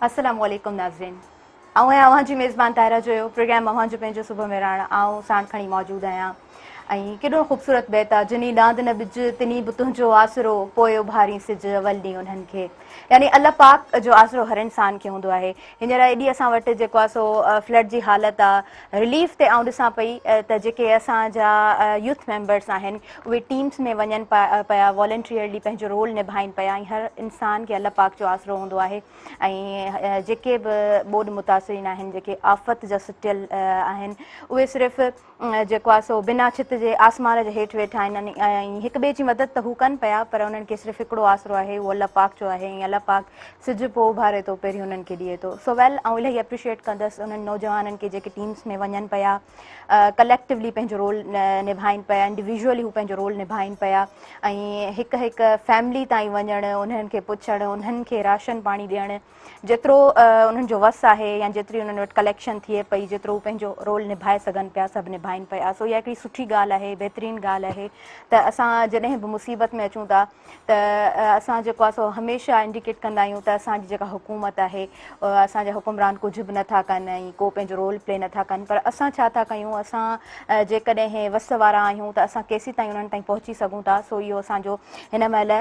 السلام عليڪم ناظرين، آئون آهيان اوهان جي ميزبان طاهره جويو. پروگرام اوهان جو پنهنجو صبح مهراڻ آئون ساڻ کڻي موجود آهيان. ۽ ڪيڏو خوبصورت بيت آ، جني ڏاند نه ٻج تني به تنهنجو آسرو، پوء اڀارين سج اول ڏينهن انهن کي. يعني الله پاڪ جو آسرو هر انسان کي هوندو آهي. هينئر ايڏي اسان وٽ جيڪو آ سو فلڊ جي حالت آ، رليف تي آئون ڏسان پئي ته جيڪي اسان جا يوٿ ميمبرس آهن اهي ٽيمز ۾ وڃن پيا، والنٽيئرلي پنهنجو رول نڀائين پيا. ۽ هر انسان کي الله پاڪ جو آسرو هوندو آهي. ۽ جيڪي به ٻوڏ متاثرين آهن، جيڪي آفت جا سٽيل آهن، اهي صرف جيڪو آهي سو بنا ڇت جي آسمان جي هيٺ ويٺا آهن. ۽ هڪ ٻئي جي مدد ته هو ڪن پيا، پر انهن کي صرف هڪڙو آسرو آهي، اهو الله پاڪ جو آهي. ۽ الله پاڪ سج پوء اڀاري ٿو، پهرين انهن کي ڏئي ٿو. سو ويل آئون الاهي اپريشيئيٽ ڪندس انهن نوجوانن کي جيڪي ٽيمز ۾ وڃن پيا، ڪليڪٽوولي پنهنجو رول نڀائين پيا، انڊيويجولي هو پنهنجو رول نڀائين پيا. ۽ هڪ هڪ فيملي تائين وڃڻ، انهن کي پڇڻ، انهن کي راشن پاڻي ڏيڻ، جيترو انهن جو وس آهي يا جيتري انهن وٽ ڪليڪشن ٿئي پئي، جيترو هو پنهنجو رول نڀائي سگهن پيا، سڀ نڀائين پيا. سو اها هڪڙي سٺي ڳالهه آهي، بهترين ڳالهه آهي ته اسان جڏهن به مصيبت ۾ اچون ٿا ته اسان جيڪو آهي سو هميشه انڊيڪيٽ ڪندا آهيون ته اسان جي جيڪا حڪومت آهي، اسان جا حڪمران ڪجهه به نٿا ڪن ۽ ڪو پنهنجو رول پلي نٿا ڪن. پر اسان ڇا ٿا ڪيون؟ اسان جيڪڏهن وس وارا آهيون ته اسان ڪيسي تائين انهن تائين پهچي سگهون ٿا. سو اهو اسان جو هن مهل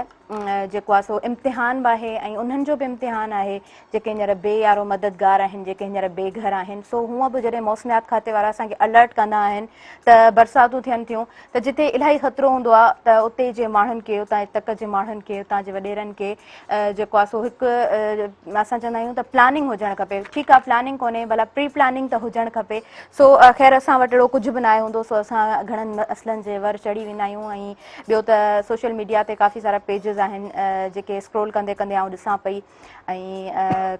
جيڪو آهي سو امتحان به آهي ۽ انهن جو به امتحان آهي جيڪي هينئر بي يارو مددگار آهن، جيڪي هينئر بي گهر آهن. سو هونء به جڏهن موسميات کاتي وارا اسان کي الرٽ ڪندا آهن ته برساتون ٿين ٿيون ته جتي الاهي خطرو هوندو آهي ته اتي جي ماڻهن کي، اتان جي تڪ جي ماڻهن کي، اتان جي وڏيرن کي جيڪو آهي سو هڪ اسان چوندا آهيون ته پلاننگ هجڻ کپي. ٺيڪ آهي پلاننگ ڪونهي، ڀلا پري پلاننگ ته هجڻ کپي. سو خير اسان وٽ اهڙو ڪجهه به ناهي هوندو، سو اسان گهڻن مسئلن جي ور چڙهي ويندا آهيون. ۽ ٻيو ته سوشل ميڊيا تي ڪافي سارا پيجز آهن جيڪي اسڪرول ڪندي ڪندي آئون ڏسان پئي. ۽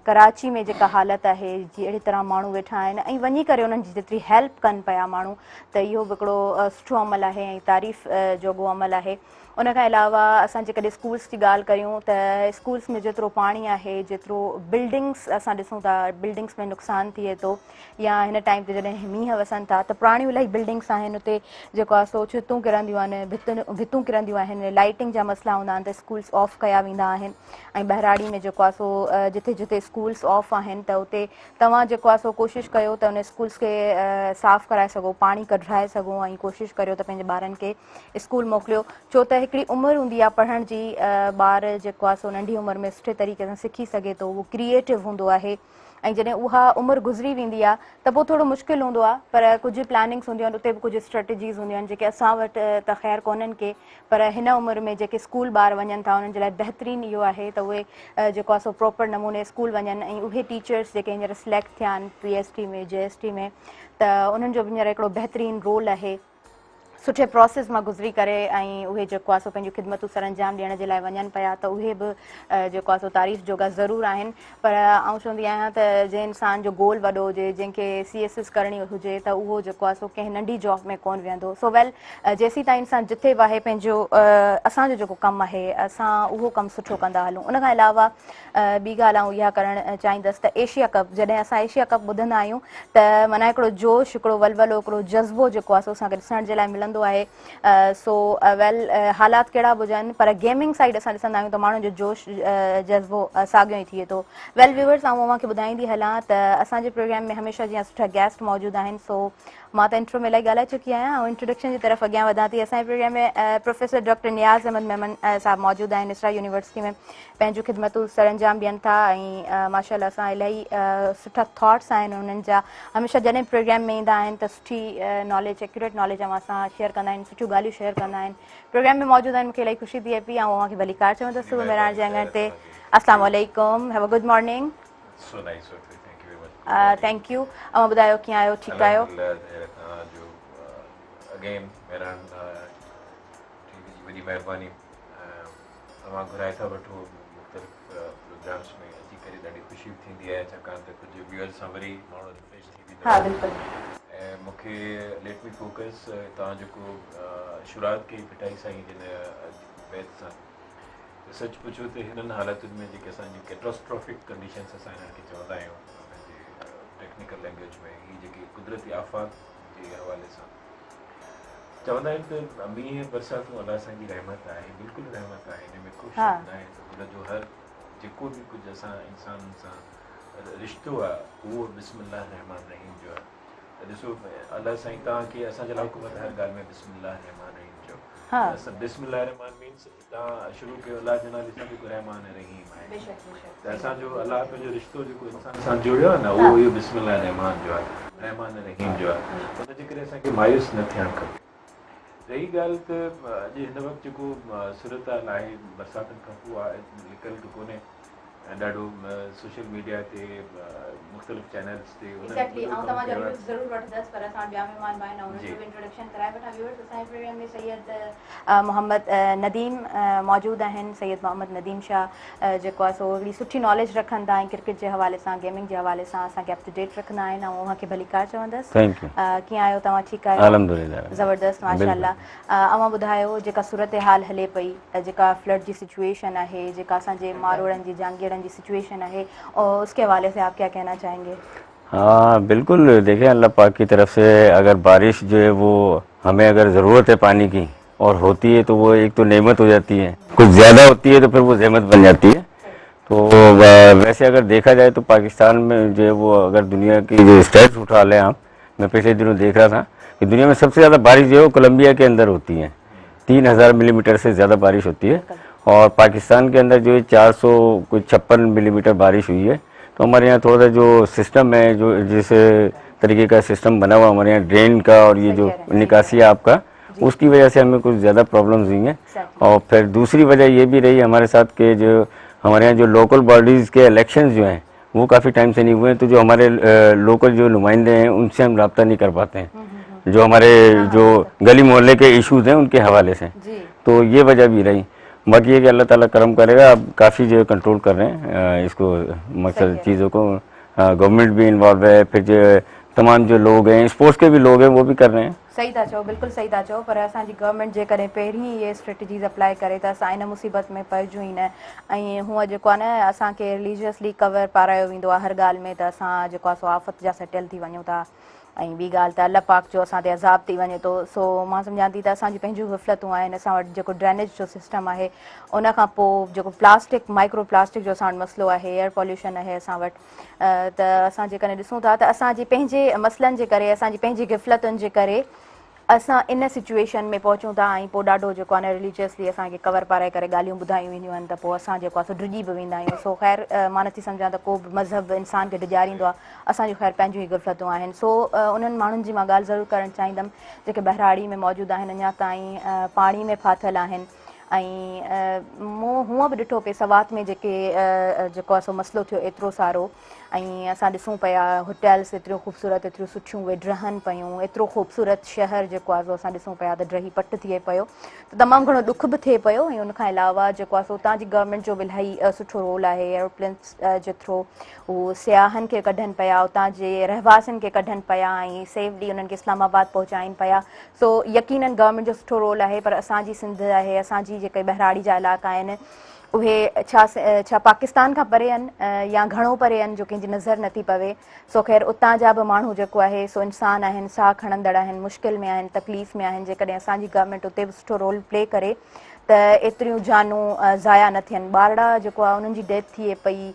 ڪراچي ۾ جيڪا حالت آهي، جي اهڙي طرح ماڻهو ويٺا آهن ۽ وڃي ڪري انهن جي جيتري هيلپ ڪن پيا ماڻهو، ته اهو به هڪڙو سٺو عمل آهي ۽ تعريف جوڳو عمل آهي. ان کان علاوه اسان جيڪڏهن اسڪولس جي ڳالهه ڪريون ته اسڪولس ۾ جيترو پاڻي آهي، جيترو بلڊنگس اسان ڏسون ٿا بلڊنگس ۾ نقصان ٿئي ٿو، يا هن ٽائيم تي جڏهن مينهن وسن ٿا ته پراڻيون الاهي بلڊنگس آهن اتي جيڪو آهي سو ڇتون ڪرنديون آهن، ڀتون ڪرنديون آهن، لائٽنگ جا مسئلا هوندا آهن ته اسڪولس آف ڪيا ويندا آهن. ۽ ٻهراڙي ۾ جيڪو آهي سو جٿي جٿي اسڪولس آف آهن ته اتي توهان جيڪو آهي سو ڪوشش ڪيو ته ان اسڪولس کي صاف ڪرائي سگهو، پاڻي ڪڍرائي سگهو ۽ ڪوشش ڪريو ته پنهنجي ٻارن کي اسڪول موڪليو. ڇو ته هڪڙي عمر هوندي آهي پڙهڻ جي، ٻار جيڪو آهي سو ننڍي عمر ۾ سٺي طريقي سان سکي سگهي ٿو، اهو ڪريئيٽو هوندو آهي. ۽ جڏهن اها عمر گذري ويندي آهي ته پوء ٿورو مشڪل هوندو آهي. پر ڪجهه پلاننگس هونديون آهن، اتي به ڪجهه اسٽريٽجيز هونديون آهن جيڪي اسان وٽ ته خير ڪونهن ڪي، پر هن عمر ۾ جيڪي اسڪول ٻار وڃن ٿا انهن جي لاء بهترين اهو آهي ته اهي جيڪو آهي سو پراپر نموني اسڪول وڃن. ۽ اهي ٽيچرس جيڪي هينئر سليڪٽ ٿيا آهن پي ايس ٽي ۾ جي ايس ٽي ۾ ته انهن جو به هينئر هڪڙو بهترين رول آهي، سٺي پروسيس مان گذري ڪري ۽ اهي جيڪو آهي سو پنهنجون خدمتون سرانجام ڏيڻ جي لاء وڃن پيا ته اهي به جيڪو آهي سو تعريف جوڳا ضرور آهن. پر آئون چوندي آهيان ته جنهن انسان جو گول وڏو هجي، جنهن کي سي ايس ايس ڪرڻي هجي ته اهو جيڪو آهي سو ڪنهن ننڍي جاب ۾ ڪونه ويهندو. سو ويل جيسين تائين انسان جٿي به آهي پنهنجو اسان جو جيڪو ڪم آهي اسان اهو ڪم سٺو ڪندا هلون. ان کان علاوه ٻي ڳالهه آئون اها ڪرڻ چاهيندس ته ايشيا ڪپ، جڏهن اسان ايشيا ڪپ ٻڌندا آهيون ته معنيٰ هڪڙو جوش، هڪڙو ولولو، هڪڙو جذبو جيڪو آهي سو اسان کي ڏسڻ جي لاء ملندو آهي. سو ويل حالات ڪهڙا به هجن پر گيمنگ سائيڊ اسان ڏسندا آهيون ته ماڻهن جو جوش جذبو ساڳيو ئي ٿئي ٿو. ويل ويورز آئون اوهان کي ٻڌائيندي هلان ته اسان جي پروگرام ۾ هميشه جيان سٺا گيسٽ موجود آهن. سو مان ته انٽرو ۾ الاهي ڳالهائي چڪي آهيان، آئون انٽروڊڪشن جي طرف اڳيان وڌان ٿي. اسان جي پروگرام ۾ پروفيسر ڊاڪٽر نياز احمد ميمڻ صاحب موجود آهن، اسرا يونيورسٽي ۾ پنهنجون خدمتون سرانجام ڏين ٿا ۽ ماشاء الله سان الاهي سٺا ٿاٽس آهن انهن جا. هميشه جڏهن پروگرام ۾ ايندا آهن ته سٺي ناليج، ايڪيوريٽ ناليج اوهان سان شيئر ڪندا آهن، سٺيون ڳالهيون شيئر ڪندا آهن. پروگرام ۾ موجود آهن، مون کي الاهي خوشي ٿئي پئي. آئون اوهان کي ڀليڪار چوندس صبح مهراڻ جي اڱڻ تي. السلام عليڪم، have a good morning. So nice of you, thank you very much. Thank you. اوهان ٻڌايو ڪيئن آهيو؟ ٺيڪ آهيو؟ الحمدلله توهان جو اگين مهراڻ ٽي وي جي وڏي مهرباني، توهان گهرائي ٿا وٺو مختلف پروگرامس ۾ اچي ڪري ڏاڍي خوشي به ٿيندي آهي، ڇاڪاڻ ته ڪجهه ويورز سان وري ماڻهو ريفريش ٿي ويندو آهي. بلڪل. ۽ مون کي ليٽ مي فوڪس، توهان جيڪو شروعات ڪئي ڀٽائي سائين جن بيت سان، ته سچ پڇو ته هنن حالتن ۾ جيڪي اسان جون ڪيٽاسٽرافڪ ڪنڊيشنس اسان هنن کي چوندا آهيون پنهنجي ٽيڪنيڪل لينگويج ۾، هي جيڪي قدرتي آفات جي حوالي سان چوندا آهن ته مينهن برساتون الله سائين جي رحمت آهي، بلڪل رحمت آهي، ان ۾ ڪو شڪ ناهي ته ان جو هر جيڪو به ڪجهه اسان انسانن سان رشتو آهي اهو بسم الله الرحمٰن الرحيم جو آهي ته ڏسو الله سائين توهان کي اسان جي لاء حڪم آهي ته هر ڳالهه ۾ بسم الله الرحمٰن الرحيم چئو. ته بسم الله الرحمٰن مينس توهان شروع ڪيو الله جي نالي سان جيڪو رحمان ۽ رحيم آهي. ته اسان جو الله پنهنجو رشتو جيڪو انسان سان جوڙيو آهي نه اهو اهو بسم الله الرحمٰن جو آهي، رحمان ۽ رحيم جو آهي. ان جي ڪري اسان کي مايوس نه ٿيڻ کپي. رهي ڳالهه ته اڄ هن وقت جيڪو صورتحال آهي برساتن کان پوء آهي لڪل ته ڪونهي ۽ ڏاڍو سوشل ميڊيا تي مختلف چينلز تي انهن ايگزيڪٽلي وڏو آئون ڪم توهان جا ڪيو آهي. ويوز ضرور وٺندس پر اسان وٽ ٻيا مهمان به آهن آئون انهن جو به انٽروڊڪشن ڪرائي وٺان. ويورز اسان جي پروگرام ۾ سيد محمد نديم موجود آهن. سيد محمد نديم شاهه جيڪو آهي سو هڪڙي سٺي ناليج رکن ٿا ۽ ڪرڪيٽ جي حوالي سان گيمنگ جي حوالي سان اسان کي اپ ٽو ڊيٽ رکندا آهن. آئون اوهان کي ڀليڪار چوندس. Thank you. ڪيئن آهيو توهان ٺيڪ آهيو؟ الحمدلله زبردست ماشاءالله. اوهان ٻڌايو جيڪا صورتحال هلي پئي جيڪا فلڊ جي سچوئيشن آهي جيڪا اسان جي ماروئڙن جي جانگيئڙن جي سچوئيشن آهي اس ڪي حوالي سي آپ ڪيا ڪهنا چاهينگي؟ ها بلڪل ديکهين الله پاڪ ڪي طرف سي اگر بارش جو هي وو همين اگر ضرورت هي پاني ڪي اور هوتي هي تو وو ايڪ تو نعمت هو جاتي هي ڪجهه زياده هوتي هي تو ڦر وو زحمت بن جاتي هي تو ويسي اگر ديکها جائي تو پاڪستان ۾ جو هي وو اگر دنيا ڪي جو اسٽيٽس اٺا لين آپ مين پڇلي دنون ديک رها ٿا ڪي دنيا ۾ سب سي زياده بارش جو هي وو ڪولمبيا ڪي اندر هوتي هي 3000 ملي ميٽر سي زياده بارش هوتي هي اور پاڪستان ڪي اندر جو هي 400 ڪجهه 56 ملي ميٽر بارش هئي هي تو هماري يهان ٿوڙا سا جو سسٽم هي جو جس طريقي ڪا سسٽم بنا هوا هماري يهان ڊرين ڪا اور يي جو نڪاسي آب ڪا اس ڪي وجه سي همين ڪجهه زياده پرابلمز هئي هين اور ڦر دوسري وجه يي بهي رهي هماري ساٿ ڪي جو هماري يهان جو لوڪل باڊيز ڪي اليڪشنز جو هين وو ڪافي ٽائيم سي نهين هئي هين تو جو هماري لوڪل جو نمائندي هين ان سي هم رابطه نهين ڪر پاتي هين جو هماري جو گلي محلي ڪي ايشوز هين ان ڪي حوالي سي تو يي وجه بهي رهي باقي يي ڪي الله تعالي ڪرم ڪري گا اب ڪافي جو ڪنٽرول ڪر رهي هين اس ڪو مقصد چيزو ڪو گورنمينٽ بهي انوالو هي ڦر جو تمام جو لوگ هين اسپورٽس ڪي بهي لوگ هين وو بهي ڪر رهي هين. صحيح ٿا چئو بلڪل صحيح ٿا چئو پر اسان جي گورنمينٽ جيڪڏهن پهرين ئي اهي اسٽريٽجيز اپلائي ڪري ته اسان ان مصيبت ۾ پئجون ئي نه ۽ هونء جيڪو آهي نه اسان کي رليجيسلي ڪور پارايو ويندو آهي هر ڳالهه ۾ ته اسان جيڪو آهي سو آفت جا سٽيل ٿي وڃون ٿا ۽ ٻي ڳالهه ته الله پاڪ جو اسان تي عذاب ٿي وڃي ٿو سو مان سمجهان ٿي ته اسان جون پنهنجون غفلتون آهن اسان وٽ جيڪو ڊرينيج جو سسٽم آهي ان کان پوء جيڪو پلاسٽڪ مائڪرو پلاسٽڪ جو اسان وٽ مسئلو آهي ايئر پوليوشن آهي اسان وٽ ته اسان جيڪڏهن ڏسون ٿا ته اسان جي پنهنجي مسئلن جي ڪري اسان جي پنهنجي غفلتن جي ڪري اسان ان سچوئيشن ۾ پهچون ٿا ۽ پوء ڏاڍو جيڪو آهي نه رليجيسلي اسان کي ڪور پارائي ڪري ڳالهيون ٻڌايون وينديون آهن ته پوء اسان جيڪو آهي سو ڊڄي به ويندا آهيون سو خير مان نٿي سمجهان ته ڪو به مذهب انسان کي ڊڄاريندو آهي اسان جون خير پنهنجون ئي غفلتون آهن سو انهن ماڻهن جي مان ڳالهه ضرور ڪرڻ چاهيندم جيڪي ٻهراڙي ۾ موجود آهن اڃا تائين پاڻي ۾ ڦاٿل آهن ۽ مون هونء به ڏٺو پئي سوات ۾ جيڪي جيڪو آهي سو مسئلو ٿيو ايترو سارو ۽ اسان ڏسون پيا هوٽلس ايتريون خوبصورت ايتريون سٺيون اهي ڊهن پيون ايترو خوبصورت شهر جيڪو آهي سو اسان ڏسون پيا ته ڊهي پٽ ٿئي پيو ته تمام گهڻو ڏک به ٿئي پيو ۽ ان کان علاوه جيڪو آهي سو اتان جي گورنمينٽ جو به الاهي سٺو رول آهي ايروپلينس جي ٿرو هو سياحن کي ڪڍن پيا اتان جي رهواسين کي ڪڍن پيا ۽ سيفلي انهن کي اسلام آباد پهچائين پيا سو يقينن گورنمينٽ جو سٺو رول آهي پر اسان جي سنڌ آهي اسان جي جيڪي ٻهراڙي جا علائقا آهن اهي ڇا ڇا پاڪستان کان پري آهن يا گهڻو پري آهن جو ڪنهن جي نظر نٿي پوي سو خير اتان جا به ماڻهو جيڪو آهي سو انسان آهن ساهه کڻندڙ آهن مشڪل ۾ آهن تڪليف ۾ آهن جيڪڏهن اسان جي گورنمينٽ اتي به سٺو رول پلي ڪري ته ايتريون جانون ضايع نه ٿين ٻارڙا جيڪو آهي انهن جي ڊيٿ ٿئي پئي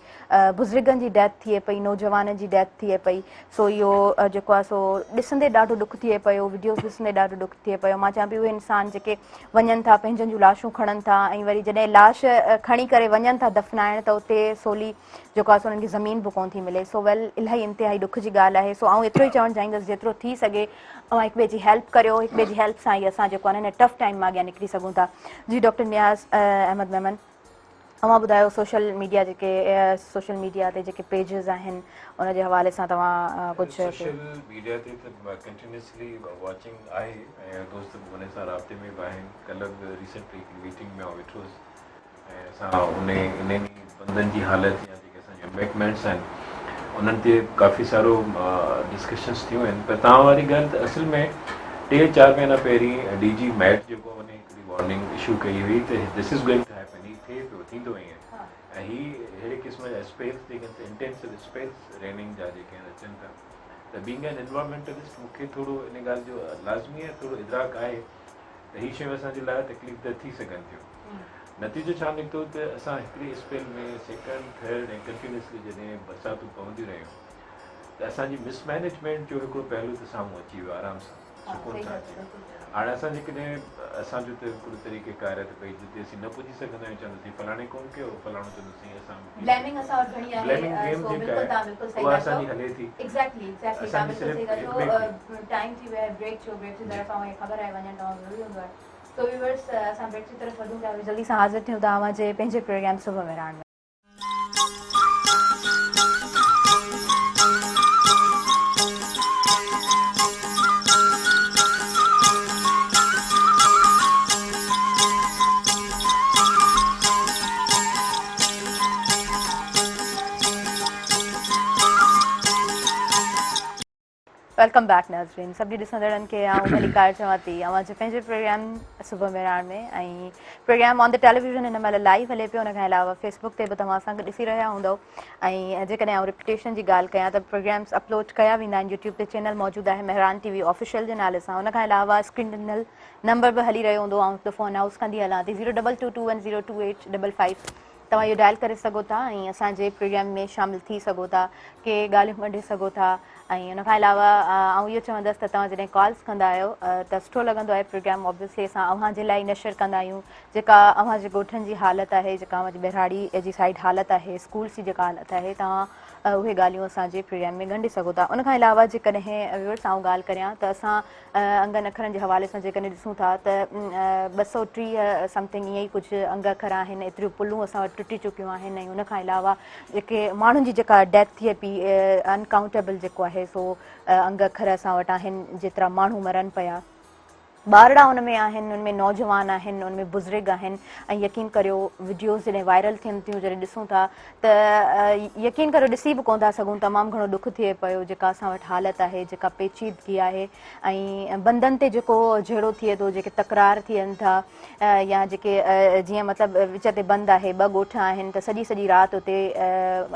بزرگن جي ڊيٿ ٿئي پئي نوجوانن جي ڊيٿ ٿئي پئي سو اهو جيڪو آهي سو ڏسندي ڏاڍو ڏک ٿئي پيو وڊيوز ڏسندي ڏاڍو ڏک ٿئي پيو مان چوان پئي اهي انسان جيڪي وڃن ٿا پنهنجن جون لاشون کڻن ٿا ۽ وري جڏهن لاش کڻي ڪري وڃن ٿا دفنائڻ ته اتي سولي جيڪو آهي سو انهن کي زمين به ڪونه ٿي ملي سو ويل الاهي انتهائي ڏک جي ڳالهه آهي سو آئون ايترو ئي چوڻ چاهيندس جيترو ٿي سگهي اوهان هڪ ٻئي جي هيلپ ڪريو هڪ ٻئي جي هيلپ سان ئي اسان جيڪو آهي نه ٽف ٽائيم مان اڳيان نڪري سگهون ٿا جي ڊاڪٽر نياز احمد ميمن اوهان ٻڌايو سوشل ميڊيا جيڪي سوشل ميڊيا تي جيڪي پيجز آهن ان جي حوالي سان توهان ڪجهه سوشل ميڊيا تي ته ڪنٽينيوسلي واچنگ آهي ۽ دوست به ان سان رابطي ۾ به آهن ڪلهه به ريسنٽلي هڪڙي ميٽنگ ۾ آئون ويٺو هوس ۽ اسان ان انهن ئي بندن جي حالت يا جيڪي اسان جون امبيڪمينٽس آهن انهن تي ڪافي سارو ڊسڪشنس ٿيون آهن پر توهان واري ڳالهه ته اصل ۾ ٽي چار مهينا پهرين ڊي جي ميٽ جيڪو ان هڪڙي وارننگ اشو ڪئي هئي ته this is going to happen هي ٿئي پيو ٿيندو ائين ۽ هي اهڙي قسم جا اسپيلس جيڪي آهن انٽينسو اسپيلس ريننگ جا جيڪي آهن اچن ٿا ته بينگ اين انوائرمينٽلسٽ مون کي ٿورو ان ڳالهه جو لازمي آهي ٿورو ادراڪ آهي ته هي شيون اسان جي لاء تڪليف ده ٿي سگهن ٿيون. نتيجو ڇا نڪتو ته اسان هڪڙي اسپيل ۾ سيڪنڊ، ٿرڊ ۽ ڪنٽينيوسلي جڏهن برساتون پونديون رهيون ته اسان جي مس مئنيجمينٽ جو هڪڙو پهلو ته سامهون اچي ويو آرام سان سڪون سان اچي ويو. هاڻي اسان جيڪڏهن اسان جو ته هڪڙو طريقه ڪار آهي ته ڀئي جتي اسين نه پڄي سگهندا آهيون چونداسين فلاڻي قوم ڪيو فلاڻو چوندو سائين اسان به بليمنگ اسان وٽ گهڻي آهي بليمنگ گيم سو جيڪا بلڪل آهي توهان بلڪل صحيح اها ٿا اسان چئو جي هلي ٿي ايگزيڪٽلي ايگزيڪٽلي اسان توهان جي بلڪل صرف صحيح ٿا هڪ چئو ٻئي کي ٽائيم ٿي ويو آهي بريڪ جو بريڪ جي جي طرف اوهان کي خبر آهي وڃڻ تمام ضروري هوندو آهي سو ويورس اسان بريڪ جي طرف وڌون ٿا جلدي سان حاضر ٿيون ٿا اوهان جي پنهنجي پروگرام صبح مهراڻ ۾. Welcome back ناظرين سڀني ڏسندڙن کي آئون ڀليڪار چوان ٿي اوهان جي پنهنجي پروگرام صبح Mehran ۾ ۽ programme on the television هن مهل لائيو هلي پيو ان کان علاوه فيس بڪ تي به توهان اسان کي ڏسي رهيا هوندؤ ۽ جيڪڏهن آئون رپيٽيشن جي ڳالهه ڪيان ته پروگرامس اپلوڊ ڪيا ويندا آهن يوٽيوب تي چينل موجود آهي مهراڻ ٽي وي آفيشل جي نالي سان ان کان علاوه اسڪرين ڏنل نمبر به هلي رهيو هوندو آئون هڪ دفعو انائونس ڪندي هلان ٿي zero double two two one zero two eight double five توهان اهو ڊائل ڪري سگهو ٿا ۽ اسان جي پروگرام ۾ شامل ٿي سگهو ٿا ڪي ڳالهيون ڳنڍي سگهو ٿا ۽ ان کان علاوه آئون اهو چوندس ته توهان جڏهن ڪالز ڪندا آهيو ته سٺو لڳندو آهي پروگرام آبويسلي اسان اوهان جي لاء ئي نشر ڪندا آهيون جيڪا اوهان جي ڳوٺن جي حالت آهي جيڪا اوهان جي ٻهراڙي جي سائيڊ حالت آهي اسڪولس جي جيڪا حالت آهي توهان اهي ڳالهيون اسان جي پروگرام ۾ ڳنڍي سگهو ٿا ان کان علاوه جيڪڏهن ويورس آئون ڳالهه ڪريان ته اسان انگن اکرن جي حوالي سان جيڪڏهن ڏسون ٿا ته 230 سمٿنگ ائين ئي ڪجهه انگ اکر آهن ايتريون پلون اسان وٽ ٽٽي چڪيون آهن ۽ ان کان علاوه جيڪي ماڻهن جي جيڪا ڊيٿ ٿئي پئي انڪائونٽيبل جيڪو آهي سو انگ اکر اسان وٽ آهن جيترا ماڻهو مرن پيا ٻارڙا ان ۾ آهن ان ۾ نوجوان آهن ان ۾ بزرگ آهن ۽ يقين ڪريو وڊيوز جڏهن وائرل ٿين ٿيون جڏهن ڏسون ٿا ته يقين ڪريو ڏسي به ڪونه ٿا سگهون تمام گهڻو ڏک ٿئي پيو جيڪا اسان وٽ حالت آهي جيڪا پيچيدگي آهي ۽ بندن تي جيڪو جهيڙو ٿئي ٿو جيڪي تڪرار ٿين ٿا يا جيڪي جيئن مطلب وچ تي بند آهي ٻه ڳوٺ آهن ته سڄي سڄي رات اتي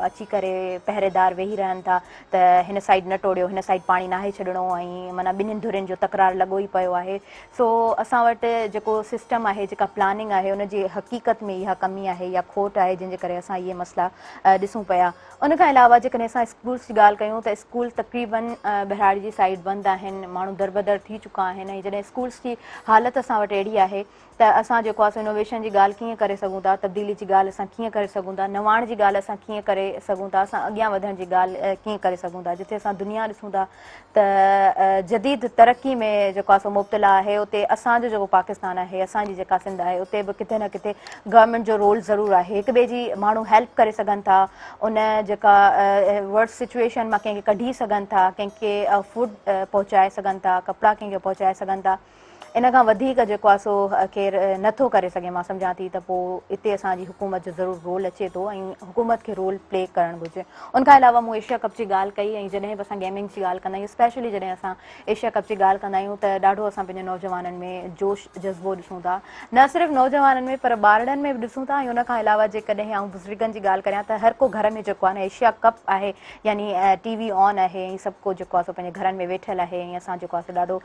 اچي ڪري پهريدار ويهي رهن ٿا ته هن سائيڊ نه ٽوڙيو هن سائيڊ پاڻي ناهي ڇڏڻو ۽ معنيٰ ٻنهين ڌرين جو تڪرار لڳو ئي پيو آهي سو اسان وٽ جيڪو سسٽم آهي جيڪا پلاننگ آهي ان جي حقيقت ۾ اها ڪمي آهي يا کوٽ آهي جنهن جي ڪري اسان اهي مسئلا ڏسون پيا ان کان علاوه جيڪڏهن اسان اسڪولس جي ڳالهه ڪيون ته اسڪول تقريبن ٻهراڙي جي سائيڊ بند آهن ماڻهو دربدر ٿي چڪا آهن ۽ جڏهن اسڪولس جي حالت اسان وٽ اهڙي آهي ته اسان جيڪو آهي سو انوويشن جي ڳالهه ڪيئن ڪري سگهون ٿا تبديلي جي ڳالهه اسان ڪيئن ڪري سگهون ٿا نواڻ جي ڳالهه اسان ڪيئن ڪري سگهون ٿا اسان اڳيان وڌڻ جي ڳالهه ڪيئن ڪري سگهون ٿا جتي اسان دنيا ڏسون ٿا ته جديد ترقي ۾ جيڪو آهي سو مبتلا آهي اتي اسان جو جيڪو پاڪستان آهي اسان جي جيڪا سنڌ آهي اتي به ڪٿي نه ڪٿي گورنمينٽ جو رول ضرور آهي هڪ ٻئي جي ماڻهو هيلپ ڪري سگهن ٿا ان جيڪا ورس سچويشن مان ڪنهن کي ڪڍي سگهن ٿا ڪنهن کي فوڊ پهچائي سگهن ٿا ڪپڙا ڪنهن کي پهچائي سگهن ٿا ان کان وڌيڪ جيڪو آهي سو ڪير نه ٿو ڪري سگهي مان سمجهان ٿي ته پوء اتي اسان جي حڪومت جو ضرور رول اچي ٿو ۽ حڪومت کي رول پلي ڪرڻ گهرجي ان کان علاوه مون ايشيا ڪپ جي ڳالهه ڪئي ۽ جڏهن به اسان گيمنگ جي ڳالهه ڪندا آهيون اسپيشلي جڏهن اسان ايشيا ڪپ جي ڳالهه ڪندا آهيون ته ڏاڍو اسان پنهنجي نوجوانن ۾ جوش جذبو ڏسون ٿا نه صرف نوجوانن ۾ پر ٻارڙن ۾ به ڏسون ٿا ۽ ان کان علاوه جيڪڏهن آئون بزرگن جي ڳالهه ڪريان ته هر ڪو گهر ۾ جيڪو آهي نه ايشيا ڪپ آهي يعني ٽي وي آن آهي ۽ سڀ ڪو جيڪو آهي سو پنهنجي گهرن ۾ ويٺل آهي ۽ اسان جيڪو آهي سو ڏاڍو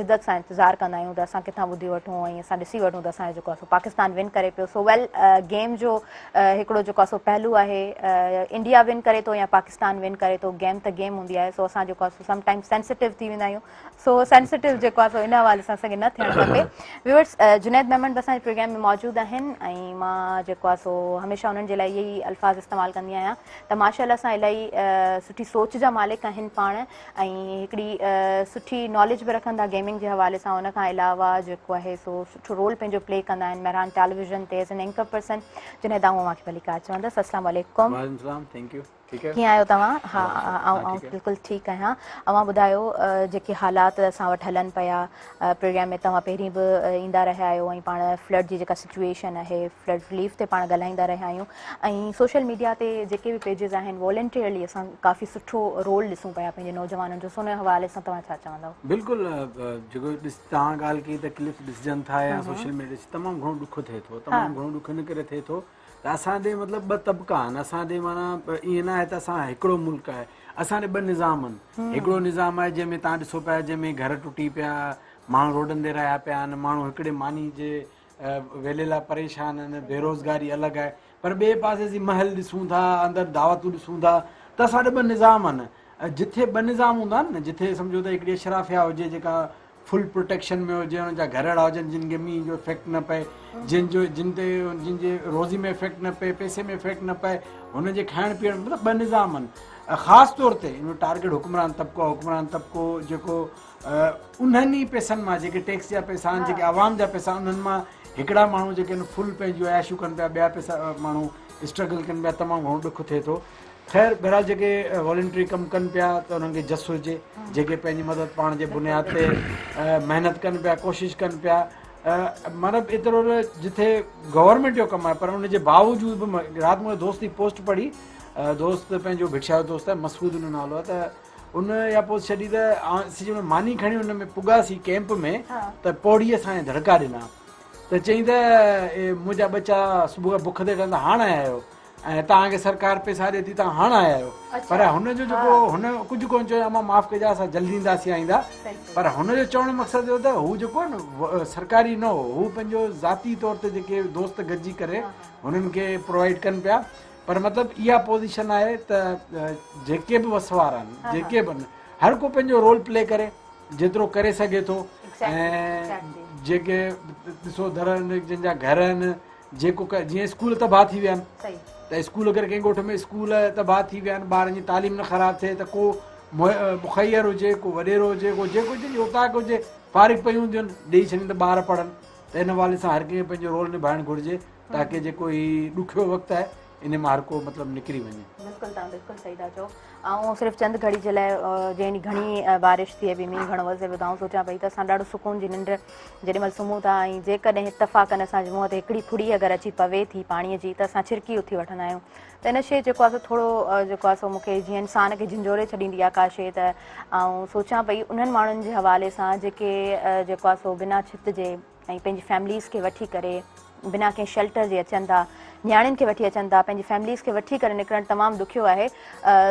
شدت سان انتظار ڪندا آهيون ته اسان ڪٿان ٻڌي وٺون ۽ اسان ڏسي وٺون ته اسان جو جيڪو آهي سو پاڪستان ون ڪري پيو سو ويل گيم جو هڪڙو جيڪو آهي سو پهلو آهي انڊيا ون ڪري ٿو يا پاڪستان ون ڪري ٿو گيم ته گيم هوندي آهي سو اسان جيڪو آهي سو سم ٽائيم سينسيٽو ٿي ويندا آهيون سو سينسيٽو جيڪو آهي سو ان حوالي سان اسان کي نه ٿيڻ کپي. ويورس جنيد ميمڻ به اسان جي پروگرام ۾ موجود آهن ۽ مان جيڪو آهي سو هميشه انهن جي لاء اهي ئي الفاظ استعمال ڪندي آهيان ته ماشاء الله سان الاهي سٺي سوچ جا مالڪ آهن پاڻ ۽ هڪڙي سٺي ناليج به رکن ٿا گيمنگ جي حوالي سان ان کان علاوه جيڪو آهي سو سٺو رول پنهنجو پلي ڪندا آهن مهراڻ ٽيليويزن تي as an anchor person Junaid آئون اوهان کي ڀليڪار چوندس السلام عليڪم. وعليڪم السلام thank you. ڪيئن آهيو توهان؟ ها آئون بلڪل ٺيڪ آهيان. اوهان ٻڌايو جيڪي حالات اسان وٽ هلن پيا پروگرام ۾ توهان پهرين به ايندا رهيا آهيو ۽ پاڻ فلڊ جي جيڪا سچويشن آهي فلڊ رليف تي پاڻ ڳالهائيندا رهيا آهيون ۽ سوشل ميڊيا تي جيڪي به پيجز آهن والنٽيئرلي اسان ڪافي سٺو رول ڏسون پيا پنهنجي نوجوانن جو سو ان حوالي سان توهان ڇا چوندؤ؟ بلڪل جيڪو ڏس توهان ڳالهه ڪئي ته ڪلپس ڏسجن ٿا يا سوشل ميڊيا تمام گهڻو ڏک ٿئي ٿو تمام گهڻو ڏک ان ڪري ٿئي ٿو ته اسان ڏي مطلب ٻه طبقا آهن اسان ڏي معنيٰ ائين نه آهي ته اسان هڪڙو ملڪ آهي اسان ڏي ٻه نظام آهن هڪڙو نظام آهي جنهن ۾ تان ڏسو پيا جنهن ۾ گهر ٽٽي پيا ماڻهو روڊن تي رهيا پيا آهن ماڻهو هڪڙي ماني جي ويلي لاء پريشان آهن، بيروزگاري الڳ آهي، پر ٻئي پاسي اسين محل ڏسون ٿا، اندر دعوتون ڏسون ٿا ته اسان وٽ ٻه نظام آهن. جٿي ٻه نظام هوندا آهن نه، جٿي سمجهو ته هڪڙي اشرافيا هجي جيڪا فل پروٽيڪشن ۾ هجي، انهن جا گهر اهڙا هجن جن کي مينهن جو افيڪٽ نه پئي، جن جو جن تي جن جي روزي ۾ افيڪٽ نه پئي، پئسي ۾ افيڪٽ نه پئي، هن جي کائڻ پيئڻ مطلب ٻه نظام آهن. خاص طور تي ان جو ٽارگيٽ حڪمران طبقو آهي، حڪمران طبقو جيڪو انهن ئي پئسن مان جيڪي ٽيڪس جا پئسا آهن، جيڪي عوام جا پئسا آهن، انهن مان هڪڙا ماڻهو جيڪي آهن فل پنهنجون عياشيون ڪن پيا، ٻيا پئسا ماڻهو اسٽرگل ڪن پيا، تمام گهڻو ڏک ٿئي ٿو. خير بهرحال جيڪي والنٽري ڪم ڪن پيا ته انهن کي جس هجي، جيڪي پنهنجي مدد پاڻ جي بنياد تي محنت ڪن پيا، ڪوشش ڪن پيا، مطلب ايترو نه جٿي گورنمينٽ جو ڪم آهي پر ان جي باوجود به رات مون دوست جي پوسٽ پڙهي، دوست پنهنجو ڀٽشاهه جو دوست آهي، مسعود ان جو نالو آهي، ته ان اها پوسٽ ڇڏي ته اسين جنهن مهل ماني کڻي ان ۾ پڳاسين ڪيمپ ۾ ته پوڙهي اسان کي ڌڙڪا ڏنا ته چئين ته منهنجا ٻچا صبح کان بک تي ويٺا آهن ته هاڻ آيا آهيو ۽ توهان کي سرڪار پئسا ڏي ٿي توهان هاڻ آيا آهيو پر هن جو جيڪو هن ڪجهه ڪونه چيو امان معاف ڪجا اسان جلدي اينداسين آئنده پر هن جو چوڻ جو مقصد اهو ته هو جيڪو آهي نه سرڪاري نه هو هو پنهنجو ذاتي طور تي جيڪي دوست گڏجي ڪري هنن کي پرووائيڊ ڪن پيا پر مطلب اها پوزيشن آهي ته جيڪي به وس وارا آهن جيڪي به آهن هر ڪو پنهنجو رول پلي ڪري جيترو ڪري سگهي ٿو ۽ جيڪي ڏسو در آهن جن جا گهر آهن جيڪو جيئن اسڪول تباهه ٿي ويا آهن ته اسڪول اگر ڪنهن ڳوٺ ۾ اسڪول تباهه ٿي ويا آهن ٻارن جي تعليم نه خراب ٿئي ته ڪو مخير هجي ڪو وڏيرو هجي ڪو جيڪو جنهن جي اوطاق هجي فارغ پيون هونديون آهن ڏيئي ڇڏين ته ٻار پڙهن ته ان حوالي سان هر ڪنهن کي پنهنجو رول نڀائڻ گهرجي تاڪه جيڪو هي ڏکيو وقت آهي ان مان هر ڪو مطلب نڪري وڃي. بلڪل توهان بلڪل صحيح ٿا چئو. آئون صرف چند گهڙي جي لاء جنهن ڏينهن گهڻي بارش ٿئي پئي مينهن گهڻو وسي پيو ته آئون سوچان پئي ته اسان ڏاڍو سڪون جي ننڊ جيڏي مهل سمهون ٿا ۽ جيڪڏهن اتفاقن اسان جي منهن تي هڪڙي ڦڙي اگر اچي پوي ٿي پاڻي جي ته اسان ڇرڪي اٿي وٺندا آهيون ته ان شيء جيڪو آهي سو ٿورو جيڪو آهي سو مون کي جيئن انسان کي جهنجهوڙي ڇڏيندي آهي ڪا شيء ته آئون سوچان پئي انهن ماڻهن جي حوالي سان جيڪي جيڪو آهي سو بنا ڇت جي ۽ پنهنجي فيمليز کي وٺي ڪري بنا ڪنهن شيلٽر جي اچن ٿا نياڻين کي وٺي اچن ٿا پنهنجي فيمليز کي وٺي ڪري نڪرڻ تمام ڏکيو آهي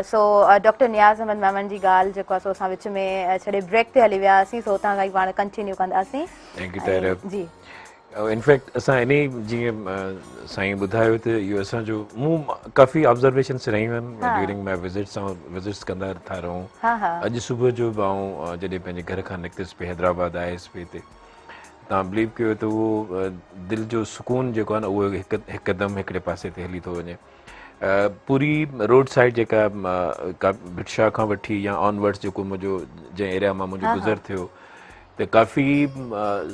سو ڊاڪٽر نياز احمد ميمڻ جي ڳالهه جيڪو آهي سو اسان وچ ۾ ڇڏي بريڪ تي هلي وياسين سو اتان کان ئي پاڻ ڪنٽينيو ڪنداسين. Thank you Tahira. جي. انفيڪٽ اسان انهي جيئن سائين ٻڌايو ته اهو اسان جو مون ڪافي آبزرويشنس رهيون آهن ڊيورنگ my visits آئون وزٽس ڪندا ٿا رهون اڄ صبح جو به آئون جڏهن پنهنجي گهر کان نڪتس پئي حيدرآباد آيس پئي تي توهان بليو ڪيو ته اهو دل جو سڪون جيڪو آهي نه اهو هڪ هڪدم هڪڙي پاسي تي هلي ٿو وڃي پوري روڊ سائيڊ جيڪا ڀٽ شاهه کان وٺي يا آن ورڊس جيڪو منهنجو جنهن ايريا مان منهنجو گذر ٿيو ته ڪافي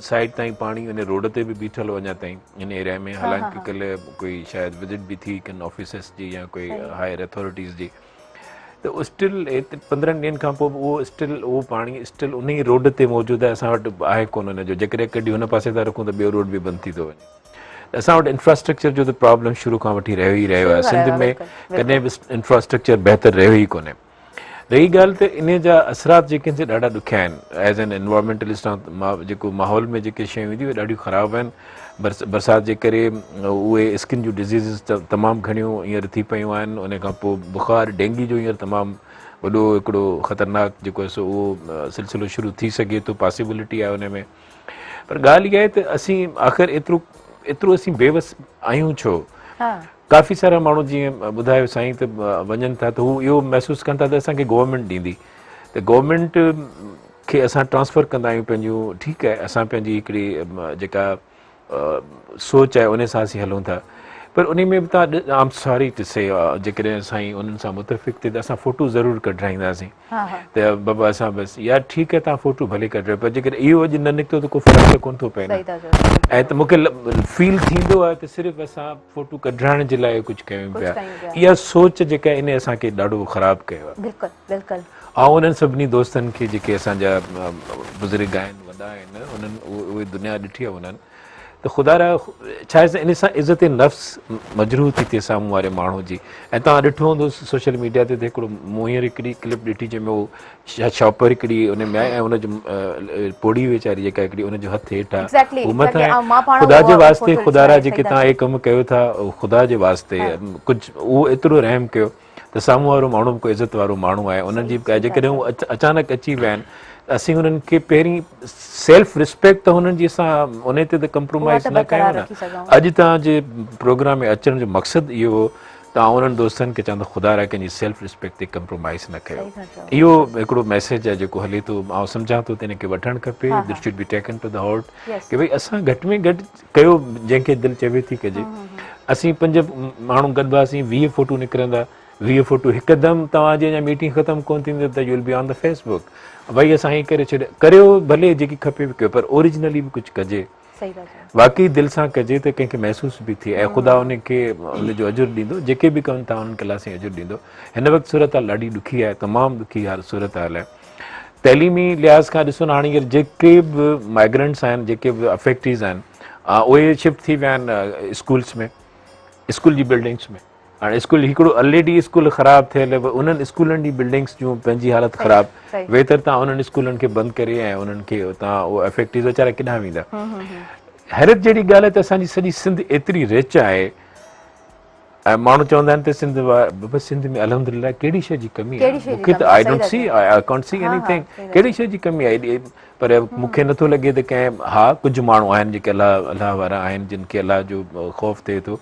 سائيڊ تائين پاڻي ان روڊ تي به بيٺل هو اڃا تائين ان ايريا ۾ حالانڪه ڪلهه ڪوئي شايد وزٽ به ٿي ڪن آفيسرس جي يا ڪوئي هائر اٿارٽيز جي ته اسٽل 15 ڏينهن کان پوء به اهو اسٽل اهو پاڻي اسٽل ان ئي روڊ تي موجود آهي اسان وٽ آهي ڪونه ان جو جيڪڏهن ڪڍي هن پاسي ٿا رکون ته ٻيو روڊ به بند ٿي ٿو وڃي ته اسان وٽ انفراسٽرڪچر جو ته پرابلم شروع کان وٺي رهيو ئي رهيو آهي سنڌ ۾ ڪڏهن به انفراسٽرڪچر بهتر رهيو ئي ڪونهي رهي ڳالهه ته انهي جا اثرات جيڪي آهن سي ڏاڍا ڏکيا آهن ايز اين انوائرمينٽلسٽ مان جيڪو ماحول ۾ جيڪي شيون اينديون اهي ڏاڍيون خراب آهن برسات جي ڪري اهي اسڪن جون ڊزيزز تمام گهڻيون هينئر ٿي پيون آهن ان کان پوء بخار ڊينگي جو هينئر تمام وڏو هڪڙو خطرناڪ جيڪو آهي سو اهو سلسلو شروع ٿي سگهي ٿو پاسيبلٽي آهي ان ۾ پر ڳالهه اها آهي ته اسين آخر ايترو ايترو اسين بيوس آهيون ڇو ڪافي سارا ماڻهو جيئن ٻڌايو سائين ته وڃن ٿا ته هو اهو محسوس ڪن ٿا ته اسان کي گورنمينٽ ڏيندي ته گورنمينٽ کي اسان ٽرانسفر ڪندا آهيون پنهنجون ٺيڪ آهي اسان پنهنجي هڪڙي جيڪا سوچ آهي ان سان اسين هلون ٿا پر ان ۾ به تان آم ساري ٽو سي جيڪڏهن سائين انهن سان متفق ٿي ته اسان فوٽو ضرور ڪڍرائينداسين ته بابا اسان بس يار ٺيڪ آهي تان فوٽو ڀلي ڪڍرايو پر جيڪڏهن اهو اڄ نه نڪتو ته ڪو فرق ته ڪونه ٿو پئي نه ۽ ته مونکي فيل ٿيندو آهي ته صرف اسان فوٽو ڪڍرائڻ جي لاء ڪجهه ڪيون پيا اها سوچ جيڪا ان اسان کي ڏاڍو خراب ڪيو آهي بلڪل بلڪل آئون انهن سڀني دوستن کي جيڪي اسان جا بزرگ آهن وڏا آهن انهن اهي دنيا ڏٺي آهي انهن ته خدا را ڇا آهي ان سان عزت نفس مجروح ٿي ٿئي سامهون واري ماڻهو جي ۽ توهان ڏٺو هوندو سوشل ميڊيا تي ته هڪڙو مون هينئر هڪڙي ڪلپ ڏٺي جنهن ۾ هو شاپر هڪڙي ان ۾ آهي ۽ ان جو پوڙهي ويچاري جيڪا هڪڙي ان جو هٿ هيٺ آهي هو مٿان خدا جي واسطي خدا را جيڪي توهان هي ڪم ڪيو ٿا خدا جي واسطي ڪجهه اهو ايترو رحم ڪيو ته سامهون وارو ماڻهو به ڪو عزت وارو ماڻهو آهي انهن جي به جيڪڏهن هو اچانڪ اچي ويا آهن ته اسين هنن کي پهرين سيلف ريسپيڪٽ ته هنن جي اسان ان تي ته ڪمپرومائز نه ڪيون نه. اڄ توهان جي پروگرام ۾ اچڻ جو مقصد اهو هو ته آئون انهن دوستن کي چوان ته خدا را ڪنهن جي سيلف ريسپيڪٽ تي ڪمپرومائز نه ڪيو. اهو هڪڙو ميسيج آهي جيڪو هلي ٿو. آئون سمجهان ٿو ته ان کي وٺڻ کپي، this should be taken to the heart ڪي ڀئي اسان گهٽ ۾ گهٽ ڪيو جنهن کي دل چوي ٿي ڪجي. اسين پنج ماڻهو گڏباسين 20 فوٽو نڪرندا، 20 فوٽو هڪدم توهان جي اڃا ميٽنگ ختم ڪون ٿيندي ته you will be on the Facebook ڀئي اسان هي ڪري ڇڏيو. ڪريو ڀلي جيڪي کپي به ڪيو پر اوريجنلي به ڪجهه ڪجي، واقعي دل سان ڪجي ته ڪنهن کي محسوس به ٿئي ۽ خدا ان کي ان جو اجر ڏيندو. جيڪي به ڪن ٿا انهن کي الله سائين اجر ڏيندو. هن وقت صورتحال ڏاڍي ڏکي آهي، تمام ڏکي صورتحال آهي. تعليمي لحاظ کان ڏسو نه هاڻي هينئر جيڪي به مائگرنٽس آهن جيڪي به افيڪٽيز آهن اهي شفٽ ٿي ويا آهن اسڪولس ۾ اسڪول جي بلڊنگس ۾. هاڻي اسڪول هڪڙو الريڊي اسڪول خراب ٿيل انهن اسڪولن جي بلڊنگس جون پنهنجي حالت خراب، ويتر تان انهن اسڪولن کي بند ڪري ۽ انهن کي تان اهي افيڪٽيز ويچارا ڪيڏانهن ويندا. حيرت جهڙي ڳالهه آهي ته اسان جي سڄي سنڌ ايتري رچ آهي ۽ ماڻهو چوندا آهن ته سنڌ بابا سنڌ ۾ الحمدلله ڪهڙي شيء جي ڪمي آهي، مون کي ته I don't see I can't see anything, ڪهڙي شيء جي ڪمي آهي. پر مون کي نٿو لڳي ته ڪنهن، ها ڪجهه ماڻهو آهن جيڪي الله الله وارا آهن جن کي الله جو خوف ٿئي ٿو،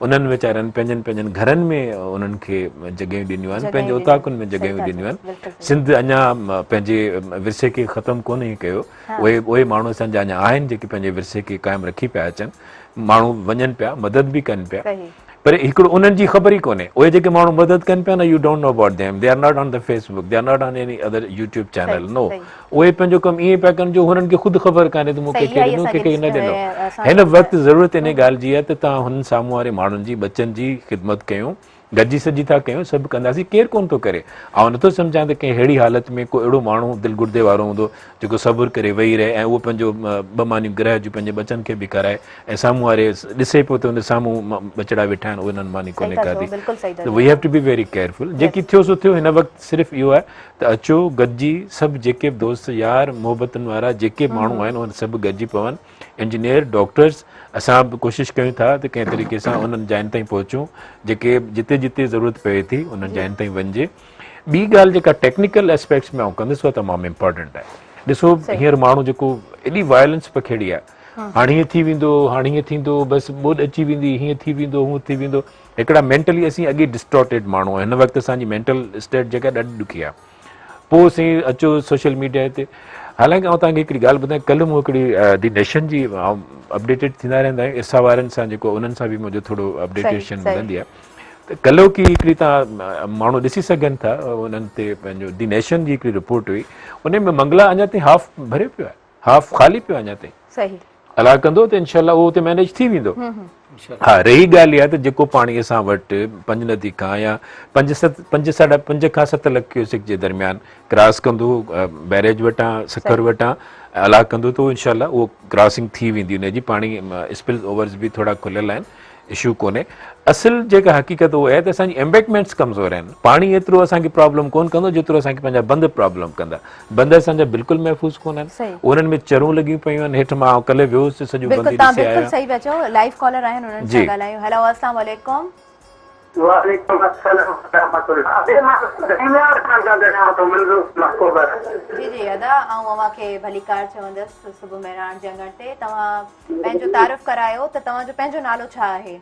انهن ويچارن پنهنجن پنهنجن گهرن ۾ انهن کي جڳهيون ڏنيون آهن، پنهنجي اوطاقن ۾ جڳهيون ڏنيون آهن. سنڌ اڃا پنهنجي ورثي کي ختم ڪونه ڪيو، اهي ماڻهو اسان جا اڃا آهن جيڪي پنهنجي ورثي کي قائم رکي پيا اچن، ماڻهو وڃن پيا مدد به ڪن پيا، پر هڪڙو انهن جي خبر ئي ڪونهي. اهي جيڪي ماڻهو مدد ڪن پيا نه، you don't know about them, they are not on the Facebook, they are not on any other YouTube channel, no, اهي پنهنجو ڪم ائين پيا ڪن جو هنن کي خود خبر ڪانهي ته مون ڪنهن کي ڏنو ڪنهن کي نه ڏنو. هن وقت ضرورت انهي ڳالهه جي آهي ته توهان هنن سامهون واري ماڻهن جي ٻچن جي خدمت ڪيون، گڏجي سڏجي ٿا ڪيون، سڀ ڪنداسين، ڪير ڪونه ٿو ڪري. آئون نٿو سمجهان ته ڪنهن اهڙي حالت ۾ ڪو اهڙو ماڻهو دل گردي وارو هوندو جيڪو صبر ڪري ويهي رهي ۽ اهو پنهنجو ٻه مانيون گرهه جون پنهنجي ٻچن کي به کارائي ۽ سامهون واري ڏسي پيو ته ان سامهون ٻچڙا ويٺا آهن انهن ماني ڪونهي کاڌي. ته we have to be very careful. جيڪي ٿيو سو ٿيو، هن وقت صرف اهو آهي ته اچو گڏجي سڀ جيڪي به دوست يار محبتن وارا جيڪي به ماڻهو آهن اهي سڀ گڏجي پون، انجنيئر ڊاڪٽرز، اسان به ڪوشش ڪيون ٿا ته ڪنهن طريقي سان انهن جاين تائين پهچون جيڪي جتي جتي ضرورت پوي ٿي انهن جاين تائين وڃجي. ٻي ڳالهه جيڪا ٽيڪنيڪل اسپيڪٽس ۾ آئون ڪندس اها تمام امپارٽنٽ آهي. ڏسو هينئر ماڻهو جيڪو ايڏي وائلنس پکيڙي آهي، هاڻي هيئن ٿي ويندو، هاڻي هيئن ٿيندو، بس ٻوڏ اچي ويندي، هيئن ٿي ويندو، هونئن ٿي ويندو. هڪڙا مينٽلي اسين اڳي ڊسٽارٽيڊ ماڻهو آهيون، هن وقت اسان جي مينٽل اسٽيٽ جيڪا ڏاڍي ڏکي آهي. پوء سائين اچو سوشل ميڊيا تي، حالانڪه آئون توهان کي هڪڙي ڳالهه ٻڌايان، ڪلهه مون هڪڙي the nation جي آئون اپڊيٽيڊ ٿيندا رهندا آهيون، ارسا وارن سان جيڪو انهن سان به منهنجو ٿورو اپڊيٽيشن ملندي آهي، ته ڪلهوڪي هڪڙي توهان ماڻهو ڏسي سگهن ٿا انهن تي پنهنجو the nation جي هڪڙي رپورٽ هئي، ان ۾ منگلا اڃا تائين هاف ڀريو پيو آهي، هاف خالي پيو اڃا تائين. صحيح. الله ڪندو ته انشاء الله اهو اتي مينيج ٿي ويندو. ها رهي ڳالهه اها ته جيڪو پاڻي اسان وٽ پنج ندي کان يا پنج ست پنج ساڍا پنج کان 7 لک ڪيوسڪ جي درميان ڪراس ڪندو بئريج وٽان سکر وٽان الله ڪندو ته انشاء الله اهو ڪراسنگ ٿي ويندي ان جي پاڻي اسپل اوورز به ٿورا کليل آهن اشو ڪونهي. اصل جيڪا حقيقت اهو آهي ته اسان جي ايمبيڪمينٽس ڪمزور آهن. پاڻي ايترو اسان کي پرابلم ڪون ڪندو جيترو اسان کي پنهنجا بند پرابلم ڪندا. بند اسان جا بلڪل محفوظ ڪون آهن. انهن ۾ چرون لڳيون پيون آهن. هيٺ مان ڪلهه ويو هوس سڄو بند ڏسي آيو. بلڪل صحيح پيا چئو. لائيو ڪالر آهن انهن سان ڳالهايون. هيلو السلام عليڪم. وعليڪم السلام ورحمة الله. ادي مان رحيميار خان کان ڳالهايان ٿو منظور ماڪوبر. جي جي ادا آئون اوهان کي ڀليڪار چوندس صبح مهراڻ جي اڱڻ تي. توهان پنهنجو تعارف ڪرايو ته توهان جو پنهنجو نالو ڇا آهي؟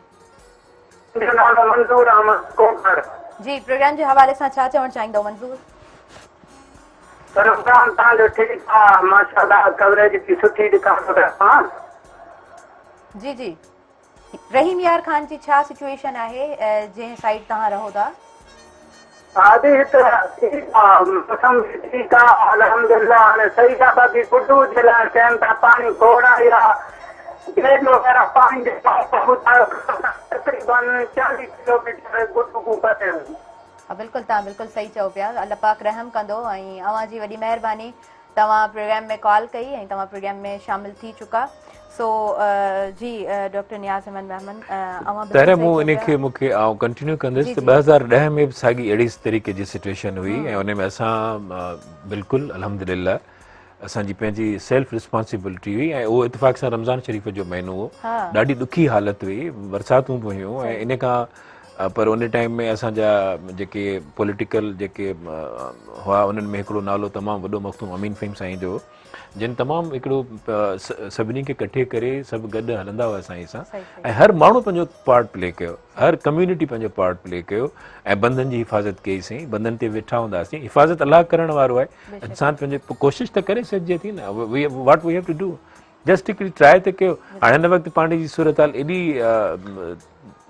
منهنجو نالو منظور احمد کوکر. جي پروگرام جي حوالي سان ڇا چوڻ چاهيندو منظور؟ پروگرام توهان جو ٺيڪ آ ماشاءالله ڪوريج به سٺي ڏيکاريو ٿا توهان. جي جي رحيم يار خان جي ڇا سچوئيشن آهي جنهن سائيڊ توهان رهو ٿا؟ ادي هت ٺيڪ آ موسم به ٺيڪ آ الحمدلله هاڻي صحيح آ باقي گڊو جي لاء چون ٿا پاڻي کوڙ آئي آ گيج وغيره پاڻي جي پائپ ٻڌايو تقريبن 40 ڪلو ميٽر گڊو کان پري آهن. ها بلڪل توهان بلڪل صحيح چئو پيا الله پاڪ رحم ڪندو ۽ اوهان جي وڏي مهرباني توهان پروگرام ۾ ڪال ڪئي ۽ توهان پروگرام ۾ شامل ٿي چڪا سو جي ڊاڪٽر نياز احمد ميمڻ اوهان بلڪل صحيح مون ان کي مون کي آئون ڪنٽينيو ڪندس ته 2010 ۾ به ساڳي اهڙي طريقي جي سچويشن هئي ۽ ان ۾ اسان بلڪل الحمدلله اسان جي پنهنجي سيلف ريسپانسبلٽي هئي ۽ اهو اتفاق سان رمضان شريف جو مهينو هو ڏاڍي ڏکي حالت هئي برساتون به هيون ۽ ان کان پر ان ٽائيم ۾ اسان جا جيڪي پوليٽيڪل جيڪي هئا انهن ۾ هڪڙو نالو تمام وڏو مخدوم امين فهيم سائين جو هو جن تمام هڪڙو سڀني کي ڪٺي ڪري سڀ گڏ هلندا هئا سائين سان ۽ هر ماڻهو پنهنجو پارٽ پلي ڪيو هر ڪميونٽي پنهنجو پارٽ پلي ڪيو ۽ بندن جي حفاظت ڪئي سين بندن تي ويٺا هونداسين حفاظت الله ڪرڻ وارو آهي انسان پنهنجي ڪوشش ته ڪري سگهجي ٿي نه what we have to do just هڪڙي ٽرائي ته ڪيو. هاڻي هن وقت پاڻي جي صورتحال ايڏي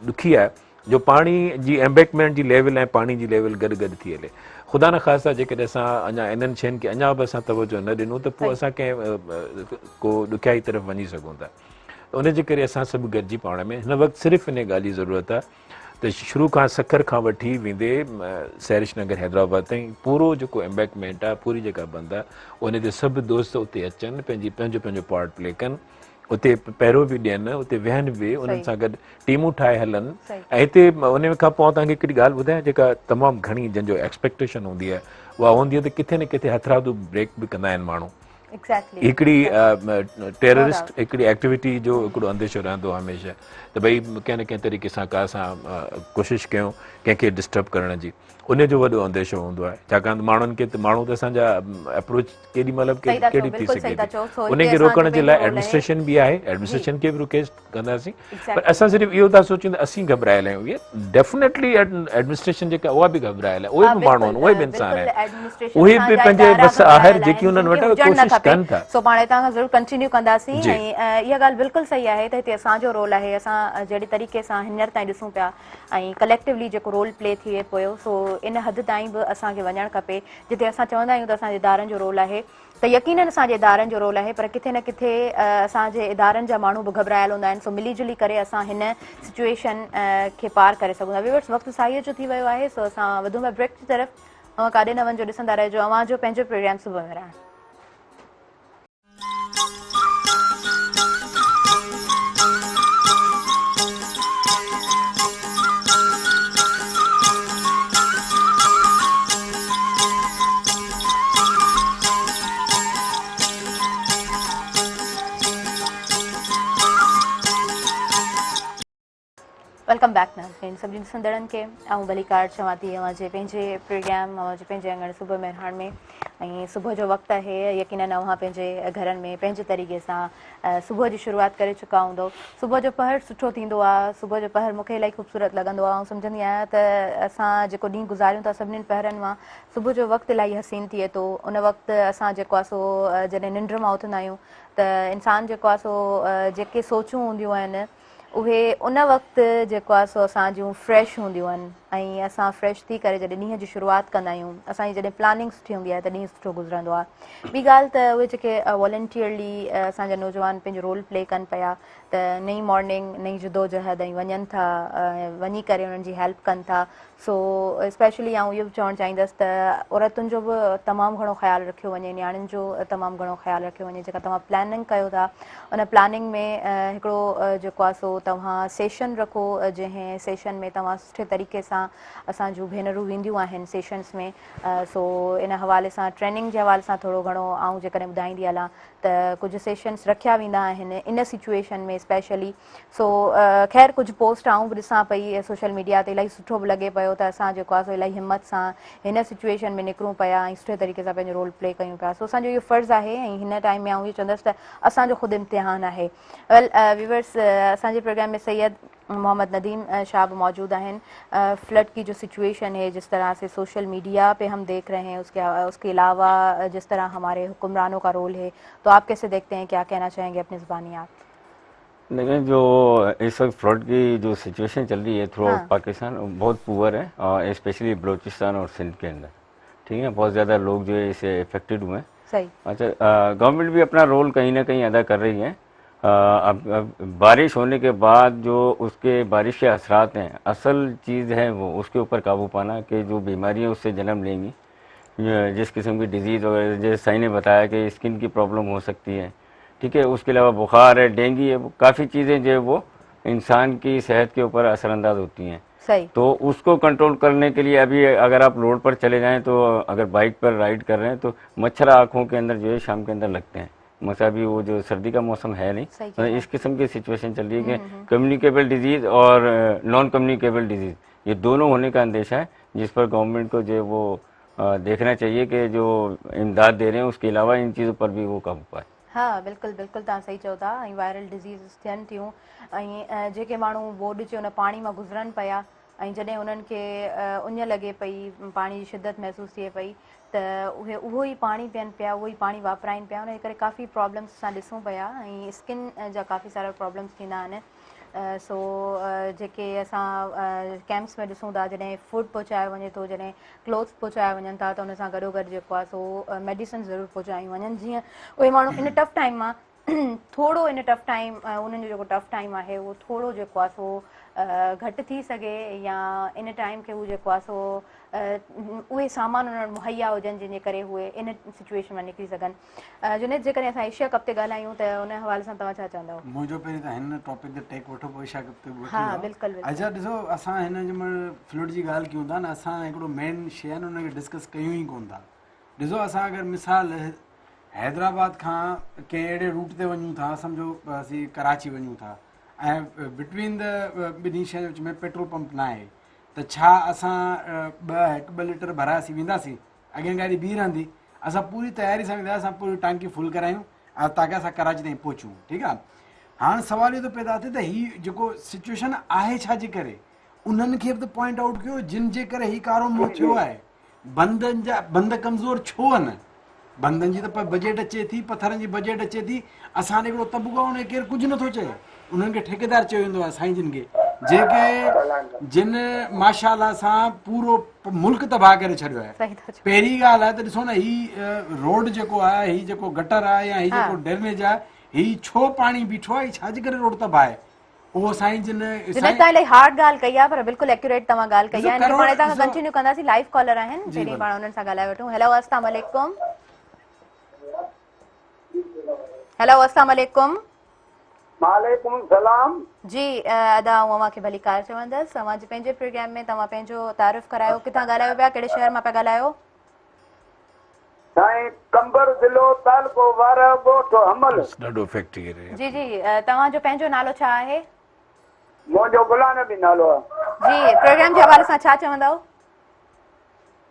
ڏکي آهي جو پاڻي جي ايمبيڪمينٽ جي ليول ۽ پاڻي جي ليول گڏ گڏ ٿي هلي. خدا نخواسته جيڪڏهن اسان اڃا انهن شين کي اڃا به اسان توجه نه ڏنو ته پوء اسان ڪنهن ڪو ڏکيائي طرف وڃي سگهون ٿا. ان جي ڪري اسان سڀ گڏجي پاڻ ۾ هن وقت صرف ان ڳالهه جي ضرورت آهي ته شروع کان سکر کان وٺي ويندي سحرش نگر حيدرآباد تائين پورو جيڪو امبيڪمينٽ آهي پوري جيڪا بند آهي ان تي سڀ دوست اتي اچن پنهنجي پنهنجو پنهنجو پارٽ پلي ڪن اتي پهرو به ڏين اتي ويهن به انهن سان گڏ ٽيمون ٺاهي هلن ۽ هتي ان کان پوء توهان کي هڪڙي ڳالهه ٻڌايان جيڪا تمام گهڻي جنهن جو ايڪسپيڪٽيشن هوندي آهي اها هوندي آهي ته ڪٿي نه ڪٿي هٿرادو بريڪ به ڪندا آهن ماڻهو هڪڙي ٽيررسٽ هڪڙي ايڪٽيوٽي جو هڪڙو انديشو رهندو هميشه ته ڀئي ڪنهن نه ڪنهن طريقي سان ڪا اسان ڪوشش ڪيون ڪنهن کي ڊسٽرب ڪرڻ جي ان جو وڏو انديشو هوندو آهي ڇاڪاڻ ته ماڻهن کي ته ماڻهو ته اسان جا اپروچ ڪيڏي مهل به ڪهڙي ٿي سگهي ٿي ان کي روڪڻ جي لاء ايڊمنسٽريشن به آهي ايڊمنسٽريشن کي به رڪويسٽ ڪنداسين پر اسان صرف اهو ٿا سوچيون ته اسين گهٻرايل آهيون اهي ڊيفنيٽلي ايڊمنسٽريشن جيڪا اها به گهٻرايل آهي اهي به ماڻهو آهن اهي به انسان آهن اهي به پنهنجي وس آهر جيڪي انهن وٽ ڪوشش ڪن ٿا. سو پاڻ هتان کان ضرور ڪنٽينيو ڪنداسين ۽ اها ڳالهه بلڪل صحيح آهي ته هتي اسان جو رول آهي اسان جهڙي طريقي سان هينئر تائين ڏسون پيا ۽ ڪليڪٽولي جيڪو رول پلي ٿئي پيو سو ان حد تائين به اسان کي وڃڻ کپي جتي اسان چوندا آهيون ته اسان جي ادارن جو رول آهي ته يقينن اسان جي ادارن جو رول آهي پر ڪٿي نه ڪٿي اسان جي ادارن جا ماڻهو به گهٻرايل هوندا آهن سو ملي جلي ڪري اسان هن سچوئيشن کي پار ڪري سگهون ٿا. ويورس وقت ساهيء جو ٿي ويو آهي سو اسان وڌون پيا بريڪ جي طرف اوهان ڪاڏي نه وڃجو ڏسندا رهجو اوهان جو پنهنجو پروگرام صبح مهراڻ. Welcome back ناظرين سڀني ڏسندڙن کي آئون ڀليڪار چوان ٿي اوهان جي پنهنجي پروگرام اوهان جي پنهنجي اڱڻ صبح مهراڻ ۾ ۽ صبح جو وقت آهي يقينن اوهان پنهنجي گهرن ۾ پنهنجي طريقي سان صبح جي شروعات ڪري چڪا هوندؤ. صبح جو پهر سٺو ٿيندو آ. صبح جو پهر مون کي الاهي خوبصورت لڳندو آ. آئون سمجهندي آهيان ته اسان جيڪو ڏينهن گذاريون ٿا سڀنين پهرن مان صبح جو وقت الاهي حسين ٿئي ٿو. ان وقت اسان جيڪو آ سو جڏهن ننڊ مان اٿندا آهيون ته انسان جيڪو آ سو جيڪي سوچون هونديون آهن اهي ان وقت جيڪو آ سو اسان جون فريش هونديون آهن ۽ اسان فريش ٿي ڪري جڏهن ڏينهن جي شروعات ڪندا آهيون اسان جي جڏهن پلاننگ سٺي هوندي آهي ته ڏينهن سٺو گذرندو آهي ٻي ڳالهه ته اهي جيڪي والنٽيئرلي اسان جا نوجوان پنهنجو رول پلي ڪن پيا ته نئين مارننگ نئين جدوجهد ۽ وڃن ٿا وڃي ڪري انهن جي هيلپ ڪن ٿا سو اسپيشلي آئون اهو به چوڻ چاهيندس ته عورتن جو به تمام گهڻو خيال رکيو وڃي نياڻين جو تمام گهڻو خيال رکيو وڃي جيڪا توهان پلاننگ ڪيو ٿا ان پلاننگ ۾ هڪڙو جيڪو آهي سو توهان سيشن رکو جنهن سيشن ۾ توهان سٺي طريقي سان اسان جون ڀينرون وينديون آهن سيشنس ۾ سو ان حوالي سان ٽريننگ جي حوالي سان ٿورو گهڻو آئون جيڪڏهن ٻڌائيندي هلان ته ڪجهه سيشنس رکيا ويندا آهن ان سچوئيشن ۾ اسپيشلي سو خير ڪجهه پوسٽ آئون به ڏسان پئي سوشل ميڊيا تي الاهي سٺو به لڳي پيو ته اسان جيڪو آهي سو الاهي همت سان هن سچوئيشن ۾ نڪرون پيا ۽ سٺي طريقي سان پنهنجو رول پلي ڪيون پيا سو اسان جو اهو فرض آهي ۽ هن ٽائيم ۾ آئون اهو چوندس ته اسان جو خود امتحان آهي ويل ويورس اسان جي پروگرام ۾ سيد محمد نديم شاह به موجود آهن فلڊ ڪي جو سچوئيشن هي جس طرح سي سوشل ميڊيا پي هم ديک رهي هين اس ڪي علاوه جس طرح هماري حڪمرانو ڪا رول هي تو آپ ڪيسي ديکتي هين ڪيا ڪهنا چاهينگي اپني زباني آپ. دیکھیں جو اس وقت فلڈ کی جو سچویشن چل رہی ہے تھرو آؤٹ پاکستان بہت پور ہے اور اسپیشلی بلوچستان اور سندھ کے اندر ٹھیک ہے بہت زیادہ لوگ جو ہے اسے افیکٹڈ ہوئے ہیں اچھا گورنمنٹ بھی اپنا رول کہیں نہ کہیں ادا کر رہی ہے اب بارش ہونے کے بعد جو اس کے بارش کے اثرات ہیں اصل چیز ہے وہ اس کے اوپر قابو پانا کہ جو بیماریاں اس سے جنم لیں گی جس قسم کی ڈیزیز وغیرہ جیسے سائیں نے بتایا کہ اسکن کی پرابلم ہو سکتی ہے ٹھیک ہے اس کے علاوہ بخار ہے ڈینگی ہے کافی چیزیں جو ہے وہ انسان کی صحت کے اوپر اثر انداز ہوتی ہیں صحیح تو اس کو کنٹرول کرنے کے لیے ابھی اگر آپ روڈ پر چلے جائیں تو اگر بائک پر رائڈ کر رہے ہیں تو مچھر آنکھوں کے اندر جو ہے شام کے اندر لگتے ہیں مثلا ابھی وہ جو سردی کا موسم ہے نہیں اس قسم کی سچویشن چل رہی ہے کہ کمیونیکیبل ڈیزیز اور نان کمیونیکیبل ڈیزیز ये दोनों होने का अंदेशा है, जिस पर गवर्नमेंट को जो है वो देखना चाहिए कि जो इमदाद दे रहे हैं उसके अलावा इन चीज़ों पर भी वो काबू पाए। हा बिल्कुलु बिल्कुलु तव्हां सही चओ था। ऐं वायरल डिज़ीज़ थियनि थियूं ऐं जेके माण्हू ॿोॾ जे उन पाणी मां गुज़रनि पिया ऐं जॾहिं उन्हनि खे उञ लॻे पई, पाणी जी शिदत महसूसु थिए पई त उहे उहो ई पाणी पीअनि पिया, उहो ई पाणी वापराइनि पिया। उनजे करे काफ़ी प्रॉब्लम्स असां ॾिसूं पिया ऐं स्किन जा काफ़ी सारा प्रॉब्लम्स थींदा आहिनि। सो जेके असां कैंप्स में ॾिसूं था, जॾहिं फूड पहुचायो वञे थो, जॾहिं क्लोथ्स पहुचाया वञनि था त उन सां गॾोगॾु जेको आहे सो मेडिसिन ज़रूरु पहुचायूं वञनि, जीअं उहे माण्हू इन टफ टाइम मां थोरो इन टफ टाइम उन्हनि जो जेको टफ टाइम आहे उहो थोरो जेको आहे सो घटि थी सघे या इन टाइम खे हू जेको आहे सो उहे सामान उन्हनि वटि मुहैया हुजनि जंहिंजे करे उहे इन सिचुएशन मां निकिरी सघनि। जुनैद, जेकॾहिं असां एशिया कप ते ॻाल्हायूं त उन हवाले सां तव्हां छा चवंदव? मुंहिंजो पहिरीं त हिन टॉपिक ते टेक वठो, पोइ एशिया कप ते बि हा, बिल्कुलु, बिल्कुलु। अच्छा ॾिसो, असां हिन जंहिं महिल फ्लड जी ॻाल्हि कयूं था न, असां हिकिड़ो मेन शइ आहे न उनखे डिस्कस कयूं ई कोन था। ॾिसो, असां अगरि मिसाल हैदराबाद खां कंहिं अहिड़े रूट ते वञूं था, सम्झो असीं कराची वञूं था ऐं बिटवीन the ॿिन्ही शयुनि जे विच में पेट्रोल पंप न आहे, त छा असां हिकु ॿ लीटर भराए असीं वेंदासीं? अॻियां गाॾी बीह रहंदी, असां पूरी तयारी सां वेंदा, असां पूरी टांकी फुल करायूं ऐं ताकी असां कराची ताईं पहुचूं, ठीकु आहे। हाणे सवाल इहो थो पैदा थिए त हीउ जेको सिचुएशन आहे छाजे करे, उन्हनि खे बि त पॉइंट आउट कयो जिन जे करे हीउ कारो मुंहुं थियो आहे। बंदनि जा बंद कमज़ोर छो आहिनि? बंदनि जी त बजट अचे थी, पथरनि जी बजट अचे थी। असां ॾे हिकिड़ो तबको आहे, उनखे केरु कुझु नथो चए, उन्हनि खे ठेकेदार चयो वेंदो आहे साईं जिन खे, जेके जिन माशाअल्लाह सां पूरो मुल्क तबाह करे छॾियो आहे। पहिरीं ॻाल्हि आहे त ॾिसो न, हीउ रोड जेको आहे, हीउ जेको गटर आहे या हीउ जेको ड्रेनेज आहे, हीउ छो पाणी बीठो आहे, हीउ छाजे करे रोड तबाह आहे? उहो साईं जिन जुनैद, तव्हां इलाही हार्ड ॻाल्हि कई आहे, पर बिल्कुलु एक्यूरेट तव्हां ॻाल्हि कई आहे। पाण हितां खां कंटिन्यू कंदासीं, लाइव कॉलर आहिनि, पहिरीं पाण उन्हनि सां ॻाल्हाए वठूं। हेलो, अस्सलाम वालेकुम। हेलो, अस्सलाम वालेकुम। वालेकुम सलाम। जी अदा, आउं अव्हां खे भलीकार चवंदसि अव्हां जे पंहिंजे प्रोग्राम में। तव्हां पंहिंजो तारुफ़ करायो, किथां ॻाल्हायो पिया, कहिड़े शहर मां पिया ॻाल्हायो? साईं, कंबर ज़िलो, तालुको वारा, ॻोठ हमल। ॾाढो इफेक्ट थी जी जी, तव्हांजो पंहिंजो नालो छा आहे? मुंहिंजो गुलाम नबी नालो आहे। जी, प्रोग्राम जे हवाले सां छा चवंदव?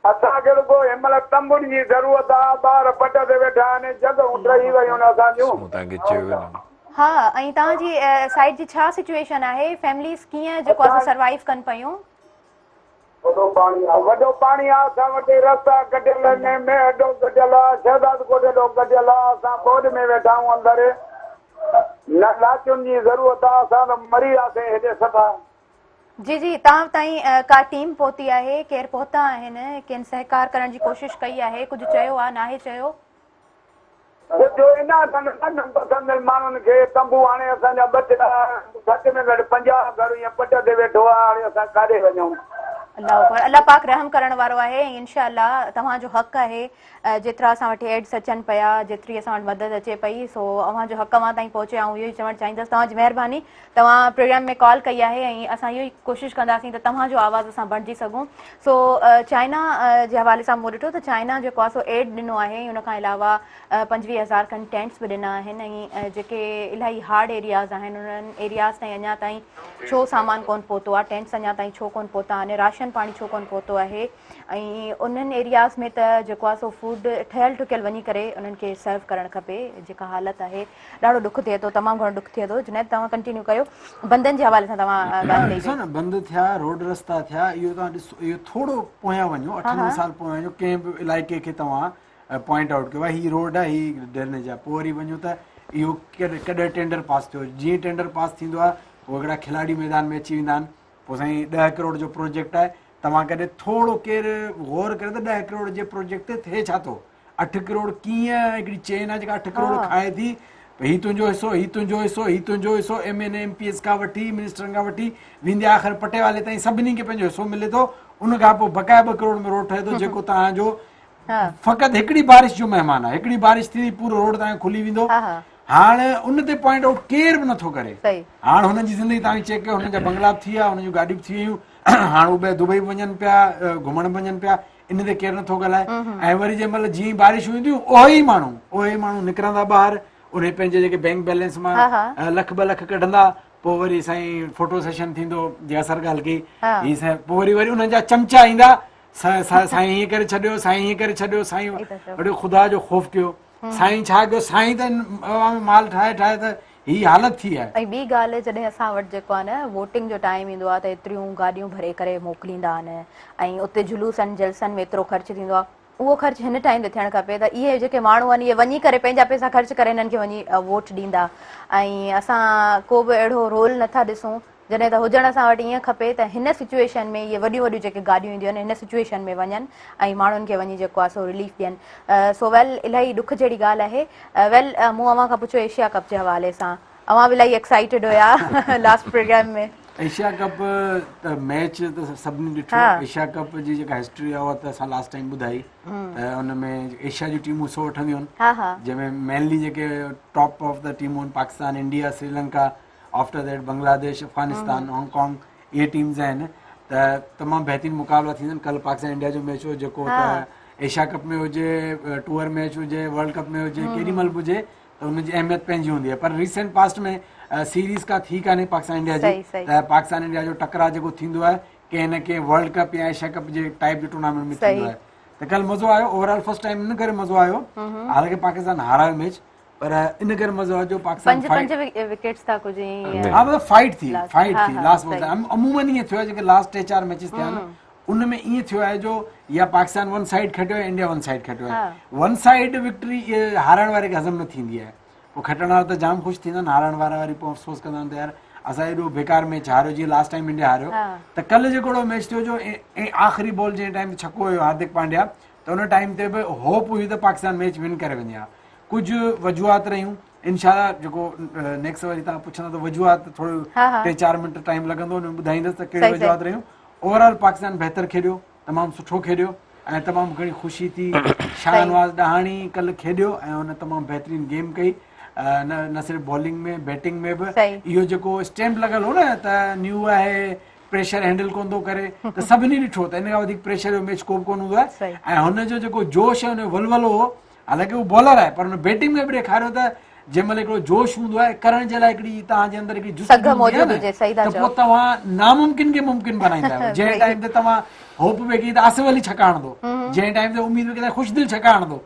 असांखे रुगो हिन महिल तंबुनि जी ज़रूरत आहे, ॿार पट ते वेठा आहिनि, जॻहियूं ठही वयूं आहिनि असांजूं। मूं तव्हांखे चयो न। हा, ऐं तव्हांजी साइड जी छा सिचुएशन आहे? फैमिलीज़ कीअं जेको आहे सर्वाइव कनि पयूं? वॾो पाणी आहे, वॾो पाणी आहे असां वटि, रस्ता कढियल आहिनि, मेहडो कढियल आहे, शहज़ाद कोटड़ो कढियल आहे, असां ॿोॾ में वेठा आहियूं अंदरि, न लाचुनि जी ज़रूरत आहे, असां त मरी वियासीं हेॾे सफ़ा। जी जी, तव्हां ताईं का टीम पहुती आहे? केरु पहुता आहिनि? केन सहकार करण जी कोशिश कई आहे? कुझु चयो आहे, नाहे चयो? कुझु इन पसंदि माण्हुनि खे तंबू हाणे असांजा ॿ घटि में घटि 50 घर ईअं पट ते वेठो आहे, हाणे असां काॾे वञूं? अल्लाह अकबर। अल्लाह पाक रहम करण वारो आहे ऐं इंशाअल्लाह तव्हांजो हक़ आहे, जेतिरा असां वटि एड्स अचनि पिया, जेतिरी असां वटि मदद अचे पई, सो अव्हांजो हक़ अव्हां ताईं पहुचे, आउं इहो ई चवणु चाहींदसि। तव्हांजी महिरबानी, तव्हां प्रोग्राम में कॉल कई आहे ऐं असां इहो ई कोशिश कंदासीं त तव्हांजो आवाज़ असां बणिजी सघूं। सो चाइना जे हवाले सां मूं ॾिठो त चाइना जेको आहे सो एड ॾिनो आहे ऐं उन खां अलावा 25,000 खनि टेंट्स बि ॾिना आहिनि ऐं जेके इलाही हार्ड एरियाज़ आहिनि उन्हनि एरियाज़ ताईं अञा ताईं छो सामान कोन पहुतो आहे, टेंट्स अञा ताईं छो कोन पहुता आहिनि, राशन पाणी छो कोन पहुतो आहे ऐं उन्हनि एरियाज़ में त जेको आहे सो फूड ठहियल ठुकियल वञी करे उन्हनि खे सर्व करणु खपे। जेका हालत आहे, ॾाढो ॾुख थिए थो, तमामु घणो ॾुख थिए थो। जुनैद, तव्हां कंटिन्यू कयो, बंदनि जे हवाले सां तव्हां ॻाल्हि कई। ॾिसो न, बंद थिया, रोड रस्ता थिया, इहो तव्हां ॾिसो, इहो थोरो पोयां वञो, 8-9 साल पोयां वञो, कंहिं बि इलाइक़े खे तव्हां पॉइंट आउट कयो, ही रोड आहे, ही ड्रेनेज आहे, पोइ वरी वञो त इहो कॾहिं टेंडर पास थियो, जीअं टेंडर पास थींदो आहे पोइ हिकिड़ा खिलाड़ी मैदान में अची वेंदा आहिनि, पोइ साईं 10 करोड़ जो प्रोजेक्ट आहे, तव्हां कॾहिं थोरो केरु गौर करे त 10 करोड़ जे प्रोजेक्ट ते थिए छा थो? 8 करोड़ कीअं हिकिड़ी चेन आहे जेका 8 करोड़ खाए थी, ही तुंहिंजो हिसो, ही तुंहिंजो हिसो, ही तुंहिंजो हिसो, M N M P S खां वठी मिनिस्टरनि खां वठी वेंदी आख़िर पटेवाले ताईं सभिनी खे पंहिंजो हिसो मिले थो। उन खां पोइ बक़ाया 2 करोड़ में रोड ठहे थो, जेको तव्हांजो फ़क़ति हिकिड़ी बारिश जो महिमान आहे, हिकिड़ी बारिश थींदी पूरो रोड तव्हांजो खुली वेंदो। हाणे उन ते पॉइंट आउट केरु बि नथो करे। हाणे हुननि जी ज़िंदगी तव्हां चेक कयो, हुननि जा बंगला बि थी विया, हुननि जूं गाॾियूं बि थी वियूं, हाणे उहे दुबई बि वञनि पिया, घुमण बि वञनि पिया, इन ते केरु नथो ॻाल्हाए। ऐं वरी जंहिं महिल जीअं बारिशूं ईंदियूं उहे ई माण्हू निकिरंदा ॿाहिरि, उन पंहिंजे जेके बैंक बैलेंस मां लख 2 लख कढंदा, پوء وري سائين فوٽو سيشن ٿيندو جي اثر ڳالهه ڪئي هي سائين پوء وري وري انهن جا چمچا ايندا سائين هيئن ڪري ڇڏيو سائين هيئن ڪري ڇڏيو سائين اڙي خدا جو خوف ڪيو سائين ڇا ڪيو سائين ته مال ٺاهي ٺاهي ته هي حالت ٿي آهي. ۽ ٻي ڳالهه جڏهن اسان وٽ جيڪو آهي نه ووٽنگ جو ٽائيم ايندو آهي ته ايتريون گاڏيون ڀري ڪري موڪليندا آهن ۽ اتي جلوسن جلسن ۾ ايترو خرچ ٿيندو آهي اهو خرچ هن ٽائيم تي ٿيڻ کپي ته اهي جيڪي ماڻهو آهن اهي وڃي ڪري پنهنجا پئسا خرچ ڪري هنن کي وڃي ووٽ ڏيندا ۽ اسان ڪو به اهڙو رول نٿا ڏسون جڏهن ته هجڻ اسان وٽ ائين کپي ته هن سچوئيشن ۾ اهي وڏيون وڏيون جيڪي گاڏيون اينديون آهن هن سچوئيشن ۾ وڃن ۽ ماڻهن کي وڃي جيڪو آهي سو رليف ڏين سو ويل الاهي ڏک جهڙي ڳالهه آهي ويل مون اوهان کان پڇيو ايشيا ڪپ جي حوالي سان اوهان به الاهي ايڪسائيٽيڊ هيا لاسٽ پروگرام ۾. ايشيا ڪپ ته ميچ ته سڀني ڏٺو ايشيا ڪپ جي جيڪا هسٽري آهي اها ته اسان لاسٽ ٽائيم ٻڌائي ته ان ۾ ايشيا جون ٽيمون حصو وٺنديون آهن جنهن ۾ مينلي جيڪي ٽاپ آف the ٽيمون آهن Pakistan India Sri Lanka after that Bangladesh Afghanistan Hong Kong اهي ٽيمز آهن ته تمام بهترين مقابلا ٿيندا آهن ڪل پاڪستان انڊيا جو ميچ هو جيڪو ته ايشيا ڪپ ۾ هجي ٽوئر ميچ هجي ورلڊ ڪپ ۾ هجي ڪيڏي مهل به هجي ته ان جي اهميت پنهنجي هوندي آهي پر ريسنٽ پاسٽ ۾ سيريز ڪا ٿي ڪانهي پاڪستان انڊيا جي ته پاڪستان انڊيا جو ٽڪراء جيڪو ٿيندو آهي ڪنهن نه ڪنهن ورلڊ ڪپ يا ايشيا ڪپ جي ٽائپ جي ٽورنامينٽ ۾ ٿيندو آهي ته ڪل مزو آيو اوور آل فرسٽ ٽائيم ان ڪري مزو آيو حالانڪه پاڪستان هارايو ميچ پر ان ڪري مزو آيو جو پاڪستان پنج پنج وڪيٽس ٿا ڪجهه ائين ها مطلب فائٽ ٿي فائٽ ٿي لاسٽ بال تائين عمومن ائين ٿيو آهي جيڪي لاسٽ ٽي چار ميچز ٿيا آهن ان ۾ ائين ٿيو آهي جو يا پاڪستان ون سائيڊ کٽيو آهي انڊيا ون سائيڊ کٽيو آهي ون سائيڊ وڪٽري هارائڻ واري کي هضم نه ٿيندي آهي پوء کٽڻ وارا ته جام خوش ٿيندا آهن هارائڻ وارا وري پوء افسوس ڪندا آهن ته يار اسان ايڏو بيڪار ميچ هاريو جيئن لاسٽ ٽائيم انڊيا هاريو ته ڪل جيڪو اهڙو ميچ ٿيو جو آخري بال جنهن ٽائيم ڇڪو هيو هاردڪ پانڊيا ته ان ٽائيم تي به هوپ هئي ته پاڪستان ميچ ون ڪري وڃي ها ڪجهه وجوهات رهيون انشاء الله جيڪو نيڪسٽ وري توهان پڇندا ته وجوهات ٿورو ٽي چار منٽ ٽائيم لڳندو ان ۾ ٻڌائيندس ته ڪهڙيون وجوهات رهيون اوور آل پاڪستان بهتر کيڏيو تمام سٺو کيڏيو ۽ تمام گهڻي خوشي ٿي شاهنواز ڏاهاڻي ڪل کيڏيو ۽ هن تمام بهترين گيم ڪئي نه نه صرف بالنگ ۾ بيٽنگ ۾ به اهو جيڪو اسٽيمپ لڳل هو نه ته نيو آهي پريشر هينڊل ڪون ٿو ڪري ته سڀني ڏٺو ته ان کان وڌيڪ پريشر جو ميچ ڪو به ڪون هوندو آهي ۽ هن جو جيڪو جوش ۽ هن جو ولولو هو حالانڪه هو بالر آهي پر هن بيٽنگ ۾ به ڏيکاريو ته جنهن مهل هڪڙو جوش هوندو آهي ڪرڻ جي لاء هڪڙي توهان جي اندر هڪڙي جستجو هوندي آهي نه ته پوء توهان ناممڪن کي ممڪن بنائيندا آهيو جنهن ٽائيم تي توهان هوپ به ڪئي ته آصف علي ڇڪا هڻندو جنهن ٽائيم تي اميد به ڪئي ته خوشدل ڇڪا هڻندو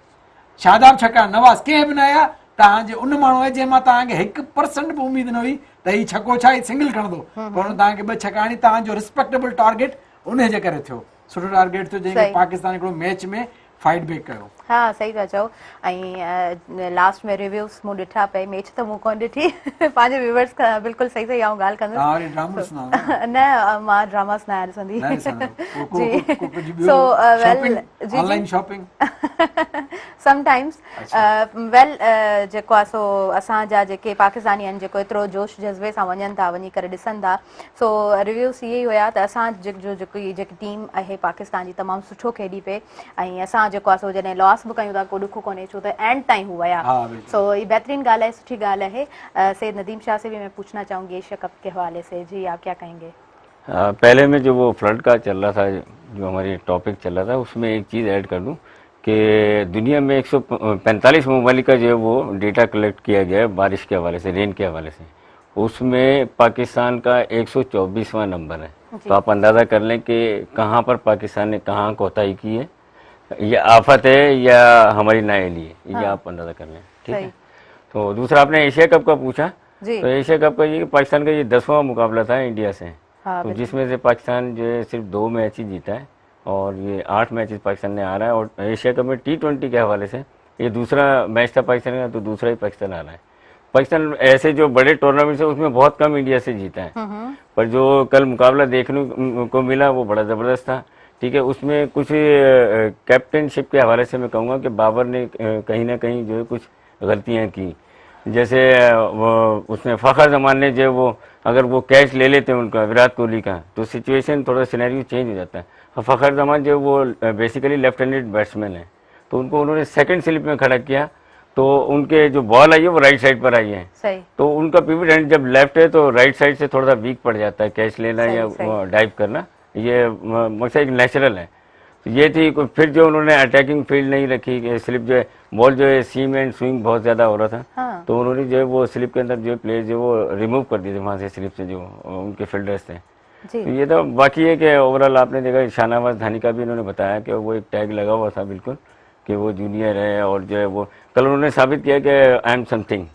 شاداب ڇڪا نواز ڪنهن به نه آيا توهان جي ان ماڻهو آهي جنهن مان توهان کي 1% به اميد نه هئي ته هي ڇڪو ڇا هي سنگل کڻندو پر هن توهان کي ٻه ڇڪا هڻي توهان جو ريسپيڪٽيبل ٽارگيٽ ان جي ڪري ٿيو سٺو ٽارگيٽ ٿيو جنهن کي پاڪستان هڪڙو ميچ ۾ فائٽ بيڪ ڪيو. ها صحيح ٿا چئو ۽ لاسٽ ۾ ريويوز مون ڏٺا پئي ميچ ته مون ڪونه ڏٺي پنهنجي ويورز کان بلڪل صحيح صحيح آئون ڳالهه ڪندس. توهان وري ڊرامو ڏسندا هوندا نه. نه مان ڊراماز نه آهيان ڏسندي. نه ڏسندا آهيو ڪو ڪجهه ٻيو shopping online shopping. Sometimes well جيڪو آهي سو اسان جا جيڪي پاڪستاني آهن جيڪو ايترو جوش جذبي سان وڃن ٿا وڃي ڪري ڏسن ٿا سو ريويوز اهي ئي هيا ته اسان جو جيڪي جيڪي ٽيم آهي پاڪستان جي تمام سٺو کيڏي پئي ۽ اسان جيڪو آهي سو جڏهن لاس به ڪيون ٿا ڪو ڏک ڪونهي ڇو ته اينڊ تائين هو ويا سو هي بهترين ڳالهه آهي سٺي ڳالهه آهي سيد نديم شاهه سي به مين پوڇنا چاهون گي ايشيا ڪپ ڪي حوالي سي جي آپ ڪيا ڪهين گي. پهلي مين جو وو فلڊ ڪا چل رها ٿا جو هماري ٽاپڪ چل رها ٿا اس مين ايڪ چيز ايڊ ڪر دون ڪي دنيا مين 145 ممالڪ ڪا جو هي وو ڊيٽا ڪليڪٽ ڪيا گيا هي بارش ڪي حوالي سي رين ڪي حوالي سي اس مين پاڪستان ڪا 124 واں نمبر هي تو آپ اندازه ڪر لين ڪي ڪهان پر پاڪستان ني ڪهان ڪوتاهي ڪي هي يه آفت هي يا هماري نااهلي هي يه آپ اندازه ڪر لين ٺيڪ هي تو دوسرا آپ ني ايشيا ڪپ ڪا پوڇا تو ايشيا ڪپ ڪا يه پاڪستان ڪا يه دسواں مقابله ٿا انڊيا سي تو جس مين سي پاڪستان جو هي صرف 2 ميچ هي جيتا هي اور يه 8 ميچز پاڪستان ني هارا هي اور ايشيا ڪپ مين ٽي ٽوئنٽي ڪي حوالي سي يه دوسرا ميچ ٿا پاڪستان ڪا تو دوسرا هي پاڪستان هارا هي پاڪستان ايسي جو بڙي ٽورنامينٽس هي اس مين بهت ڪم انڊيا سي جيتا هي پر جو ڪل مقابله ديکهني ڪو ملا وو بڙا زبردست ٿا ٺيڪ هي اس مين ڪجهه ڪيپٽن شپ ڪي حوالي سي مين ڪهون گا ڪي بابر ني ڪهين نه ڪهين جو هي ڪجهه غلطيان ڪي جيسي اس مين فخر زمان ني جو وو اگر وو ڪيچ لي ليتي ان ڪا ويرات ڪوهلي ڪا تو سچويشن ٿوڙا سينيريو چينج هو جاتا هي فخر زمان جو وو بيسيڪلي ليفٽ هينڊيڊ بيٽسمين هي تو ان ڪو انهون ني سيڪنڊ سلپ مين کڙا ڪيا تو ان ڪي جو بال آئي هي وو رائٽ سائيڊ پر آئي هي تو ان ڪا پيوٽ هينڊ جب ليفٽ هي تو رائٽ سائيڊ سي ٿوڙا سا ويڪ پڙ جاتا هي ڪيچ لينا يا ڊائيو ڪرنا يه مقصد ايڪ نيچرل هي. तो ये थी। फिर जो उन्होंने अटैकिंग फील्ड नहीं रखी, स्लिप जो है बॉल जो है सीम एंड स्विंग बहुत ज़्यादा हो रहा था। हाँ। तो उन्होंने जो है वो स्लिप के अंदर जो प्लेयर जो वो रिमूव कर दिए थे वहाँ से स्लिप से जो उनके फील्डर्स थे। तो ये तो बाकी है कि ओवरऑल आपने देखा शाहनवाज धानी का भी इन्होंने बताया कि वो एक टैग लगा हुआ था बिल्कुल कि वो जूनियर है, और जो है वो कल उन्होंने साबित किया कि I am something,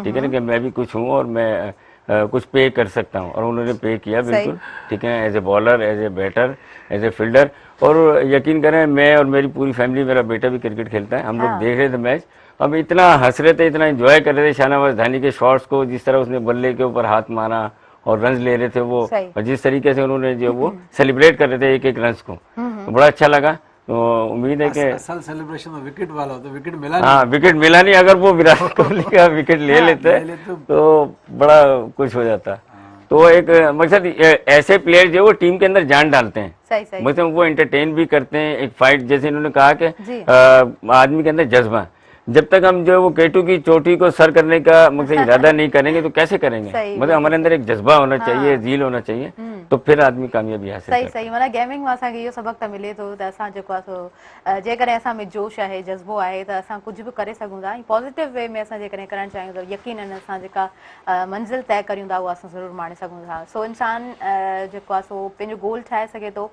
ठीक है ना, कि मैं भी कुछ हूँ और मैं कुछ पे कर सकता हूँ, और उन्होंने पे किया बिल्कुल, ठीक है, as a bowler, as a batter, as a fielder. और यकीन करें मैं और मेरी पूरी फैमिली, मेरा बेटा भी क्रिकेट खेलता है, हम लोग देख रहे थे मैच, हम इतना हंस रहे थे, इतना एंजॉय कर रहे थे शाहनवाज धानी के शॉट्स को, जिस तरह उसने बल्ले के ऊपर हाथ मारा और रन ले रहे थे वो, और जिस तरीके से उन्होंने जो वो सेलिब्रेट कर रहे थे एक एक रन को, तो बड़ा अच्छा लगा। तो उम्मीद है कि असल सेलिब्रेशन में विकेट वाला हो तो विकेट मिला नहीं। हाँ, विकेट मिला नहीं, अगर वो विराट कोहली का विकेट ले लेते तो बड़ा कुछ हो जाता। तो एक मकसद ऐसे प्लेयर जो वो टीम के अंदर जान डालते हैं, सही सही, मतलब वो एंटरटेन भी करते हैं, एक फाइट जैसे इन्होंने कहा कि आदमी के अंदर जज्बा, जब तक हम जो है वो केटू की चोटी को सर करने का मकसद इरादा नहीं करेंगे तो कैसे करेंगे। मतलब हमारे अंदर एक जज्बा होना चाहिए, जील होना चाहिए, तो फिर आदमी कामयाबी हासिल सही सही। माना गेमिंग मां असांखे इहो सबक त मिले थो त असां जेको आहे सो जेकॾहिं असां में जोश आहे, जज्बो आहे त असां कुझु बि करे सघूं था, ऐं पॉज़िटिव वे में असां जेकॾहिं करणु चाहियूं त यकीनन असां जेका मंज़िल तय करियूं था उहा असां ज़रूरु माणे सघूं था। सो इंसान जेको आहे सो पंहिंजो गोल ठाहे सघे थो,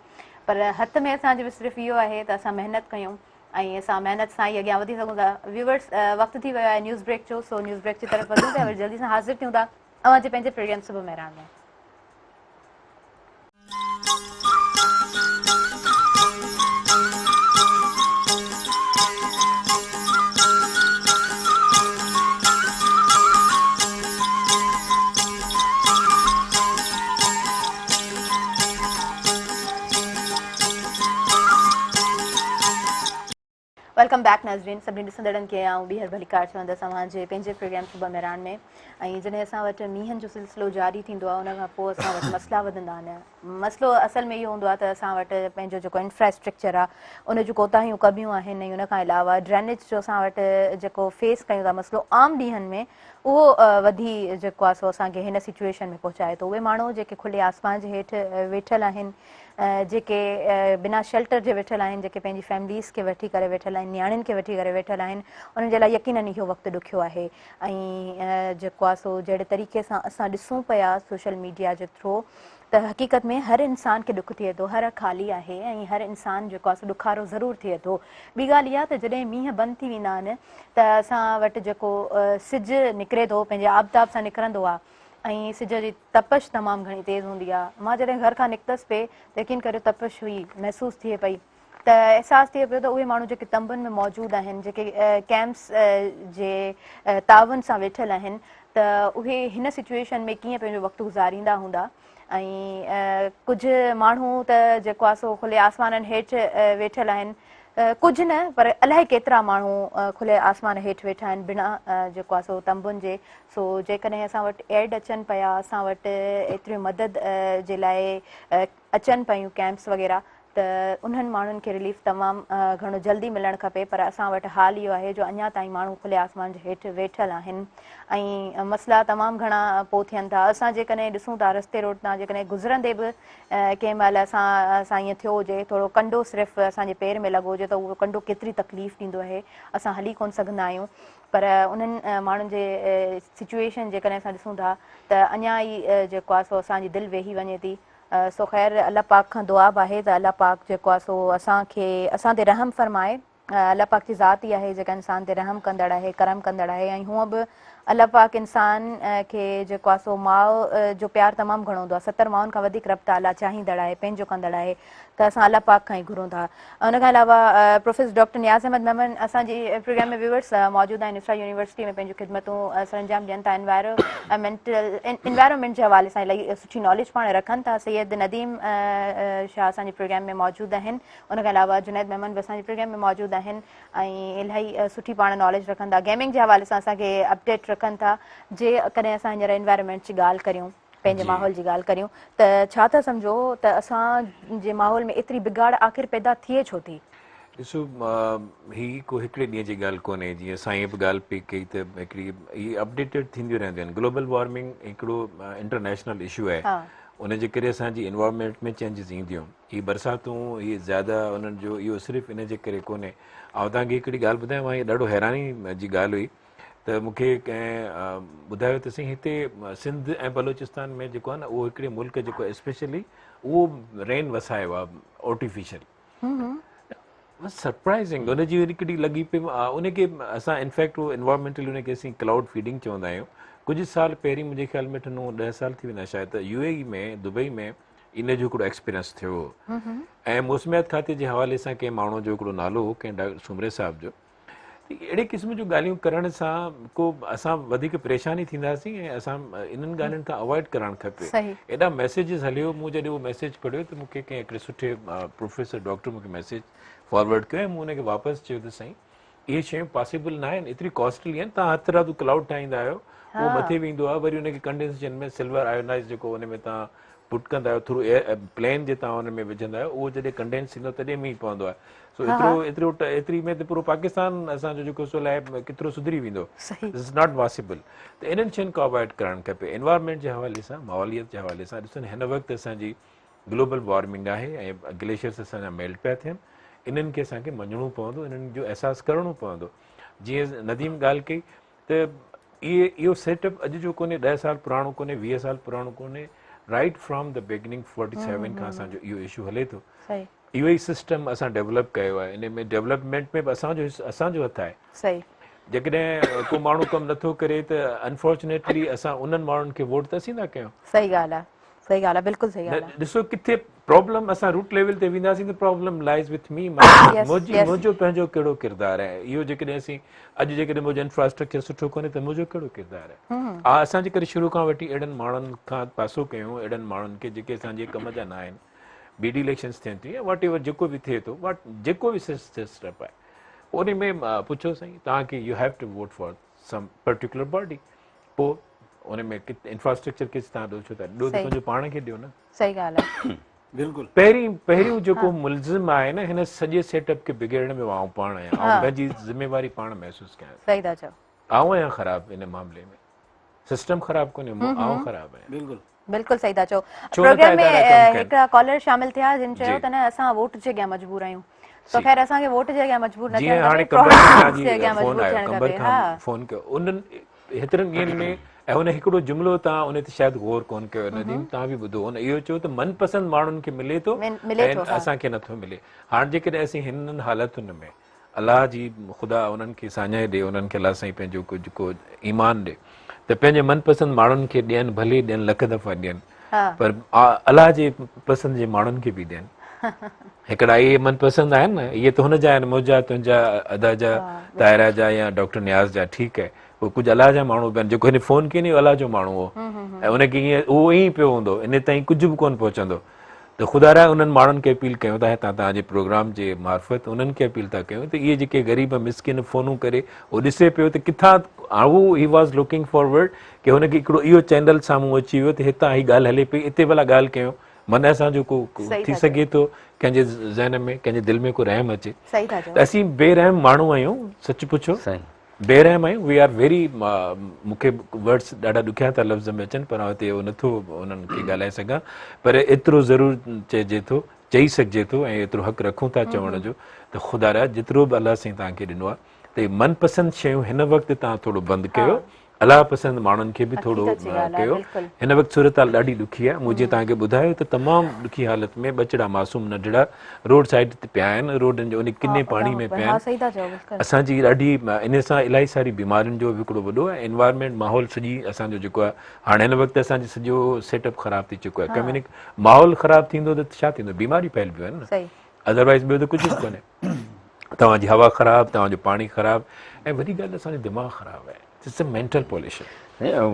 पर हथ में असांजे सिर्फ़ु इहो आहे त असां महिनत कयूं ऐं असां महिनत सां ई अॻियां वधी सघूं था। व्यूवर्स, वक़्तु थी वियो आहे न्यूज़ ब्रेक जो, सो न्यूज़ ब्रेक जी तरफ़ वधूं पिया, वरी जल्दी सां हाज़िर थियूं था अव्हां जे पंहिंजे प्रोग्राम सुबुह मेहरान में। Welcome back नाज़रीन, सभिनी ॾिसंदड़नि खे आउं ॿीहर भलीकार चवंदसि अव्हांजे पंहिंजे प्रोग्राम सुबुह मेहरान में। ऐं जॾहिं असां वटि मींहनि जो सिलसिलो जारी थींदो आहे उन खां पोइ असां वटि मसइला वधंदा आहिनि। मसइलो असल में इहो हूंदो आहे त असां वटि पंहिंजो जेको इंफ्रास्ट्रक्चर आहे उन जूं कोताहियूं कमियूं आहिनि, ऐं उन खां अलावा ड्रेनेज जो असां वटि जेको फेस कयूं था मसइलो आम ॾींहंनि में उहो वधी जेको आहे सो असांखे हिन सिचुएशन में पहुचाए थो। उहे माण्हू जेके खुले आसमान जे हेठि वेठल आहिनि, जेके बिना शेल्टर जे वेठल आहिनि, जेके पंहिंजी फैमिलीज़ खे वठी करे वेठल आहिनि, नियाणियुनि खे वठी करे वेठल आहिनि, उन्हनि जे लाइ यकीनन इहो वक़्तु ॾुखियो आहे। ऐं जेको आहे सो जहिड़े तरीक़े सां असां ॾिसूं पिया सोशल मीडिया जे थ्रू, त हक़ीक़त में हर इंसान खे ॾुख थिए थो, हर ख़ाली आहे ऐं हर इंसान जेको आहे सो ॾुखारो ज़रूरु थिए थो। ॿी ॻाल्हि इहा त जॾहिं मींहुं बंदि थी वेंदा आहिनि त असां वटि जेको सिज निकिरे थो पंहिंजे आबताब सां निकिरंदो आहे ऐं सिज जी तपश तमामु घणी तेज़ हूंदी आहे। मां जॾहिं घर खां निकितसि पई त यकीन करियो तपश हुई महसूसु थिए पई, त अहसासु थिए पियो त उहे माण्हू जेके तंबुनि में मौजूदु आहिनि, जेके कैंप्स जे तावन सां वेठल आहिनि, त उहे हिन सिचुएशन में कीअं पंहिंजो वक़्तु गुज़ारींदा हूंदा। ऐं कुझु माण्हू त जेको आहे सो खुले आसमाननि हेठि वेठल आहिनि, कुझु न पर अलाए केतिरा माण्हू खुले आसमान हेठि वेठा आहिनि बिना जेको आहे सो तंबुनि जे। सो जेकॾहिं असां वटि एड अचनि पिया, असां वटि एतिरी मदद जे लाइ अचनि पियूं कैंप्स वग़ैरह, त उन्हनि माण्हुनि खे रिलीफ तमामु घणो जल्दी मिलणु खपे। पर असां वटि हाल इहो आहे जो अञा ताईं माण्हू खुले आसमान जे हेठि वेठल आहिनि ऐं मसइला तमामु घणा पोइ थियनि था। असां जेकॾहिं ॾिसूं था रस्ते रोड तां जेकॾहिं गुज़रंदे बि कंहिं महिल असां ईअं थियो हुजे, थोरो कंडो सिर्फ़ु असांजे पेर में लॻो हुजे त उहो कंडो केतिरी तकलीफ़ ॾींदो आहे, असां हली कोन सघंदा आहियूं। पर उन्हनि माण्हुनि जे सिचुएशन जेकॾहिं असां ॾिसूं था त अञा ई जेको आहे सो असांजी दिलि वेही वञे थी। सो ख़ैर अलाह पाक खां दुआ बि आहे त अलाह पाक जेको आहे सो असांखे असां ते रहम फरमाए। अलाह पाक जी ज़ात ई आहे जेका इंसान ते रहम कंदड़ आहे, करम कंदड़ आहे। ऐं हूअं बि अलाह पाक इंसान खे जेको आहे सो माउ जो प्यार तमामु घणो हूंदो आहे, 70 माउनि खां वधीक रब ताला चाहींदड़ आहे, पंहिंजो कंदड़ आहे, त असां अलाह पाक खां ई घुरूं था। उन खां अलावा प्रोफेसर डॉक्टर नियाज़ अहमद मेमन असांजी प्रोग्राम में व्यूवर्स मौजूदु आहिनि, इसरा यूनिवर्सिटी में पंहिंजूं ख़िदमतूं सरअंजाम ॾियनि था, एनवायरमेंट जे हवाले सां इलाही सुठी नॉलेज पाण रखनि था। सैयद नदीम शाह असांजे प्रोग्राम में मौजूदु आहिनि, उन खां अलावा जुनैद मेमन बि असांजे प्रोग्राम में मौजूदु आहिनि ऐं इलाही सुठी पाण नॉलेज रखनि था, गेमिंग जे हवाले सां असांखे अपडेट रखनि था। जे कॾहिं असां हींअर एनवायरमेंट जी ॻाल्हि करियूं, पंहिंजे माहौल जी ॻाल्हि करियूं, त छा था सम्झो त असांजे माहौल में एतिरी बिगाड़ आख़िर पैदा थिए छो थी? ॾिसो, ही को हिकिड़े ॾींहं जी ॻाल्हि कोन्हे, जीअं साईं बि ॻाल्हि पई कई त हिकिड़ी ही अपडेटेड थींदियूं रहंदियूं आहिनि। ग्लोबल वार्मिंग हिकिड़ो इंटरनेशनल इशू आहे, ان جي ڪري اسان جي انوائرمينٽ ۾ چينجز اينديون. هي برساتون هي زياده انهن جو اهو صرف ان جي ڪري ڪونهي. آئون توهان کي هڪڙي ڳالهه ٻڌايان هي ڏاڍو حيراني جي ڳالهه هئي ته مون کي ڪنهن ٻڌايو ته سائين هتي سنڌ ۽ بلوچستان ۾ جيڪو آهي نه اهو هڪڙي ملڪ جيڪو اسپيشلي اهو رين وسايو آهي آرٽيفيشل. سرپرائزنگ ان جي هڪڙي لڳي پئي ان کي اسان انفيڪٽ اهو انوائرمينٽلي ان کي اسين ڪلائوڊ فيڊنگ چوندا آهيون. ڪجهه سال پهرين منهنجي خيال ۾ اٺ نو ڏهه سال ٿي ويندا شايد ته يو اي اي ۾ دبئي ۾ ان جو هڪڙو ايڪسپيرينس ٿيو هو ۽ موسميات کاتي جي حوالي سان ڪنهن ماڻهو جو هڪڙو نالو هو ڪنهن ڊاڪٽر سومري صاحب جو. ته اهڙي قسم جون ڳالهيون ڪرڻ سان ڪو اسان وڌيڪ پريشاني ٿينداسين ۽ اسان انهن ڳالهين کان اوائڊ ڪرڻ کپي. ايڏا ميسيجز هليو مون جڏهن اهو ميسيج پڙهيو ته مون کي ڪنهن هڪڙي سٺي پروفيسر ڊاڪٽر مون کي ميسيج فارورڊ ڪيو ۽ مون ان کي واپس چيو ته سائين اهي شيون پاسيبل نه آهن ايتري ڪاسٽلي آهن توهان هٿرادو ڪلائوڊ ٺاهيندا آهيو اهو مٿي ويندو آهي وري ان کي ڪنڊينسيشن ۾ سلور آيونائز جيڪو ان ۾ توهان پٽ ڪندا آهيو ٿرو ايئر پلين جي توهان ان ۾ وجهندا آهيو اهو جڏهن ڪنڊينس ٿيندو تڏهن مينهن پوندو آهي سو ايترو ايترو ايتري ۾ ته پورو پاڪستان اسان جو جيڪو سو الائي ڪيترو سڌري ويندو از not possible ته انهن شين کان اوائڊ ڪرڻ کپي انوائرمينٽ جي حوالي سان ماحوليت جي حوالي سان ڏسو هن وقت اسان جي گلوبل وارمنگ آهي ۽ گليشيئرس اسان جا ميلٽ پيا ٿين انهن کي اسان کي مڃڻو پوندو انهن جو احساس ڪرڻو پوندو جيئن نديم ڳالهه ڪئي ته اهي اهو سيٽ اپ اڄ جو ڪونهي 10 سال پراڻو ڪونهي 20 سال پراڻو ڪونهي رائٽ فرام the beginning 47 کان اسان جو اهو اشو هلي ٿو اهو ئي سسٽم اسان ڊيولپ ڪيو آهي ان ۾ ڊيولپمينٽ ۾ به اسان جو اسان جو هٿ آهي صحيح جيڪڏهن ڪو ماڻهو ڪم نٿو ڪري ته انفارچونيٽلي اسان انهن ماڻهن کي ووٽ ته اسين ٿا ڪيون صحيح ڳالهه آهي صحيح ڳالهه آهي بلڪل صحيح ڳالهه آهي ڏسو ڪٿي پرابلم اسان روٽ ليول تي وينداسين ته پرابلم لائز وٿ مي منهنجي منهنجو پنهنجو ڪهڙو ڪردار آهي اهو جيڪڏهن اسين اڄ جيڪڏهن منهنجو انفراسٽرڪچر سٺو ڪونهي ته منهنجو ڪهڙو ڪردار آهي آ اسان جيڪڏهن شروع کان وٺي اهڙن ماڻهن کان پاسو ڪيون اهڙن ماڻهن کي جيڪي اسان جي ڪم جا نه آهن بي ڊي اليڪشنس ٿين ٿيون يا واٽ ايور جيڪو به ٿئي ٿو واٽ جيڪو به سسٽم آهي ان ۾ پڇو سائين توهان کي you have to vote for some particular body پوء ان ۾ انفراسٽرڪچر کي توهان ڏيو ڇو ٿا ڏيو ته پنهنجو پاڻ کي ڏيو نه. صحيح ڳالهه آهي. بلڪل. پهرين پهريون جيڪو ملزم آهي نه هن سڄي سيٽ اپ کي بگيڙڻ ۾ آئون پاڻ آهيان آئون پنهنجي ذميواري پاڻ محسوس ڪيان ٿو. صحيح ٿا چئو. آئون آهيان خراب ان معاملي ۾ سسٽم خراب ڪونهي آئون خراب آهيان. بلڪل. بلڪل صحيح ٿا چئو. ڇو نٿا پروگرام ۾ ادارا ڪم ڪن. هڪڙا ڪالر شامل ٿيا جن چيو جي. ته نه اسان ووٽ جي اڳيان مجبور آهيون سو خير اسان کي ووٽ جي اڳيان مجبور نه جيئن ٿيڻ هاڻي کپي قمبر کان پروگرام جي اڳيان فون مجبور آيو ٿيڻ قمبر کپي کان ها. فون ڪيو انهن هيترن ڏينهن ۾ ۽ هن هڪڙو جملو توهان ان تي شايد غور ڪون ڪيو نديم توهان به ٻڌو هن اهو چيو ته من پسند ماڻهن کي ملي ٿو ملي ۽ ٿو ها. اسان کي نٿو ملي هاڻ جيڪڏهن اسين هنن حالتن ۾ الله جي خدا انهن کي ساڃاهه ڏي انهن کي الله سائين پنهنجو ڪجهه ڪو ايمان ڏي ته پنهنجي من پسند ماڻهن کي ڏين ڀلي ڏين لک دفعا ڏين پر الله جي پسند جي ماڻهن کي به ڏين. هڪڙا اهي من پسند آهن نه اهي ته هن جا آهن منهنجا تنهنجا ادا جا طاهره جا يا ڊاڪٽر نياز جا ٺيڪ آهي پوء ڪجهه الله جا ماڻهو به آهن جيڪو هن فون ڪئي نه اهو الله جو ماڻهو هو ۽ ان کي ائين اهو ائين پيو هوندو ان تائين ڪجهه به ڪونه پهچندو ته خدا را انهن ماڻهن کي اپيل ڪيون ٿا هتان توهان جي پروگرام جي معرفت انهن کي اپيل ٿا ڪيون ته اهي جيڪي غريب مسڪين فونون ڪري هو ڏسي پيو ته ڪٿان هو هي واز لوڪنگ فارورڊ ڪي هن کي هڪڙو اهو چينل سامهون اچي ويو ته هتان هي ڳالهه هلي پئي اتي ڀلا ڳالهه ڪيون من اسان جو ڪو ٿي سگهي ٿو ڪنهن جي ذهن ۾ ڪنهن جي دل ۾ ڪو رحم اچي ته اسين بي رحم ماڻهو آهيون سچ پڇو بي رحم آهيون وي are very مون کي ورڊس ڏاڍا ڏکيا ٿا لفظ ۾ اچن پر آئون هتي اهو نٿو انهن کي ڳالهائي سگهان پر ايترو ضرور چئجي ٿو چئي سگهجي ٿو ۽ ايترو حق رکون ٿا چوڻ جو ته خدا را جيترو به الله سائين توهان کي ڏنو آهي ته من پسند شيون هن وقت توهان ٿورو بند ڪيو الله پسند ماڻهن کي به ٿورو ڪيو هن وقت صورتحال ڏاڍي ڏکي آهي مون جيئن توهان کي ٻڌايو ته تمام ڏکي حالت ۾ ٻچڙا معصوم ننڍڙا روڊ سائيڊ تي پيا آهن روڊن جي ان ڪني پاڻي ۾ پيا آهن اسان جي ڏاڍي ان سان الاهي ساري بيمارين جو به هڪڙو وڏو آهي انوائرمينٽ ماحول سڄي اسان جو جيڪو آهي هاڻي هن وقت اسان جو سڄو سيٽ اپ خراب ٿي چڪو آهي ڪميونڪ ماحول خراب ٿيندو ته ڇا ٿيندو بيماريون ڦهلبيون آهن نه ادروائز ٻيو ته ڪجهه به ڪونهي توهان جي هوا خراب توهان جو پاڻي خراب ۽ وڏي ڳالهه اسان جو دماغ خراب آهي it's a mental pollution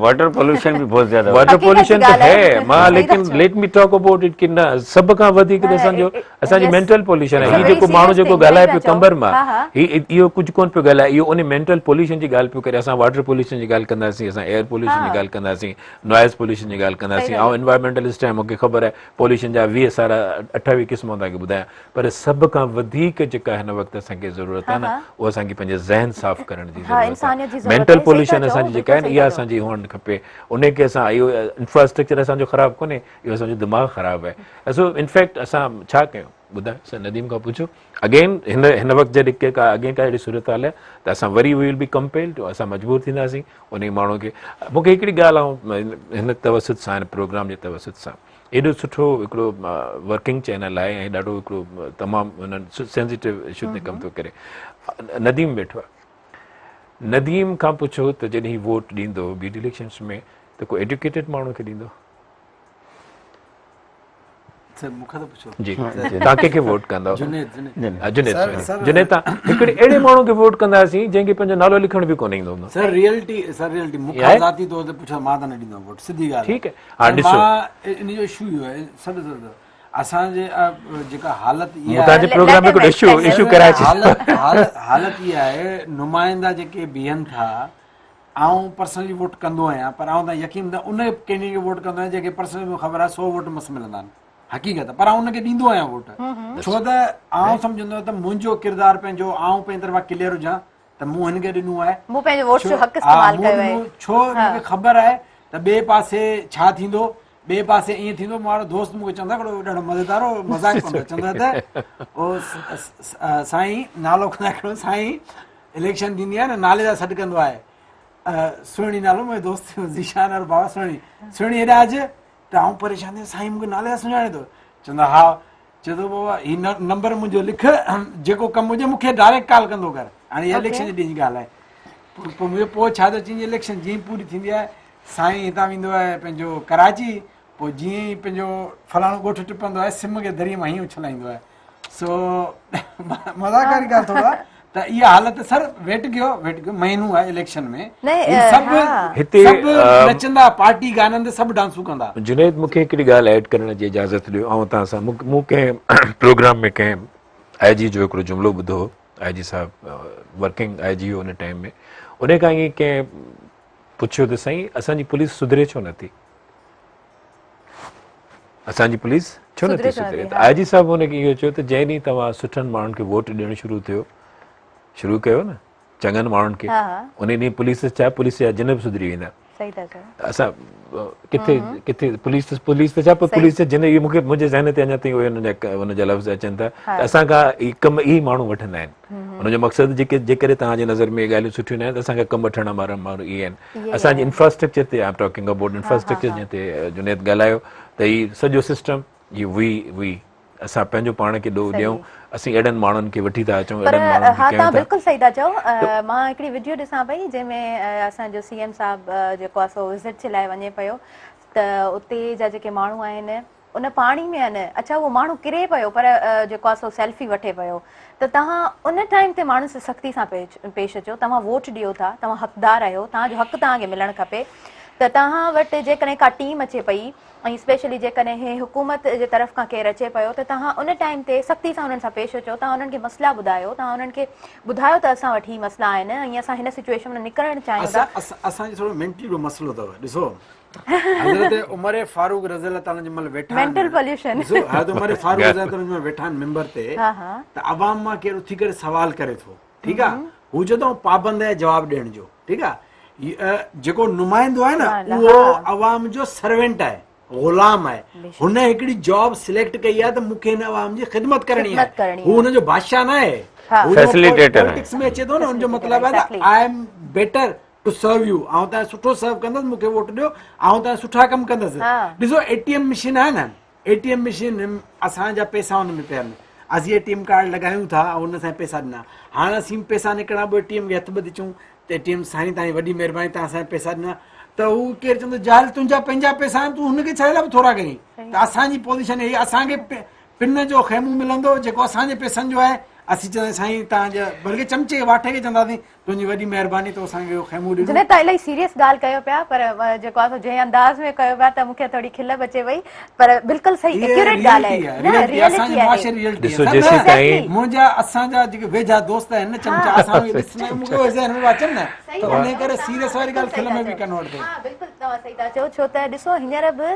water pollution به بهت زياده واٽر پوليوشن ته هي مان ليڪن let me talk about it ڪي نه سڀ کان وڌيڪ ته اسان جو اسان جي مينٽل پوليوشن آهي هي جيڪو ماڻهو جيڪو ڳالهائي پيو قمبر مان هي اهو ڪجهه ڪون پيو ڳالهائي اهو ان مينٽل پوليوشن جي ڳالهه پيو ڪري اسان واٽر پوليوشن جي ڳالهه ڪنداسين اسان ايئر پوليوشن جي ڳالهه ڪنداسين نوائز پوليوشن جي ڳالهه ڪنداسين آئون انوائرمينٽلسٽ آهيان مون کي خبر آهي پوليوشن جا 20 سارا 28 قسم توهان کي ٻڌايان پر سڀ کان وڌيڪ جيڪا هن وقت اسان کي ضرورت آهي نه اها اسان کي پنهنجي ذهن صاف ڪرڻ جي ضرورت آهي مينٽل پوليوشن اسان جي جيڪا آهي نه اها اسان اسان جي هئڻ کپي ان کي اسان اهو انفراسٽرڪچر اسان جو خراب ڪونهي اهو اسان جو دماغ خراب آهي سو انفيڪٽ اسان ڇا ڪيون ٻڌايو اسان نديم کان پڇو اگين هن هن وقت جڏهن ڪا اگين ڪا اهڙي صورت حال آهي ته اسان وري وي ول بي ڪمپيلڊ اسان مجبور ٿينداسين انهي ماڻهو کي مون کي هڪڙي ڳالهه آئون هن توسط سان هن پروگرام جي توسط سان ايڏو سٺو هڪڙو ورڪنگ چينل آهي ۽ ڏاڍو هڪڙو تمام انهن سينسيٽو اشو تي ڪم ٿو ڪري نديم ويٺو آهي نديم کان پڇو ته جڏهن هي ووٽ ڏيندو بي ڊي اليڪشنس ۾ ته ڪو ايڊيوڪيٽيڊ ماڻهو کي ڏيندو؟ سر مون کان ٿا پڇو جي توهان ڪنهن کي ووٽ ڪندؤ؟ جنيد جنيد جنيد جنيد توهان هڪڙي اهڙي ماڻهو کي ووٽ ڪنداسين جنهن کي پنهنجو نالو لکڻ به ڪونه ايندو هوندو. سر ريئلٽي سر ريئلٽي مون کان ذاتي طور تي پڇو مان ته نه ڏيندم ووٽ سڌي ڳالهه ٺيڪ آهي هاڻ ڏسو مان ان جو اشو اهو آهي سر سر اسان جي جيڪا حالت اها آهي توهان جي پروگرام ۾ هڪڙو اشو اشو ڪرائي حالت حالت اها آهي نمائندا جيڪي بيهن ٿا آئون پرسنلي ووٽ ڪندو آهيان پر آئون تان يقين ته ان ڪينڊيڊيٽ کي ووٽ ڪندو آهيان جنهن کي پرسنلي مونکي خبر آهي 100 ووٽ مس ملندا آهن حقيقت پر آئون ان کي ڏيندو آهيان ووٽ ڇو ته آئون سمجهندو آهيان ته منهنجو ڪردار پنهنجو آئون پنهنجي طرفان ڪليئر هجان ته مون هن کي ڏنو آهي مون پنهنجو ووٽ جو حق استعمال ڪيو آهي ڇو مونکي خبر آهي ته ٻئي پاسي ڇا ٿيندو ٻئي پاسي ائين ٿيندو مون وارو دوست مونکي چوندو هڪڙو ڏاڍو مزيدار هو مذاق ڪندو چوندو ته او سائين نالو کڻو سائين اليڪشن ٿيندي آهي نه نالي سان سڏ ڪندو آهي سهڻي نالو منهنجو دوست ذيشان وارو بابا سهڻي سهڻي هيڏانهن اچ ته آئون پريشان ٿي سائين مونکي نالي سان سڃاڻي ٿو چوندا ها چئي ٿو بابا هي نمبر منهنجو لک جيڪو ڪم هجي مونکي ڊائريڪٽ ڪال ڪندو ڪر هاڻي اليڪشن جي ڏينهن جي ڳالهه آهي پوء منهنجو پوء ڇا ٿو چئي اليڪشن جيئن پوري ٿيندي آهي سائين هتان ويندو آهي پنهنجو ڪراچي پوء جيئن ئي پنهنجو فلاڻو ڳوٺ ٽپندو آهي سم کي دريء مان هيئن اڇلائيندو آهي سو مذاق واري ڳالهه ٿورو آهي ته اها حالت سر ويٽ ڪيو ويٽ ڪيو مهينو آهي اليڪشن ۾ سڀ هتي سڀ نچندا پارٽي گانن تي سڀ ڊانسون ڪندا. جنيد مون کي هڪڙي ڳالهه ايڊ ڪرڻ جي اجازت ڏيو آئون توهان سان مون ڪنهن پروگرام ۾ ڪنهن آء جي جو هڪڙو جملو ٻڌو هو آء جي صاحب ورڪنگ I جي هو ان ٽائيم ۾ ان کان ائين ڪنهن پڇيو ته سائين اسان جي پوليس سڌري ڇو نٿي اسان جي پوليس ڇو نٿي سڌري ته آء جي صاحب ان کي اهو چيو ته جنهن ڏينهن توهان سٺن ماڻهن کي ووٽ ڏيڻ شروع ٿيو شروع ڪيو نه چڱن ماڻهن کي ان ڏينهن پوليس ڇا پوليس جا جن به سڌري ويندا صحيح ٿا چئو اسان ڪٿي ڪٿي پوليس پوليس ته ڇا پر پوليس جا جن اهي مونکي منهنجي ذهن تي اڃا تائين اهي انهن جا ان جا لفظ اچن ٿا ته اسان کان هي ڪم اهي ماڻهو وٺندا آهن ان جو مقصد جيڪي جيڪڏهن توهان جي نظر ۾ اهي ڳالهيون سٺيون نه آهن ته اسان کان ڪم وٺڻ وارا ماڻهو اهي آهن اسان جي انفراسٽرڪچر تي I am talking about infrastructure جنهن تي جنيد ڳالهايو ته هي سڄو سسٽم هي وي وي اسان پنهنجو پاڻ کي ڏوهه ڏيون اسين اهڙن ماڻهن کي وٺي ٿا اچون پر اهڙن ماڻهن ها کي توهان ڪيون ٿا بلڪل صحيح ٿا چئو مان هڪڙي وڊيو ڏسان پئي جنهن ۾ اسان جو سي ايم صاحب جيڪو آهي سو وزٽ جي لاء وڃي پيو ته اتي جا جيڪي ماڻهو آهن ان پاڻي ۾ آهن اڇا اهو ماڻهو ڪري پيو پر جيڪو آهي سو سيلفي وٺي پيو ته توهان ان ٽائيم تي ماڻهن سان سختي سان پيش اچو توهان ووٽ ڏيو ٿا توهان حقدار آهيو توهان جو حق توهان کي ملڻ کپي ته توهان وٽ جيڪڏهن ڪا ٽيم اچي پئي ۽ اسپيشلي جيڪڏهن حڪومت جي طرف کان ڪير اچي پيو ته توهان ان ٽائيم تي سختي سان انهن سان پيش اچو توهان انهن کي مسئلا ٻڌايو توهان انهن کي ٻڌايو ته اسان وٽ هي مسئلا آهن ۽ اسان هن سچوئيشن مان نڪرڻ چاهيون ٿا. اسان جو ٿورو مينٽلي جو مسئلو اٿو ڏسو حضرت عمر فاروق رضي الله تعالٰي جنهن مهل ويٺا آهن مينٽل پوليوشن ڏسو حضرت عمر فاروق رضي الله تعالٰي جنهن مهل ويٺا آهن منبر تي ته عوام مان ڪير اٿي ڪري سوال ڪري ٿو ٺيڪ آ هو چوندو آئون پابند آهيان جواب ڏيڻ جو ٺيڪ آ جيڪو نمائندو آهي نه اهو عوام جو سرونٽ آهي غلام آهي هن هڪڙي جاب سليڪٽ ڪئي آهي ته مون کي هن عوام جي خدمت ڪرڻي آهي هو هن جو بادشاهه نه آهي پوليٽڪس ۾ اچي ٿو نه ان جو مطلب آهي ته I am better to serve you آئون توهان سٺو سرو ڪندس مون کي ووٽ ڏيو آئون توهان سٺا ڪم ڪندس ڏسو اي ٽي ايم مشين آهي نه اي ٽي ايم مشين اسان جا پيسا ان ۾ پيا آهن اسين اي ٽي ايم ڪارڊ لڳايون ٿا ۽ ان سان پيسا ڏنا هاڻ اسين پيسا نڪرڻ پوء اي ٽي ايم کي هٿ ٻڌي چئون ته اي ٽي ايم سائين تانجي وڏي مهرباني تان اسان پيسا ڏنا ته هو ڪير چوندو جاهل تنهنجا پنهنجا پيسا آهن تون هن کي ڇا لاء ٿورا ڪرين ته اسان جي پوزيشن هي اسان کي پن جو خيمو ملندو جيڪو اسان جي پيسن جو آهي اسين چوندا سائين تان جا بلڪه چمچي واٺي کي چونداسين تنهنجي وڏي مهرباني تو اسان کي اهو خيمو ڏنو. جنيد توهان الاهي سيريس ڳالهه ڪيو پيا پر جيڪو آهي سو جنهن انداز ۾ ڪيو پيا ته مون کي ٿوري کل به اچي وئي پر بلڪل صحيح ايڪيوريٽ ڳالهه آهي نه ريئلٽي آهي. ڏسو جيسين تائين منهنجا اسان جا جيڪي ويجها دوست آهن نه چمچا اسان کي ڏسندا آهيون مون کي اهي ذهن ۾ اچن نه ته انهي ڪري سيريس واري ڳالهه کل ۾ به ڪنورٽ ٿئي. ها بلڪل توهان صحيح ٿا چئو ڇو ته ڏسو هينئر به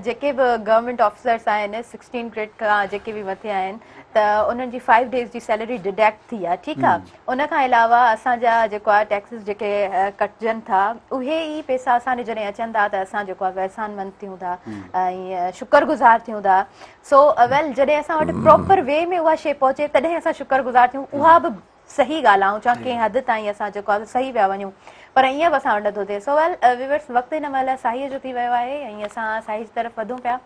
جيڪي به گورنمينٽ آفيسرس آهن سڪسٽين گريڊ کان جيڪي به مٿي آهن ته انهن جي فائيو ڊيز جي سيلري ڊڊيڪٽ ٿي آهي ٺيڪ آهي ان کان علاوه اسان. اسان جا جيڪو آهي ٽيڪسز جيڪي ڪٽجن ٿا اهي ئي پيسا اسان ڏي جڏهن اچن ٿا ته اسان جيڪو آهي احسان مند ٿيون ٿا ۽ شڪر گذار ٿيون ٿا. سو ويل جڏهن اسان وٽ پراپر وي ۾ اها شي پهچي تڏهن اسان شڪر گذار ٿيون اها به صحيح ڳالهه آئون چوان ڪنهن حد تائين اسان جيڪو آهي صحيح پيا وڃون پر ائين به اسان وٽ نٿو ٿئي. سو ويل ويورس وقت هن مهل ساهيء جو ٿي ويو آهي ۽ اسان ساهيء جي طرف وڌون پيا.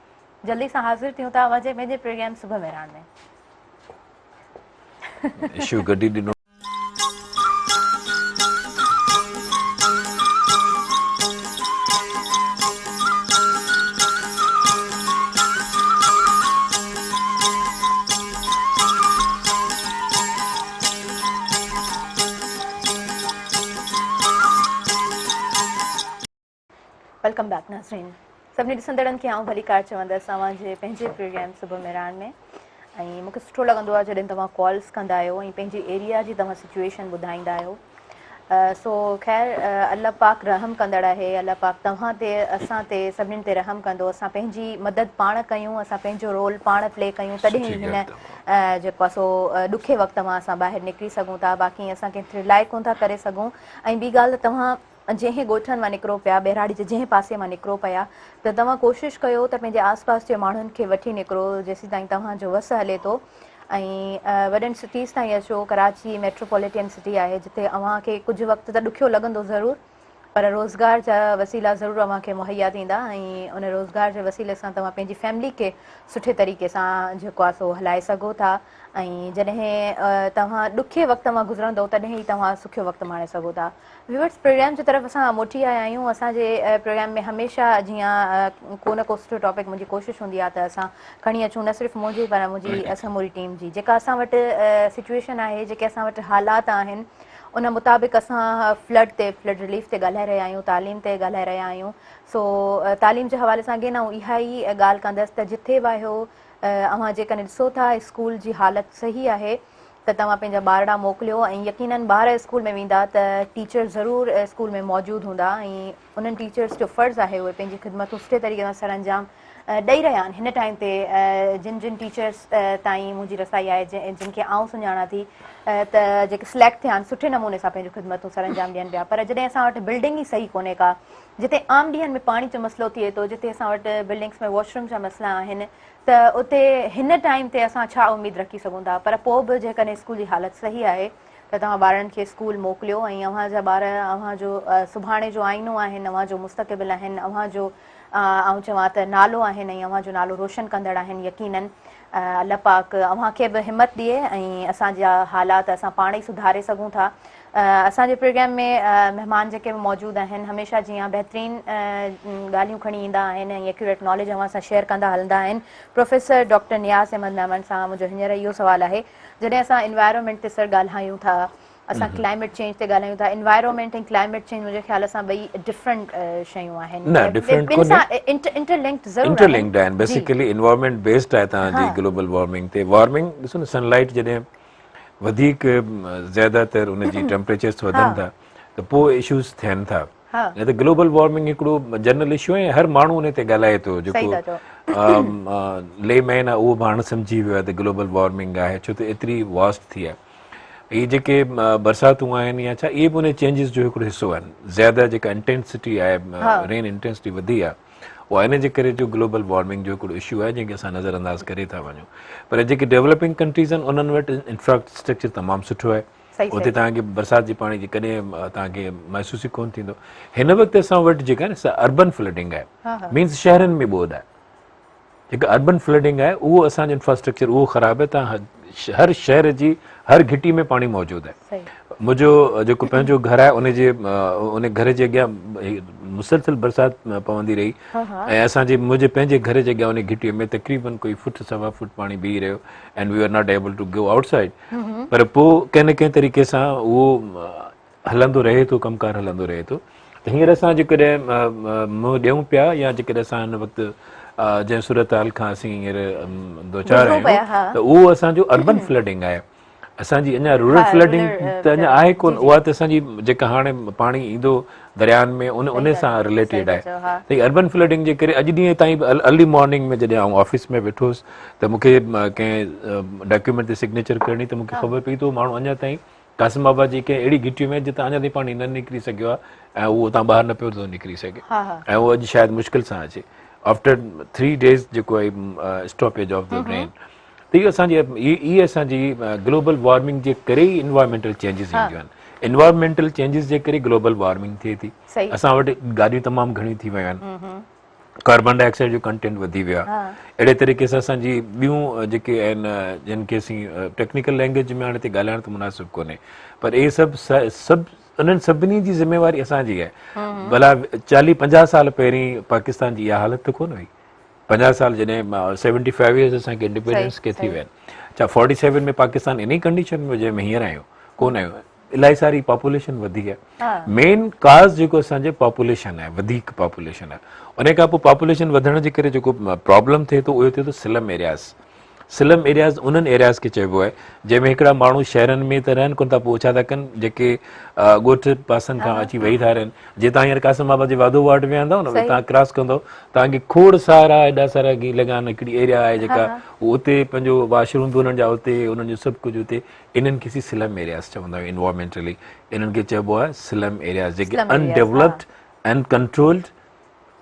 جلدي سان حاضر ٿيون ٿا اوهان جي پنهنجي پروگرام صبح مهراڻ ۾. اشو ڪڍي ڏنو. Welcome back ناظرين سڀني ڏسندڙن کي آئون ڀليڪار چوندس اوهان جي پنهنجي پروگرام صبح مهراڻ ۾ ۽ مون کي سٺو لڳندو آهي جڏهن توهان ڪالز ڪندا آهيو ۽ پنهنجي ايريا جي توهان سچويشن ٻڌائيندا آهيو سو خير الله پاڪ رحم ڪندڙ آهي الله پاڪ توهان تي اسان تي سڀني تي رحم ڪندو اسان پنهنجي مدد پاڻ ڪيون اسان پنهنجو رول پاڻ پلي ڪيون تڏهن هن جيڪو آهي سو ڏکي وقت مان اسان ٻاهر نڪري سگهون ٿا باقي اسان ڪنهن تي رلائي ڪونه ٿا ڪري سگهون ۽ ٻي ڳالهه توهان جنهن ڳوٺن مان نڪرو پيا، ٻهراڙي جي جنهن پاسي مان نڪرو پيا ته توهان ڪوشش ڪيو ته پنهنجي آس پاس جي ماڻهن کي وٺي نڪرو جيسيتائين توهان جو وس هلي ٿو ۽ وڏن سٽيز تائين اچو، ڪراچي ميٽروپوليٽين سٽي آهي جتي اوهان کي ڪجهه وقت ته ڏکيو لڳندو ضرور پر روزگار جا وسيلا ضرور اوهان کي مهيا ٿيندا ۽ ان روزگار جي وسيلي سان توهان پنهنجي فيملي کي سٺي طريقي سان جيڪو آهي سو هلائي سگهو ٿا ۽ جڏهن توهان ڏکي وقت مان گذرندو تڏهن ئي توهان سکيو وقت ماڻي سگهو ٿا. ويورس پروگرام جي طرف اسان موٽي آيا آهيون اسان جي پروگرام ۾ هميشه جيان ڪو نه ڪو سٺو ٽاپڪ منهنجي ڪوشش هوندي آهي ته اسان کڻي اچون نه صرف منهنجي پر منهنجي سموري ٽيم جي جيڪا اسان وٽ سچويشن آهي جيڪي اسان وٽ حالات آهن ان مطابق اسان فلڊ تي فلڊ رليف تي ڳالهائي رهيا آهيون تعليم تي ڳالهائي رهيا آهيون سو تعليم جي حوالي سان اگين آئون اها ئي ڳالهه ڪندس ته جٿي به آهيو اوهان جيڪڏهن ڏسو ٿا اسڪول جي حالت صحيح آهي ته توهان پنهنجا ٻارڙا موڪليو ۽ يقينن ٻار اسڪول ۾ ويندا ته ٽيچر ضرور اسڪول ۾ موجود هوندا ۽ انهن ٽيچرس جو فرض آهي اهي پنهنجي خدمتون سٺي طريقي سان سر انجام ڏئي رهيا آهن هن ٽائيم تي جن جن ٽيچرس تائين منهنجي رسائي آهي جن کي آئون سڃاڻان ٿي ته جيڪي سليڪٽ ٿيا آهن سٺي نموني سان پنهنجون خدمتون سر انجام ڏين پيا پر جڏهن اسان وٽ بلڊنگ ئي صحيح ڪونهي ڪا جتي عام ڏينهن ۾ پاڻي جو مسئلو ٿئي ٿو جتي اسان وٽ بلڊنگس ۾ واش روم جا مسئلا آهن ته اتي هن ٽائيم تي اسان ڇا اميد رکي سگهون ٿا پر پوء به جيڪڏهن اسڪول جي حالت صحيح آهي ته توهان ٻارڙن کي اسڪول موڪليو ۽ اوهان جا ٻار اوهان جو سڀاڻي جو آئينو آهن اوهان جو مستقبل آهن اوهان جو آئون چوان ته نالو آهن ۽ اوهان جو نالو روشن ڪندڙ آهن يقينن الله پاڪ اوهان کي به همت ڏئي ۽ اسان جا حالات اسان پاڻ ئي سڌاري سگهون ٿا اسان جي پروگرام ۾ مهمان جيڪي به موجود آهن هميشه جيان بهترين ڳالهيون کڻي ايندا آهن ۽ ايڪيوريٽ ناليج اوهان سان شيئر ڪندا هلندا آهن پروفيسر ڊاڪٽر نياز احمد ميمڻ سان منهنجو هينئر اهو سوال آهي جڏهن اسان انوائرومينٽ تي سر ڳالهايون ٿا اسان ڪلائميٽ چينج تي ڳالهايون ٿا انوائرومينٽ ۽ ڪلائميٽ چينج منهنجي خيال سان ٻئي ڊفرنٽ شيون آهن نه ڊفرنٽ ٻن سان انٽر لنڪڊ ضرور انٽر لنڪڊ آهن بيسيڪلي انوائرمينٽ بيسڊ آهي توهان جي گلوبل وارمنگ تي وارمنگ ڏسو نه سن لائٽ جڏهن وڌيڪ زياده تر ان جي ٽيمپريچرس وڌن ٿا ته پوء اشوز ٿين ٿا نه ته گلوبل وارمنگ هڪڙو جنرل اشو آهي هر ماڻهو ان تي ڳالهائي ٿو جيڪو لي مين آهي اهو به هاڻ سمجهي ويو آهي ته گلوبل وارمنگ آهي ڇو ته ايتري واسٽ ٿي آهي اهي جيڪي برساتون آهن يا ڇا اهي به ان چينجز جو هڪڙو حصو آهن زياده جيڪا انٽينسٽي آهي رين انٽينسٽي وڌي آهي اها ان جي ڪري جو گلوبل وارمنگ جو هڪڙو اشو آهي جنهن کي اسان نظر انداز ڪري ٿا وڃون پر جيڪي ڊيولپنگ ڪنٽريز آهن انهن وٽ انفراسٽرڪچر تمام سٺو آهي اتي توهان کي برسات جي پاڻي جي ڪڏهن توهان کي محسوس ئي ڪون ٿيندو هن وقت اسان وٽ جيڪا آهي سا اربن فلڊنگ آهي مينز شهرن ۾ ٻوڏ آهي جيڪا اربن فلڊنگ آهي اهو اسان جو انفراسٽرڪچر اهو خراب آهي تان هر شهر جي هر گهٽي ۾ پاڻي موجود آهي منهنجو جيڪو پنهنجو گهر آهي ان جي ان گهر جي اڳيان مسلسل برسات پوندي رهي ۽ اسان جي منهنجي پنهنجي گهر جي اڳيان ان گهٽي ۾ تقريبن ڪوئي فٽ سوا فٽ پاڻي بيهي رهيو and we are not able to go outside پر پوء ڪنهن نه ڪنهن طريقي سان اهو هلندو رهي ٿو ڪم ڪار هلندو رهي ٿو ته هينئر اسان جيڪڏهن منهن ڏيون پيا يا جيڪڏهن اسان هن وقت جنهن صورتحال کان اسين هينئر دوچار آهيون ته اهو اسان جو اربن فلڊنگ آهي اسان جي اڃا رورل فلڊنگ ته اڃا آهي ڪون اها ته اسان جي جيڪا هاڻي پاڻي ايندو دريائن ۾ ان ان سان رليٽيڊ آهي ته اربن فلڊنگ جي ڪري اڄ ڏينهن تائين به ارلي مارننگ ۾ جڏهن آئون آفيس ۾ ويٺو هوس ته مون کي ڪنهن ڊاڪيومينٽ تي سگنيچر ڪرڻي ته مون کي خبر پئي ته ماڻهو اڃا تائين قاسم آباد جي ڪنهن اهڙي گهٽي ۾ جتان اڃا تائين پاڻي نه نڪري سگهيو آهي ۽ اهو اتان ٻاهر نه پيو ٿو نڪري سگهي ۽ اهو اڄ شايد مشڪل سان اچي آفٽر 3 ڊيز جيڪو آهي اسٽاپيج آف the رين ته اهو اسان جي اهي اسان جي گلوبل وارمنگ جي ڪري ئي انوائرمينٽل چينجز اينديون آهن انوائرمينٽل چينجز جي ڪري گلوبل وارمنگ ٿئي ٿي اسان وٽ گاڏيون تمام گهڻيون ٿي ويون آهن ڪاربان ڊاء آڪسائيڊ جو ڪنٽينٽ وڌي ويو آهي اهڙي طريقي سان اسان جي ٻيون جيڪي آهن جن کي اسين ٽيڪنيڪل لينگويج ۾ هاڻي هتي ڳالهائڻ ته مناسب ڪونهي پر اهي سڀ سڀ انهن سڀني جي ذميواري اسان جي آهي ڀلا 40 50 سال پهرين پاڪستان جي اها حالت ته ڪونه هئي 50 سال جڏهن 75 ايئرز اسان کي انڊيپينڊنس کي ٿي ويا آهن ڇا 47 ۾ پاڪستان انهي ڪنڊيشن ۾ جنهن ۾ هينئر آهيون ڪونه آهيون الاهي ساري پاپوليشن وڌي آهي مين ڪاز جيڪو اسان جي پاپوليشن آهي وڌيڪ پاپوليشن آهي ان کان پوء پاپوليشن وڌڻ جي ڪري جيڪو پرابلم ٿئي ٿو اهو ٿئي ٿو سلم ايرياز سلم ايرياز انهن ايرياز کي چئبو آهي جنهن ۾ هڪڙا ماڻهو شهرن ۾ ته رهن ڪونه ٿا پوء ڇا ٿا ڪن جيڪي ڳوٺ پاسن کان اچي ويهي ٿا رهن جي تان هينئر قاسم آباد جي واڌو وارڊ ۾ آندو نه تان ڪراس ڪندو تان کي کوڙ سارا ايڏا سارا گي لڳا آهن هڪڙي ايريا آهي جيڪا اتي پنهنجو واش روم به انهن جا اتي انهن جو سڀ ڪجهه اتي انهن کي اسين سلم ايرياز چوندا آهيون انوائرمينٽلي انهن کي چئبو آهي سلم ايرياز جيڪي ان ڊيولپڊ ان ڪنٽرولڊ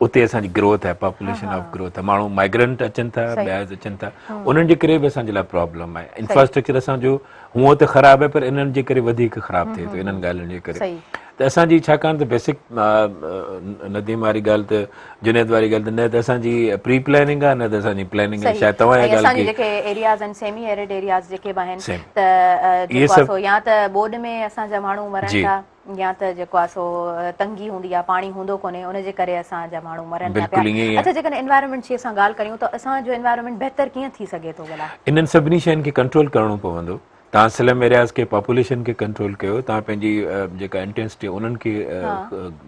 اتي اسان جي گروٿ آهي پاپوليشن آف گروٿ آهي ماڻهو مائگرنٽ اچن ٿا ٻيا اچن ٿا انهن جي ڪري به اسان جي لاء پرابلم آهي انفراسٽرڪچر اسان جو هونء ته خراب آهي پر انهن جي ڪري وڌيڪ خراب ٿئي ٿو انهن ڳالهين جي ڪري ته اسان جي ڇاڪاڻ ته بيسڪ نديم واري ڳالهه ته جنيد واري ڳالهه ته نه ته اسان جي پري پلاننگ آهي نه ته اسان جي پلاننگ آهي شايد توهان اها ڳالهه ڪئي جيڪي ايرياز آهن سيمي ايرڊ ايرياز جيڪي به آهن ته جيڪو آهي سو يا ته ٻوڏ ۾ اسان جا ماڻهو مرن ٿا يا ته جيڪو آهي سو تنگي هوندي آهي پاڻي هوندو ڪونهي ان جي ڪري اسان جا ماڻهو مرن ٿا پيا اڇا جيڪڏهن انوائرمينٽ جي اسان ڳالهه ڪريون ته اسان جو انوائرمينٽ بهتر ڪيئن ٿي سگهي ٿو ڀلا انهن سڀني شين کي ڪنٽرول ڪرڻو پوندو توهان سلم ايرياز کي پاپوليشن کي ڪنٽرول ڪيو توهان پنهنجي جيڪا انٽينسٽي انهن کي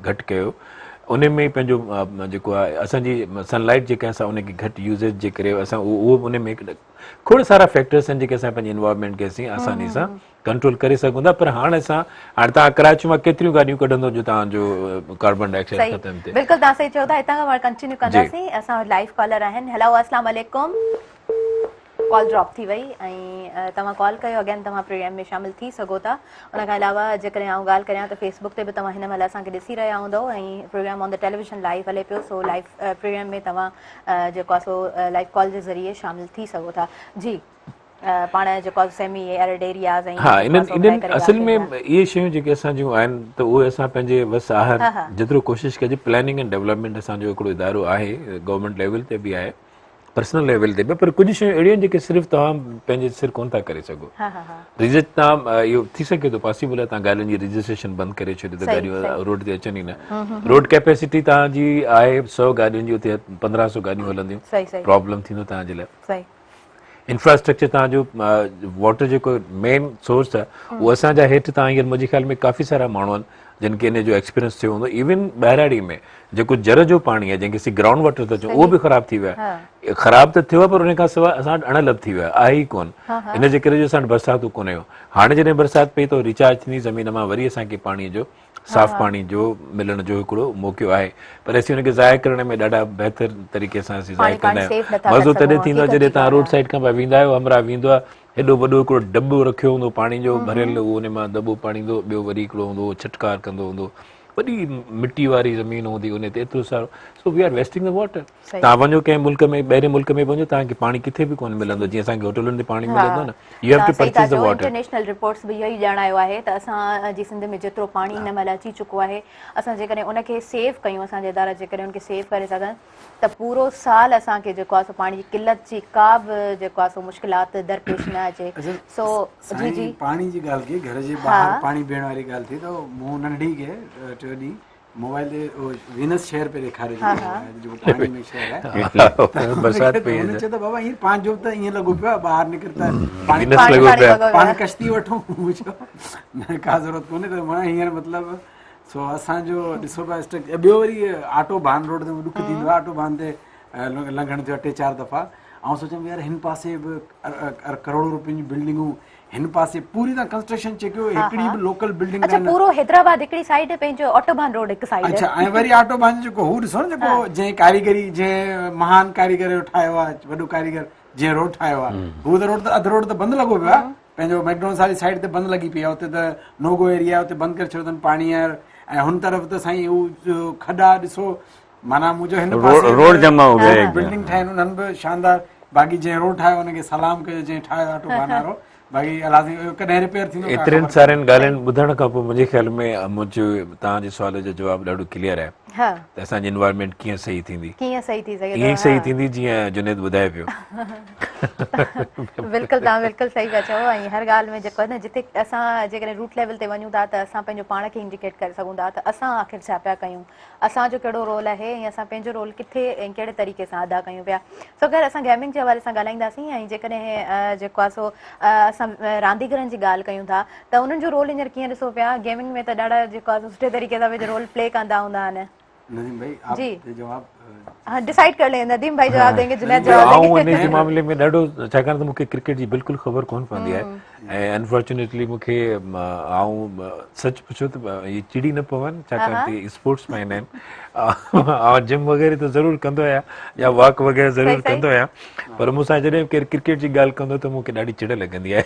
گهٽ ڪيو ان ۾ پنهنجو جيڪو آهي اسان جي سن لائٽ جيڪا اسان ان کي گهٽ يوزيج جي ڪري اسان اهو به ان ۾ کوڙ سارا فيڪٽرس آهن جيڪي اسان پنهنجي انوائرمينٽ کي اسين آساني سان ڪنٽرول ڪري سگهون ٿا پر هاڻ اسان هاڻ توهان ڪراچي مان ڪيتريون گاڏيون ڪڍندو جو توهان جو ڪاربن ڊاء آڪسائيڊ ختم ٿئي بلڪل توهان صحيح چئو ٿا هتان کان ڪنٽينيو ڪنداسين اسان وٽ لائيو ڪالر آهن هيلو السلام عليڪم ڪال ڊراپ ٿي وئي ۽ توهان ڪال ڪيو اگين توهان پروگرام ۾ شامل ٿي سگهو ٿا ان کان علاوه جيڪڏهن آئون ڳالهه ڪريان ته فيس بڪ تي به توهان هن مهل اسان کي ڏسي رهيا هوندؤ ۽ programme on the television live هلي پيو سو لائيو پروگرام ۾ توهان جيڪو آهي سو لائيو ڪال جي ذريعي شامل ٿي سگهو ٿا جي پاڻ جيڪو آهي سيمي ايرڊ ايرياز ۽ ها انهن انهن اصل ۾ اهي شيون جيڪي اسان جون آهن ته اهي اسان پنهنجي وس آهر جيترو ڪوشش ڪجي پلاننگ اينڊ ڊولپمينٽ اسان جو هڪڙو ادارو آهي گورنمينٽ ليول تي به آهي پرسنل ليول تي به پر ڪجهه شيون اهڙيون آهن جيڪي صرف توهان پنهنجي سر ڪونه ٿا ڪري سگهو رجسٽ توهان اهو ٿي سگهي ٿو پاسيبل آهي توهان گاڏين جي رجسٽريشن بند ڪري ڇڏيو ته گاڏيون روڊ تي اچن ئي نه روڊ ڪيپيسٽي توهان جي آهي 100 گاڏين جي اتي 1500 گاڏيون هلنديون پرابلم ٿيندو توهان جي لاء انفراسٽرڪچر توهان جو واٽر جيڪو مين سورس آهي اهو اسان جا هيٺ توهان هينئر منهنجي خيال ۾ ڪافي سارا ماڻهو آهن جن کي ان جو ايڪسپيرينس ٿيو هوندو ايون ٻهراڙي ۾ جيڪو جر جو پاڻي آهي جنهن کي اسين گرائونڊ واٽر ٿا چئون اهو به خراب ٿي ويو آهي خراب ته ٿيو آهي پر ان کان سواء اسان وٽ اڻ لڀ ٿي ويو آهي آهي ئي ڪون ان جي ڪري جو اسان وٽ برساتون ڪونه هيون هاڻي جڏهن برسات پئي ته ريچارج ٿيندي زمين مان وري اسان کي پاڻي جو صاف پاڻي جو ملڻ جو هڪڙو موقعو آهي پر اسين ان کي ضايع ڪرڻ ۾ ڏاڍا بهتر طريقي سان اسين ضايع ڪندا آهيون مزو تڏهن ٿيندو آهي جڏهن توهان روڊ سائيڊ کان پيا ويندا آهيو همراهه ويندو آهي هيڏو وڏو هڪڙو دٻو رکيو هوندو پاڻي جو ڀريل اهو ان مان دٻو پاڻيندو ٻيو وري هڪڙو هوندو اهو ڇٽڪار ڪندو هوندو وڏي مٽي واري زمين هوندي ان تي ايترو سارو so we are wasting the water توهان وڃو ڪنهن ملڪ ۾ ٻاهرين ملڪ ۾ وڃو توهان کي پاڻي ڪٿي به ڪونه ملندو جيئن اسان کي هوٽلن تي پاڻي ملي ٿو نه you have to purchase the water international reports به اهو ئي ڄاڻايو آهي ته اسان جي سنڌ ۾ جيترو پاڻي هن مهل اچي چڪو آهي اسان جيڪڏهن ان کي سيو ڪيون اسان جا ادارا جيڪڏهن ان کي سيو ڪري سگهن ته پورو سال اسان کي جيڪو آهي سو پاڻي جي قلت جي ڪا به جيڪو آهي سو مشڪلات درپيش نه اچي سو جي جي پاڻي جي ڳالهه ڪئي گهر جي ٻاهر پاڻي بيهڻ واري ڳالهه ٿي ته مون ننڍي کي ٽيون ڏينهن موبائل تي وينس شهر پئي ڏيکاريو جيڪو پاڻي ۾ شهر آهي برسات پئي هن چيو ته بابا هي پنهنجو ته ائين لڳو پيو آهي ٻاهر نڪر ته پاڻي لڳو پيو آهي پاڻ ڪشتي وٺون مون چيو نه ڪا ضرورت ڪونهي ته معنيٰ هينئر مطلب سو اسان جو ڏسو پيا اسٽرڪچر ٻيو وري آٽو ڀان روڊ تي ڏک ٿيندو آهي آٽو ڀان تي لنگهڻ ٿيو ٽي چار دفعا آئون سوچيم يار هن پاسي به ڪروڙ روپين جون بلڊنگون هن پاسي پوري تان ڪنسٽرڪشن چيڪ ڪيو هڪڙي به لوڪل بلڊنگ اچها پورو حيدرآباد هڪڙي سائيڊ پنهنجو آٽو ڀان روڊ هڪ سائيڊ اچها ۽ وري آٽو ڀان جيڪو هو ڏسو نه جيڪو جنهن ڪاريگري جنهن مهان ڪاريگر ٺاهيو آهي وڏو ڪاريگر جنهن روڊ ٺاهيو آهي هو ته روڊ ته اڌ روڊ ته بند لڳو پيو آهي. پنهنجو ميڪڊونلڊس واري سائيڊ تي بند لڳي پئي آهي اتي ته نو گو ايريا آهي اتي بند ڪري ڇڏيو اٿن پاڻي ۽ هن طرف ته سائين هو کڏا ڏسو معنيٰ منهنجو هن پاسي روڊ جمع هو گيا بلڊنگ ٺاهين انهن به شاندار باقي جنهن روڊ ٺاهيو ان کي سلام ڪجو جنهن ٺاهيو آٽو بانارو باقي الله سائين اهو ڪڏهن رپيئر ٿيندو ايترين سارين ڳالهين ٻڌڻ کان پوء منهنجي خيال ۾ منهنجو توهان جي سوال جو جواب ڏاڍو ڪليئر آهي ته اسان جي انوائرمينٽ ڪيئن صحيح ٿيندي ڪيئن صحيح ٿي سگهي ائين صحيح ٿيندي جيئن جنيد ٻڌائي پيو. بلڪل توهان بلڪل صحيح پيا چئو ۽ هر ڳالهه ۾ جيڪو آهي نه جتي اسان جيڪڏهن روٽ ليول تي وڃون ٿا ته اسان پنهنجو پاڻ کي انڊيڪيٽ ڪري سگهون ٿا ته اسان آخر ڇا پيا ڪيون اسان جو ڪهڙو رول آهي ۽ اسان پنهنجو رول ڪٿي ۽ ڪهڙي طريقي سان ادا ڪيون پيا سو خير اسان گيمنگ جي حوالي سان ڳالهائينداسين ۽ جيڪڏهن جيڪو آهي سو اسان رانديگرن جي ڳالهه ڪيون ٿا ته انهن جو رول هينئر ڪيئن ڏسو پيا گيمنگ ۾ ته ڏاڍا جيڪو آهي سو سٺي طريقي سان پنهنجو رول پلي ڪندا هوندا آهن. نديم ڀائي آپ جي جواب ها ڊسائيڊ ڪر لين نديم ڀائي جواب دينگي جنيد جواب آئون دينگي ان جي معاملي ۾ ڏاڍو ڇاڪاڻ ته مون کي ڪرڪيٽ جي بلڪل خبر ڪونه پوندي آهي ۽ انفارچونيٽلي مون کي آئون سچ پڇو ته اهي چڙي نه پون ڇاڪاڻ ته اسپورٽس مين آهن آئون جم وغيره ته ضرور ڪندو آهيان يا واڪ وغيره ضرور ڪندو آهيان پر مون سان جڏهن ڪير ڪرڪيٽ جي ڳالهه ڪندو ته مون کي ڏاڍي چڙ لڳندي آهي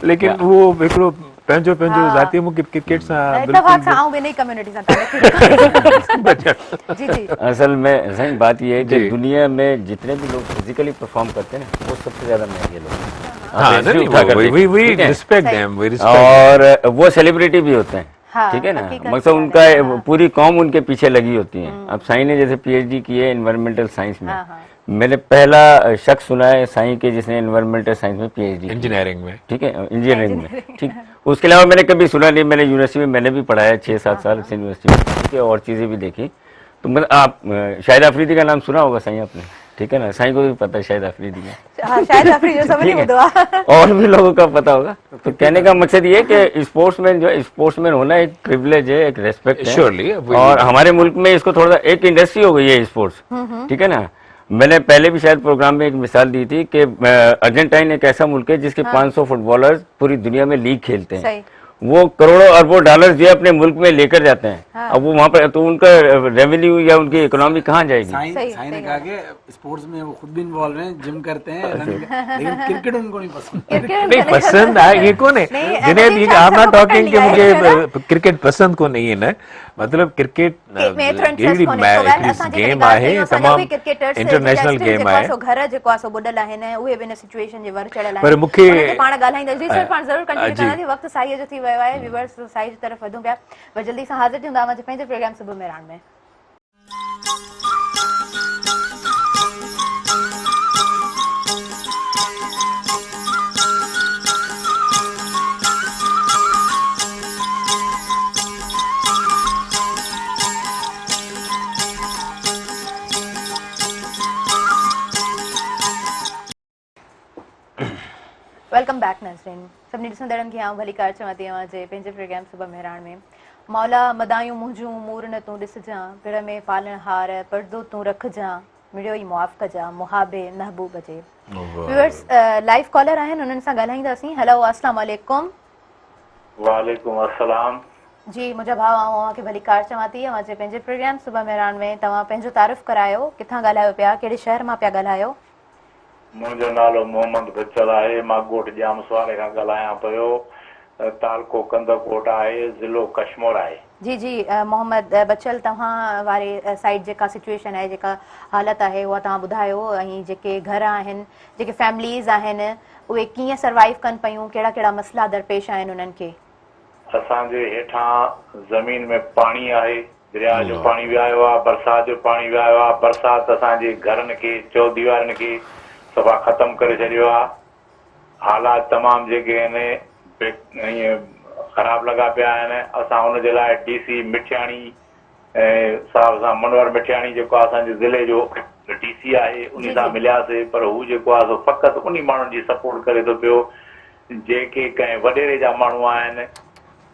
ليڪن اهو هڪڙو پنهنجو پنهنجو ذاتي مون کي ڪرڪيٽ سان اتفاق سان آئون به انهي ڪميونٽي سان تعلق جي جي اصل ۾ سائين بات یہ ہے کہ دنیا میں جتنے بھی لوگ فزیکلی پرفارم کرتے ہیں نا وہ سب سے زیادہ مہنگے لوگ اور وہ سیلیبریٹی بھی ہوتے ہیں ٹھیک ہے نا مقصد ان کا پوری قوم ان کے پیچھے لگی ہوتی ہے اب سائیں نے جیسے پی ایچ ڈی کی ہے انوائرمنٹل سائنس میں میں نے پہلا شخص سنا ہے سائیں کے جس نے انوائرمنٹل سائنس میں پی ایچ ڈی انجینئرنگ میں ٹھیک ہے انجینئرنگ میں ٹھیک اس کے علاوہ میں نے کبھی سنا نہیں میں نے یونیورسٹی میں میں نے بھی پڑھایا چھ سات سال یونیورسٹی میں ٹھیک ہے اور چیزیں بھی دیکھی تو مطلب آپ شاہد آفریدی کا نام سنا ہوگا سائیں آپ نے ٹھیک ہے نا سائیں کو بھی پتا ہے شاہد آفریدی کا شاہد آفریدی سب نہیں اور بھی لوگوں کا پتا ہوگا تو کہنے کا مقصد یہ کہ اسپورٹس مین جو ہے اسپورٹس مین ہونا ایک پریولیج ہے ایک ریسپیکٹ ہے اور ہمارے ملک میں اس کو تھوڑا سا ایک انڈسٹری ہو گئی ہے اسپورٹس ٹھیک ہے نا میں نے پہلے بھی شاید پروگرام میں ایک مثال دی تھی کہ ارجنٹائن ایک ایسا ملک ہے جس کے 500 فٹ بالرز پوری دنیا میں لیگ کھیلتے ہیں وہ کروڑوں اربوں ڈالر جو اپنے ملک میں لے کر جاتے ہیں اب وہ وہاں پر تو ان کا ریونیو یا ان کی اکنامی کہاں جائے گی؟ سائیں نے کہا کہ اسپورٹس میں وہ خود بھی انوالو ہیں، جم کرتے ہیں، لیکن کرکٹ ان کو نہیں پسند۔ نہیں پسند آئے یہ کون ہے؟ جنید یہ I am not talking کہ مجھے کرکٹ پسند کو نہیں ہے نا مطلب کرکٹ گيم آهي تمام انٽرنيشنل گيم آهي گهر جيڪو آهي سو ٻڏل آهن اهي به ان سچوئيشن جي ور چڙهيل آهن پر مون کي انهن تي پاڻ ڳالهائينداسين جي سر پاڻ ضرور ڪنٽينيو ڪنداسين وقت سائيء جو ٿي ويو آهي ويورز سائيء جي طرف وڌون پيا پر جلدي سان حاضر ٿيون ٿا اوهان جي پنهنجي پروگرام صبح مهراڻ ۾. Welcome back ناظرين سڀني ڏسندڙن کي آئون ڀليڪار چوان ٿي اوهان جي پنهنجي پروگرام صبح مهراڻ ۾ مولا مدايون منهنجون مور نه تون ڏسجان پڙ ۾ پالڻهار پردو تون رکجان مڙيو ئي معاف ڪجان محابي محبوب جي ويورز لائيو ڪالر آهن انهن سان ڳالهائينداسين هلو السلام عليڪم وعليڪم السلام جي منهنجا ڀاء آئون اوهان کي ڀليڪار چوان ٿي اوهان جي پنهنجي پروگرام صبح مهراڻ ۾ توهان پنهنجو تعارف ڪرايو ڪٿان ڳالهايو پيا ڪهڙي شهر مان پيا ڳالهايو منهنجو نالو محمد بچل آهي، مان ڳوٺ ڄام سواري کان ڳالهايان پيو، تعلقو ڪنڌڪوٽ آهي، ضلعو ڪشمور آهي. جي جي محمد بچل توهان واري سائيڊ جيڪا سچوئيشن آهي جيڪا حالت آهي اها توهان ٻڌايو ۽ جيڪي گهر آهن جيڪي فيمليز آهن اهي ڪيئن سروائيو ڪن پيون ڪهڙا ڪهڙا مسئلا درپيش آهن انهن کي. اسان جي هيٺان زمين ۾ پاڻي آهي، درياء جو پاڻي به آيو آ، برسات جو پاڻي به آيو آ، برسات اسان جي گهرن کي، چوديوارين کي صفا ختم ڪري ڇڏيو آ، حالات تمام جيڪي آهن ائين خراب لڳا پيا آهن، اسان ان جي لاء ڊي سي مٺياڻي صاحب سان منور مٺياڻي جيڪو آ اسان جي ضلعي جو ڊي سي آهي انهي سان ملياسي پر هو جيڪو آ سو فقط انهي ماڻهن جي سپورٽ ڪري ٿو پيو جيڪي ڪنهن وڏيري جا ماڻهو آهن.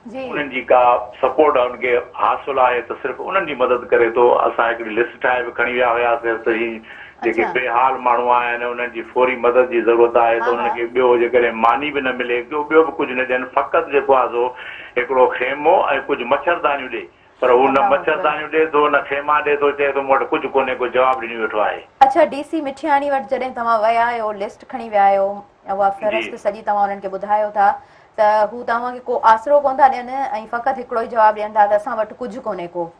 انهن جي ڪا سپورٽ ان کي حاصل آهي ته صرف انهن جي مدد ڪري ٿو. اسان هڪڙي لسٽ ٺاهي به کڻي ويا هياسين ته هي جيڪي بي حال ماڻهو آهن انهن جي فوري مدد جي ضرورت آهي ته انهن کي ٻيو جيڪڏهن ماني به نه ملي ٻيو به ڪجهه نه ڏين فقط جيڪو آهي سو هڪڙو خيمو ۽ ڪجهه مڇردانيون ڏي. پر هو نه مڇردانيون ڏئي ٿو نه خيما ڏئي ٿو چئي ٿو مون وٽ ڪجهه ڪونهي ڪو جواب ڏني ويٺو آهي. اڇا ڊي سي مٺياڻي وٽ جڏهن توهان ويا آهيو لسٽ کڻي ويا آهيو اها فهرست سڄي توهان انهن کي ٻڌايو ٿا ته هو توهان کي ڪو آسرو ڪونه ٿا ڏين ۽ فقط هڪڙو ئي جواب ڏين ٿا ته اسان وٽ ڪجهه ڪونهي ڪو.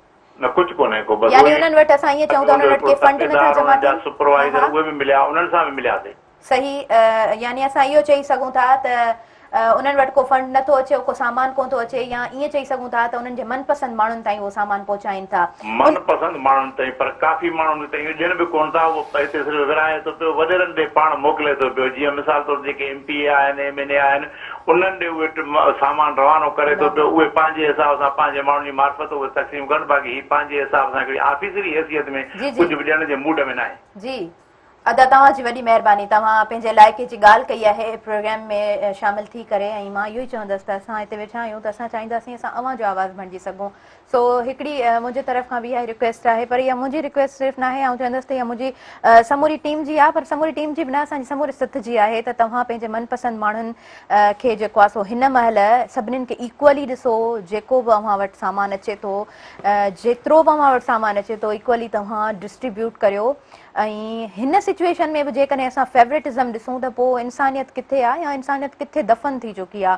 نه ڪجهه ڪونهي ڪو بس يعني انهن وٽ اسان ائين چئون ته انهن وٽ ڪي فنڊ نٿا جمع ٿين. سپروائيزر اهي به مليا انهن سان به ملياسين. صحيح يعني اسان اهو چئي سگهون ٿا ته انهن وٽ ڪو فنڊ نٿو اچي ڪو سامان ڪونه ٿو اچي يا ائين چئي سگهون ٿا ته انهن جي من پسند ماڻهن تائين اهو سامان پهچائين ٿا. من پسند ماڻهن تائين پر ڪافي ماڻهن تائين اهو ڏين به ڪونه ٿا اهو هتي صرف ورهائي ٿو پيو وڏيرن ڏي پاڻ موڪلي ٿو پيو جيئن مثال طور جيڪي ايم پي اي آهن ايم اين اي آهن انهن ڏي اهي سامان روانو ڪري ٿو پيو اهي پنهنجي حساب سان پنهنجي ماڻهن جي معرفت اهي تقسيم ڪن باقي هي پنهنجي حساب سان هڪڙي آفيسري حيثيت ۾ ڪجهه به ڏيڻ جي موڊ ۾ ناهي. جي ادا توهان جي وڏي مهرباني توهان پنهنجي علائقي جي ڳالهه ڪئي آهي پروگرام ۾ شامل ٿي ڪري ۽ مان اهو ئي چوندس ته اسان هتي ويٺا آهيون ته اسان چاهينداسين اسان اوهان جو آواز بڻجي سگهون سو هڪڙي منهنجي طرف کان به اها رڪويسٽ آهي پر اها منهنجي رڪويسٽ صرف ناهي آئون چوندس ته اها منهنجي سموري ٽيم جي آهي پر سموري ٽيم جي به نه اسان جي سموري سٿ جي آهي ته توهان پنهنجي من پسند ماڻهن کي جيڪو آهي سو هن مهل سڀنين کي ايڪولي ڏسو جيڪو به اوهان وٽ سامان اچي ٿو جيترو به اوهان وٽ سامان اچي ٿو ايڪولي توهان ڊسٽريبيوٽ ڪريو ۽ هن سچوئيشن ۾ به جيڪڏهن اسان فيورٽزم ڏسون ته پوء انسانيت ڪٿي آ يا انسانيت ڪٿي دفن ٿي چڪي آ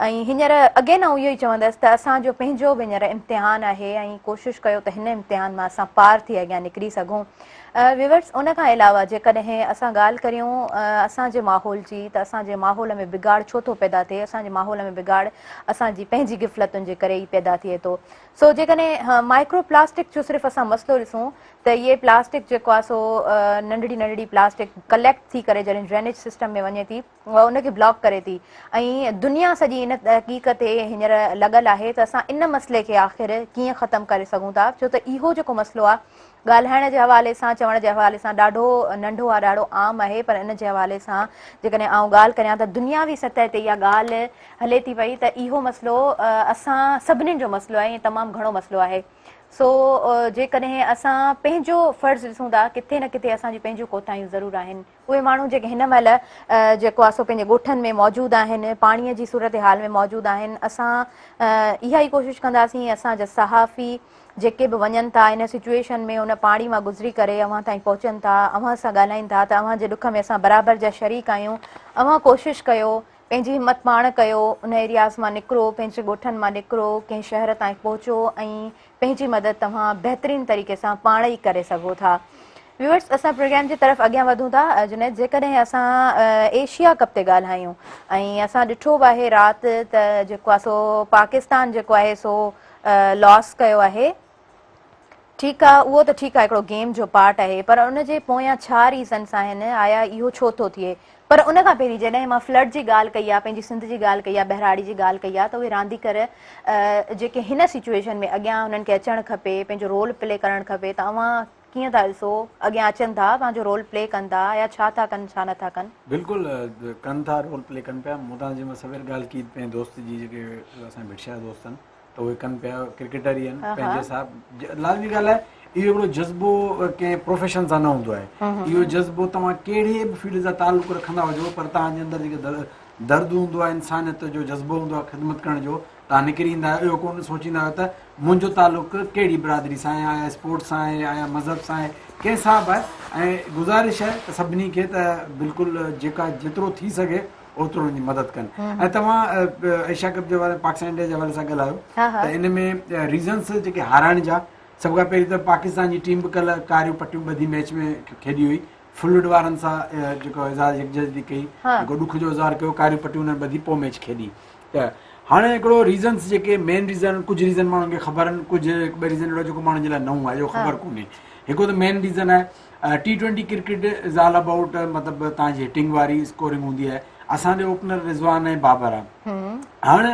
۽ هينئر اگين آئون اهو ئي چوندس ته اسان جو پنهنجو به هينئر امتحان آهي ۽ ڪوشش ڪيو ته هن امتحان مان اسان پار ٿي اڳيان نڪري سگهون ويورس ان کان علاوه جيڪڏهن اسان ڳالهه ڪريون اسان جي ماحول جي ته اسان جي ماحول ۾ بگاڙ ڇو ٿو پيدا ٿئي اسان جي ماحول ۾ بگاڙ اسان جي پنهنجي غفلتن جي ڪري ئي پيدا ٿئي ٿو سو جيڪڏهن مائڪرو پلاسٽڪ جو صرف اسان مسئلو ڏسون ته اهي پلاسٽڪ جيڪو آهي سو ننڍڙي ننڍڙي پلاسٽڪ ڪليڪٽ ٿي ڪري جڏهن ڊرينيج سسٽم ۾ وڃي ٿي اها ان کي بلاڪ ڪري ٿي ۽ دنيا سڄي ان تحقيق تي هينئر لڳل آهي ته اسان ان مسئلي کي آخر ڪيئن ختم ڪري سگهون ٿا ڇو ته اهو جيڪو مسئلو آهي ڳالهائڻ جي حوالي سان چوڻ جي حوالي سان ڏاڍو ننڍو آهي ڏاڍو عام آهي پر ان جي حوالي سان جيڪڏهن آئون ڳالهه ڪريان ته دنياوي سطح تي اها ڳالهه هلي ٿي پئي ته اهو مسئلو اسان سڀني جو مسئلو آهي ۽ تمام گهڻو مسئلو آهي سو جيڪڏهن اسان پنهنجو فرض ڏسون ٿا ڪٿي نه ڪٿي اسان جون پنهنجون ڪوتاهيون ضرور آهن اهي ماڻهو جيڪي هن مهل جيڪو آهي سو پنهنجي ڳوٺن ۾ موجود آهن پاڻي جي صورتحال ۾ موجود آهن اسان اها ئي ڪوشش ڪنداسين اسان جا صحافي جيڪي به وڃن ٿا ان سچوئيشن ۾ ان پاڻي مان گذري ڪري اوهان تائين پهچن ٿا اوهان سان ڳالهائين ٿا ته اوهان جي ڏک ۾ اسان برابر جا شريڪ آهيون اوهان ڪوشش ڪيو پنهنجي همت پاڻ ڪيو، ان ايرياز مان نڪرو، پنهنجي ڳوٺن مان نڪرو، ڪنهن شهر تائين پهچو ۽ پنهنجي مدد توهان بهترين طريقي سان پاڻ ئي ڪري سگهو ٿا. ويورس اسان پروگرام جي طرف اڳيان وڌون ٿا جنيد جيڪڏهن اسان ايشيا ڪپ تي ڳالهايون ۽ اسان ڏٺو به آهي رات ته جيڪو آهي سو پاڪستان جيڪو آهي سو لاس ڪيو آهي ٺيڪ آ اهو ته ٺيڪ آ هڪڙو گيم جو پارٽ آهي پر ان جي پويان ڇا ريزنس آهن آيا اهو ڇو ٿو ٿئي پر ان کان پهرين جڏهن مان فلڊ جي ڳالهه ڪئي آ پنهنجي سنڌ جي ڳالهه ڪئي آ ٻهراڙي جي ڳالهه ڪئي آ ته اهي رانديگر جيڪي هن سچوئيشن ۾ اڳيان انهن کي اچڻ کپي پنهنجو رول پلي ڪرڻ کپي ته اوهان ڪيئن ٿا ڏسو اڳيان اچن ٿا پنهنجو رول پلي ڪن ٿا يا ڇا ٿا ڪن ڇا نٿا ڪن. بلڪل ڪن ٿا رول پلي ڪن پيا مون تان جنهن مهل سوير ڳالهه ڪئي پنهنجي دوست جي جيڪي اسان جا ڀٽ شاهه دوست آهن ته اهي ڪن پيا ڪرڪيٽر ئي آهن پنهنجي حساب لازمي ڳالهه آهي اهو هڪڙو جذبو ڪنهن پروفيشن سان نه هوندو آهي اهو جذبو توهان ڪهڙي به فيلڊ سان تعلق رکندا هجو پر توهان جي اندر جيڪي درد هوندو آهي انسانيت جو جذبو هوندو آهي خدمت ڪرڻ جو توهان نڪري ايندا آهيو اهو ڪونه سوچيندا آهيو ته منهنجو تعلق ڪهڙي برادري سان آهي آيا اسپورٽ سان آهي آيا مذهب سان آهي ڪنهن سان به آهي ۽ گذارش آهي ته سڀني کي ته بلڪل جيڪا جيترو ٿي سگهي اوترو انهن جي مدد ڪن ۽ توهان ايشيا ڪپ جي باري ۾ پاڪستان انڊيا جي حوالي سان ڳالهايو ته ان ۾ ريزنس جيڪي هارائڻ جا سڀ کان پهرين ته پاڪستان جي ٽيم به ڪلهه ڪاريون پٽيون ٻڌي ميچ ۾ کيڏي هئي فلڊ وارن سان جيڪو اظهار يڪجهتي ڪئي جيڪو ڏک جو اظهار ڪيو ڪاريون پٽيون انهن ٻڌي پوء ميچ کيڏي ته هاڻي هڪڙو ريزنس جيڪي مين ريزن ڪجهه ريزن ماڻهن کي خبر آهن ڪجهه هڪ ٻه ريزن اهڙو جيڪو ماڻهن جي لاء نئون آهي جو خبر ڪونهي هڪڙو ته مين ريزن آهي T twenty cricket is all about مطلب توهان جي هٽنگ واري اسڪورنگ هوندي آهي اسان ڏي اوپنر رضوان ۽ بابر آهي هاڻ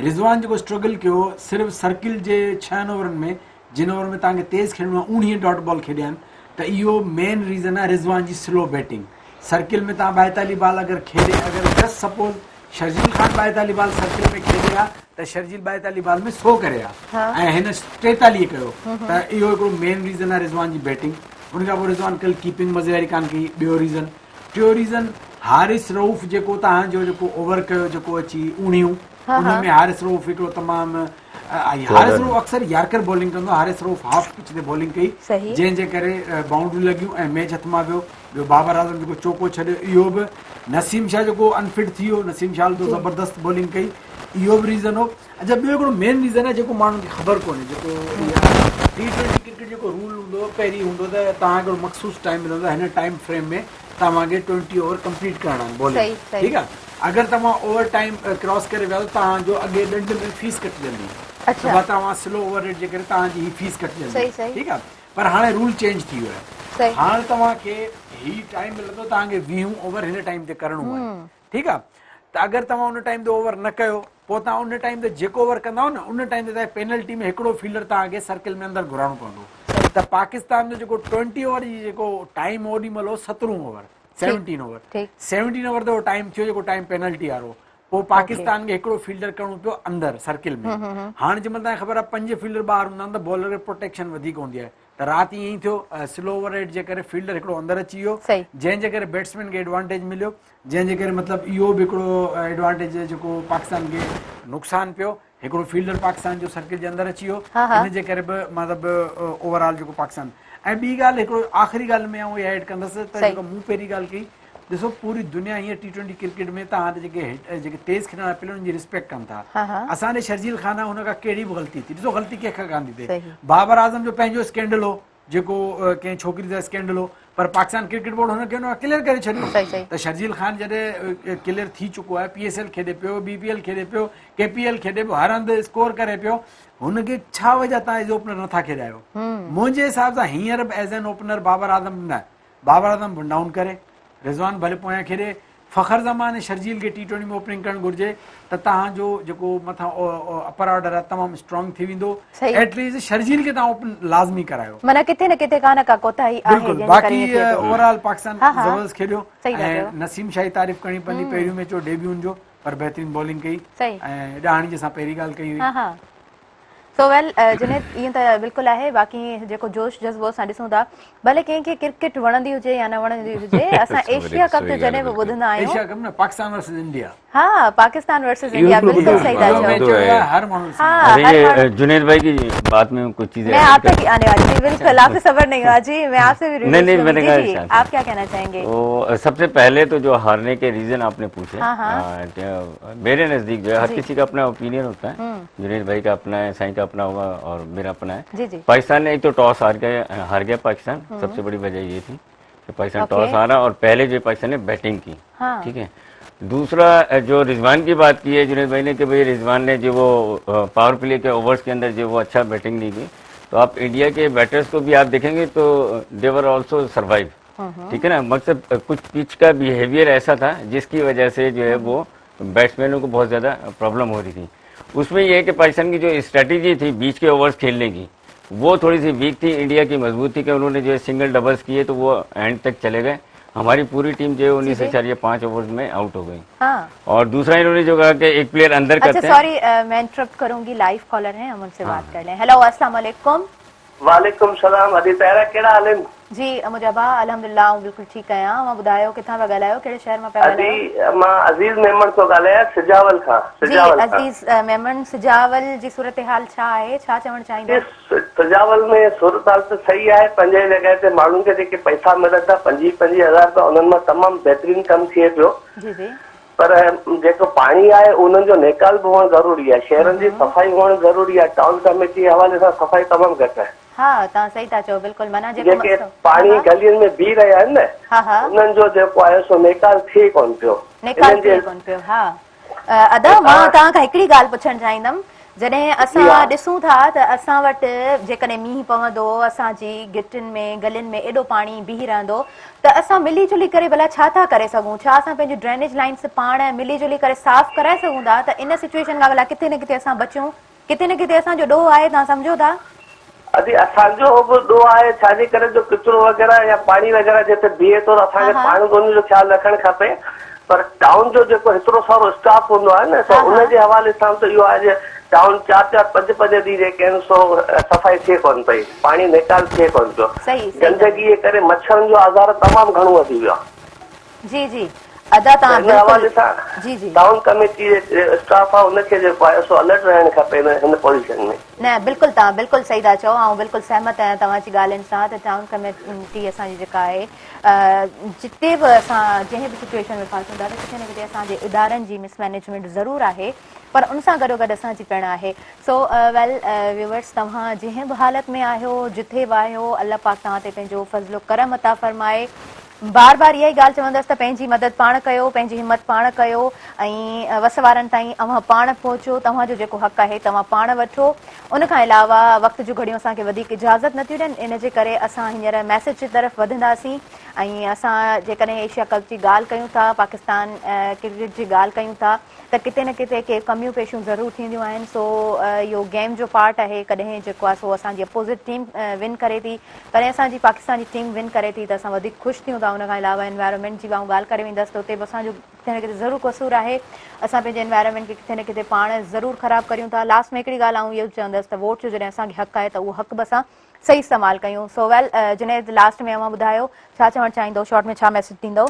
رضوان جيڪو اسٽرگل ڪيو صرف سرڪل جي ڇهن اوورن ۾ جن اوور ۾ توهان کي تيز کيڏڻو آهي اوڻيهه ڊاٽ بال کيڏيا آهن ته اهو مين ريزن آهي رضوان جي سلو بيٽنگ سرڪل ۾ توهان ٻائيتاليهه بال اگر کيڏي اگر جسٽ سپوز شرجيل خان ٻائيتاليهه بال سرڪل ۾ کيڏي ها ته شرجيل ٻائيتاليهه بال ۾ سو ڪري ها ۽ هن 43 ڪيو ته اهو هڪڙو مين ريزن آهي رضوان جي بيٽنگ ان کان پوء رضوان ڪل ڪيپنگ مزي واري ڪانه ڪئي ٻيو ريزن ٽيو ريزن حارث رئوف جيڪو توهان جو جيڪو اوور ڪيو جيڪو اچي اوڻيهون ان ۾ حارث رئوف هڪڙو تمام حارث رئوف اڪثر يارڪر بالنگ ڪندو آهي حارث رئوف هاف پچ تي بالنگ ڪئي جنهن جي ڪري بائونڊريون لڳيون ۽ ميچ هٿ مان ويو. ٻيو بابر اعظم جيڪو چوڪو ڇڏيو اهو به نسيم شاهه جيڪو انفٽ ٿي ويو نسيم شاهه تو زبردست بالنگ ڪئي اهو به ريزن هو. اڇا ٻيو هڪڙو مين ريزن آهي جيڪو ماڻهن کي خبر ڪونهي جيڪو ٽي ٽوئنٽي ڪرڪيٽ جيڪو رول هوندو هو پهرين هوندو ته توهان کي هڪڙو مخصوص ٽائيم ملندو هن ٽائيم فريم ۾ توهان کي ٽوئنٽي اوور ڪمپليٽ ڪرڻا آهن بالنگ ٺيڪ آهي اگر توهان اوور ٽائيم ڪراس ڪري ويا ته توهان جو اڳي ڏنڊ ۾ فيس ڪٽجندي ته توهان سلو اوور ريٽ جي ڪري توهان جي هي فيس ڪٽجندي ٺيڪ آهي پر هاڻي رول چينج ٿي ويو آهي هاڻ توهان کي هي ٽائيم ملندو توهان کي ويهون اوور هن ٽائيم تي ڪرڻو آهي ٺيڪ آ ته اگر توهان ان ٽائيم تي اوور نه ڪيو پوء توهان ان ٽائيم تي جيڪو اوور ڪندائو نه ان ٽائيم تي توهان پينلٽي ۾ هڪڙو فيلڊر توهان کي سرڪل ۾ اندر گهرائڻو پوندو ته پاڪستان جو جيڪو ٽوئنٽي اوور جي جيڪو ٽائيم اوڏي مهل هو سترهون over seventeen over seventeen over تي ٽائيم ٿيو جيڪو ٽائيم پينلٽي وارو پوء پاڪستان کي هڪڙو فيلڊر ڪرڻو پيو اندر سرڪل ۾ هاڻ جنهن مهل توهان کي خبر آهي پنج فيلڊر ٻاهر هوندا آهن ته بالر کي پروٽيڪشن وڌيڪ هوندي آهي ته رات ائين ئي ٿيو سلو اوور ريٽ جي ڪري فيلڊر هڪڙو اندر اچي ويو جنهن جي ڪري بيٽسمين کي ايڊوانٽيج مليو جنهن جي ڪري مطلب اهو به هڪڙو ايڊوانٽيج جيڪو پاڪستان کي نقصان پيو هڪڙو فيلڊر پاڪستان جو سرڪل جي اندر اچي ويو ان جي ڪري به مطلب اوور آل جيڪو پاڪستان ۽ ٻي ڳالهه هڪڙو آخري ڳالهه ۾ آئون اها ايڊ ڪندس ته جيڪو مون پهرين ڳالهه ڪئي ڏسو پوري دنيا هينئر ٽي ٽوئنٽي ڪرڪيٽ ۾ توهان ڏي جيڪي جيڪي تيز کيڏڻ وارا پليئر انهن جي ريسپيڪٽ ڪن ٿا اسان ڏي شرجيل خان آهي هن کان ڪهڙي به غلطي ٿي ڏسو غلطي ڪنهن کان ڪانه ٿي ٿئي بابر اعظم جو پنهنجو اسڪينڊل هو جيڪو ڪنهن ڇوڪري سان اسڪينڊل هو پر پاڪستان ڪرڪيٽ بورڊ هن کي ڪليئر ڪري ڇڏيو ته شرجيل خان جڏهن ڪليئر ٿي چڪو آهي پي ايس ايل کيڏي پيو بي پي ايل کيڏي پيو ڪي پي ايل کيڏي پيو هر هنڌ اسڪور ڪري پيو هن کي ڇا وجه تان ايز اوپنر نٿا کيڏايو منهنجي حساب سان هينئر به as an opener Babar Azam نه بابر اعظم ون ڊائون ڪري، رضوان ڀلي پويان کيڏي، فخر زمان ۽ شرجيل کي ٽي ٽوئنٽي ۾ اوپننگ ڪرڻ گهرجي ته توهان جو جيڪو مٿان اپر آرڊر آهي تمام اسٽرانگ ٿي ويندو ايٽ ليسٽ شرجيل کي توهان اوپن لازمي ڪرايو. معنيٰ ڪٿي نه ڪٿي ڪا نه ڪا ڪوتاهي آهي بلڪل جنهن جي ڪري باقي ائين ٿئي ٿو. اوور آل پاڪستان زبردست کيڏيو ۽ نسيم شاهه جي تعريف ڪرڻي پوندي پهريون ميچ هو ڊيبيو هن جو پر بهترين بالنگ ڪئي ۽ ڏاهاڻي جي اسان پهرين ڳالهه ڪئي هئي. سو ويل جنيد ائين ته بلڪل آهي باقي جيڪو جوش جذبو اسان ڏسون ٿا ڀلي ڪنهن کي ڪرڪيٽ وڻندي هجي يا نه وڻندي هجي اسان ايشيا ڪپ جو جڏهن به ٻڌندا آهيون ايشيا ڪپ نه پاڪستان ورسز انڊيا ها پاڪستان ورسز انڊيا بلڪل صحيح ٿا چئو هر ماڻهو ها هر ماڻهو جنيد ڀائي ڪي بات ۾ ڪجهه چيزیں میں آپ تک آنے والی تھی بالکل آپ سے صبر نہیں ہوا جی میں آپ سے بھی نہیں نہیں میں نے کہا جی آپ کیا کہنا چاہیں گے تو سب سے پہلے تو جو ہارنے کے ریزن آپ نے پوچھے میرے نزدیک جو ہے ہر کسی کا اپنا اوپینین ہوتا ہے جنید بھائی کا اپنا ہے سائیں کا اپنا ہوگا اور میرا اپنا ہے جی جی پاکستان نے ایک تو ٹاس ہار گیا ہار گیا پاکستان سب سے بڑی وجہ یہ تھی کہ پاکستان ٹاس ہارا اور پہلے جو پاکستان نے بیٹنگ کی ٹھیک ہے دوسرا جو رضوان کی بات کی ہے جنید بھائی نے کہ بھائی رضوان نے جو وہ پاور پلے کے اوورز کے اندر جو وہ اچھا بیٹنگ نہیں کی تو آپ انڈیا کے بیٹرز کو بھی آپ دیکھیں گے تو دیور آلسو سروائیو ٹھیک ہے نا مقصد کچھ پچ کا بیہیویئر ایسا تھا جس کی وجہ سے جو ہے وہ بیٹسمینوں کو بہت زیادہ پرابلم ہو رہی تھی اس میں یہ ہے کہ پاکستان کی جو اسٹریٹجی تھی بیچ کے اوورز کھیلنے کی وہ تھوڑی سی ویک تھی انڈیا کی مضبوط تھی کہ انہوں نے جو ہے سنگل ڈبلز کیے تو وہ اینڈ تک چلے گئے ہماری پوری ٹیم جو ہے 19.5 اوورز میں آؤٹ ہو گئی اور دوسرا انہوں نے جو کہا کہ ایک پلیئر اندر کرتے ہیں سوری میں انٹرپٹ کروں گی لائیو کالر ہیں ہم ان سے بات کر لیں ہیلو السلام علیکم وعليڪم سلام ادي طاهره ڪهڙا حال آهن. جي منهنجا ڀاء الحمدلله آئون بلڪل ٺيڪ آهيان اوهان ٻڌايو ڪٿان پيا ڳالهايو ڪهڙي شهر مان پيا ڳالهايو. ادي مان عزيز ميمڻ ٿو ڳالهايان سجاول کان جي سجاول کان. عزيز ميمڻ سجاول جي صورتحال ڇا آهي ڇا چوڻ چاهيندو. سجاول ۾ صورتحال ته صحيح آهي پنهنجي جڳهه تي ماڻهن کي جيڪي پئسا ملن ٿا پنجويهه پنجويهه هزار رپيا انهن مان تمام بهترين ڪم ٿئي پيو جي جي. پر جيڪو پاڻي آهي انهن جو نيڪال به هئڻ ضروري آهي شهرن جي صفائي هئڻ ضروري آهي ٽائون ڪميٽي جي حوالي سان صفائي تمام گهٽ آهي. ها توهان صحيح ٿا چئو بلڪل معنيٰ جيڪو جيڪي مسئلو پاڻي ها ها گلين ۾ بيهي رهيا آهن نه ها ها انهن جو جيڪو آهي سو نيڪال ٿئي ڪونه پيو نيڪال انهن جي ٿئي ڪونه پيو ها ادا ۽ مان توهان توهان کان هڪڙي ڳالهه پڇڻ چاهيندم جڏهن جي اسان ها ڏسون ٿا ته اسان وٽ جيڪڏهن مينهن پوندو اسان جي گهٽين ۾ گلين ۾ ايڏو پاڻي بيهي رهندو ته اسان ملي جلي ڪري ڀلا ڇا ٿا ڪري سگهون ڇا اسان پنهنجون ڊرينيج لائنس پاڻ ملي جلي ڪري صاف ڪرائي سگهون ٿا ته ان سچوئيشن کان ڀلا ڪٿي نه ڪٿي اسان بچون ڪٿي نه ڪٿي اسان جو ڏوهه آهي توهان سمجهو ٿا. ادي اسان جو به ڏوهه آهي ڇا جي ڪري جو ڪچرو وغيره يا پاڻي وغيره جتي بيهي ٿو ته اسان کي پاڻ به ان جو خيال رکڻ کپي پر ٽائون جو جيڪو هيترو سارو اسٽاف هوندو آهي نه سو ان جي حوالي سان ته اهو آهي جي ٽائون چار چار پنج پنج ڏينهن جيڪي آهن سو صفائي ٿئي ڪونه پئي پاڻي نيڪال ٿئي ڪونه پيو گندگي جي ڪري مڇرن جو آزار تمام گهڻو وڌي ويو آهي. جي جي ادا ته توهان ان حوالي بلڪل سان جي جي. ٽائون ڪميٽي جي اسٽاف آ ان کي جيڪو آهي سو الرٽ رهڻ کپي ان هن پوزيشن ۾. نه بلڪل توهان بلڪل صحيح ٿا چئو آئون بلڪل سهمت آهيان توهان جي ڳالهين سان ته ٽائون ڪميٽي اسان جي جيڪا آهي جتي به اسان جنهن به سچوئيشن ۾ ڦاسون ٿا ته ڪٿي نه ڪٿي اسان جي ادارن جي مس مئنيجمينٽ ضرور آهي پر ان سان گڏو گڏ اسان جي پڻ آهي سو ويل ويورس توهان جنهن به حالت ۾ آهيو جٿي به آهيو الله پاڪ توهان تي پنهنجو فضل و ڪرم عطا فرمائي بار بار اها ئي ڳالهه چوندس ته پنهنجي مدد پاڻ ڪيو، پنهنجي همت پاڻ ڪيو ۽ وس وارن تائين اوهان پاڻ پهچو، توهان جو جيڪو حق آهي توهان پاڻ وٺو. ان کان علاوه وقت جون گهڙيون اسان کي وڌيڪ اجازت نٿيون ڏين، ان جي ڪري اسان هينئر ميسيج جي طرف وڌنداسين ۽ اسان جيڪڏهن ايشيا ڪپ جي ڳالهه ڪيون ٿا، پاڪستان ڪرڪيٽ جي ڳالهه ڪيون ٿا ته ڪٿي نه ڪٿي ڪي ڪميون پيشيون ضرور ٿينديون آهن سو اهو گيم جو پارٽ آهي ڪڏهن جيڪو آهي سو اسان جي اپوزٽ ٽيم ون ڪري ٿي ڪڏهن اسان جي پاڪستان جي ٽيم ون ڪري ٿي ته اسان وڌيڪ خوش ٿيون ٿا ان کان علاوه انوائرمينٽ جي به آئون ڳالهه ڪري ويندس ته اتي به اسان جو ڪٿي نه ڪٿي ضرور قصور آهي اسان پنهنجي انوائرمينٽ کي ڪٿي نه ڪٿي پاڻ ضرور خراب ڪريون ٿا لاسٽ ۾ هڪڙي ڳالهه آئون اهو چوندس ته ووٽ جو جڏهن اسان کي حق آهي ته اهو حق به اسان صحيح استعمال ڪيون سو ويل جنيد لاسٽ ۾ اوهان ٻڌايو ڇا چوڻ چاهيندو شارٽ ۾ ڇا ميسيج ڏيندو.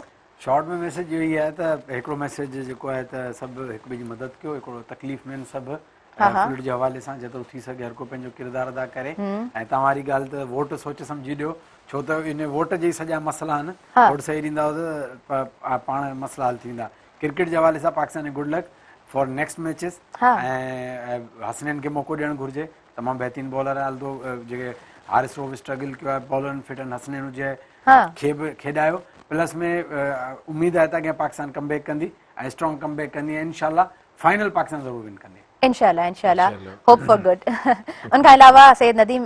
شارٽ ۾ ميسيج اهو ئي آهي ته هڪڙو ميسيج جيڪو آهي ته سڀ هڪ ٻئي جي مدد ڪيو هڪڙو تڪليف ۾ آهن سڀ فلڊ جي حوالي سان جيترو ٿي سگهي هر ڪو پنهنجو ڪردار ادا ڪري ۽ توهان واري ڳالهه ته ووٽ سوچ سمجهي ڏيو ڇو ته ان ووٽ جي سڄا مسئلا آهن ووٽ صحيح ڏيندا ته پاڻ مسئلا حل ٿيندا ڪرڪيٽ جي حوالي سان پاڪستان کي good luck for next matches ۽ Hasnain کي موقعو ڏيڻ گهرجي تمام بهترين بالر آهي الدو جيڪي حارث روف اسٽرگل ڪيو آهي بالرن فٽ آهن حسنين هجي کي به کيڏايو پلس ۾ اميد آهي ته اڳيان پاڪستان ڪم بيڪ ڪندي ۽ اسٽرانگ ڪم بيڪ ڪندي ۽ انشاء الله فائنل پاڪستان ضرور ون ڪندي. انشاء الله انشاء الله هوپ فار گڊ ان کان علاوه سيد نديم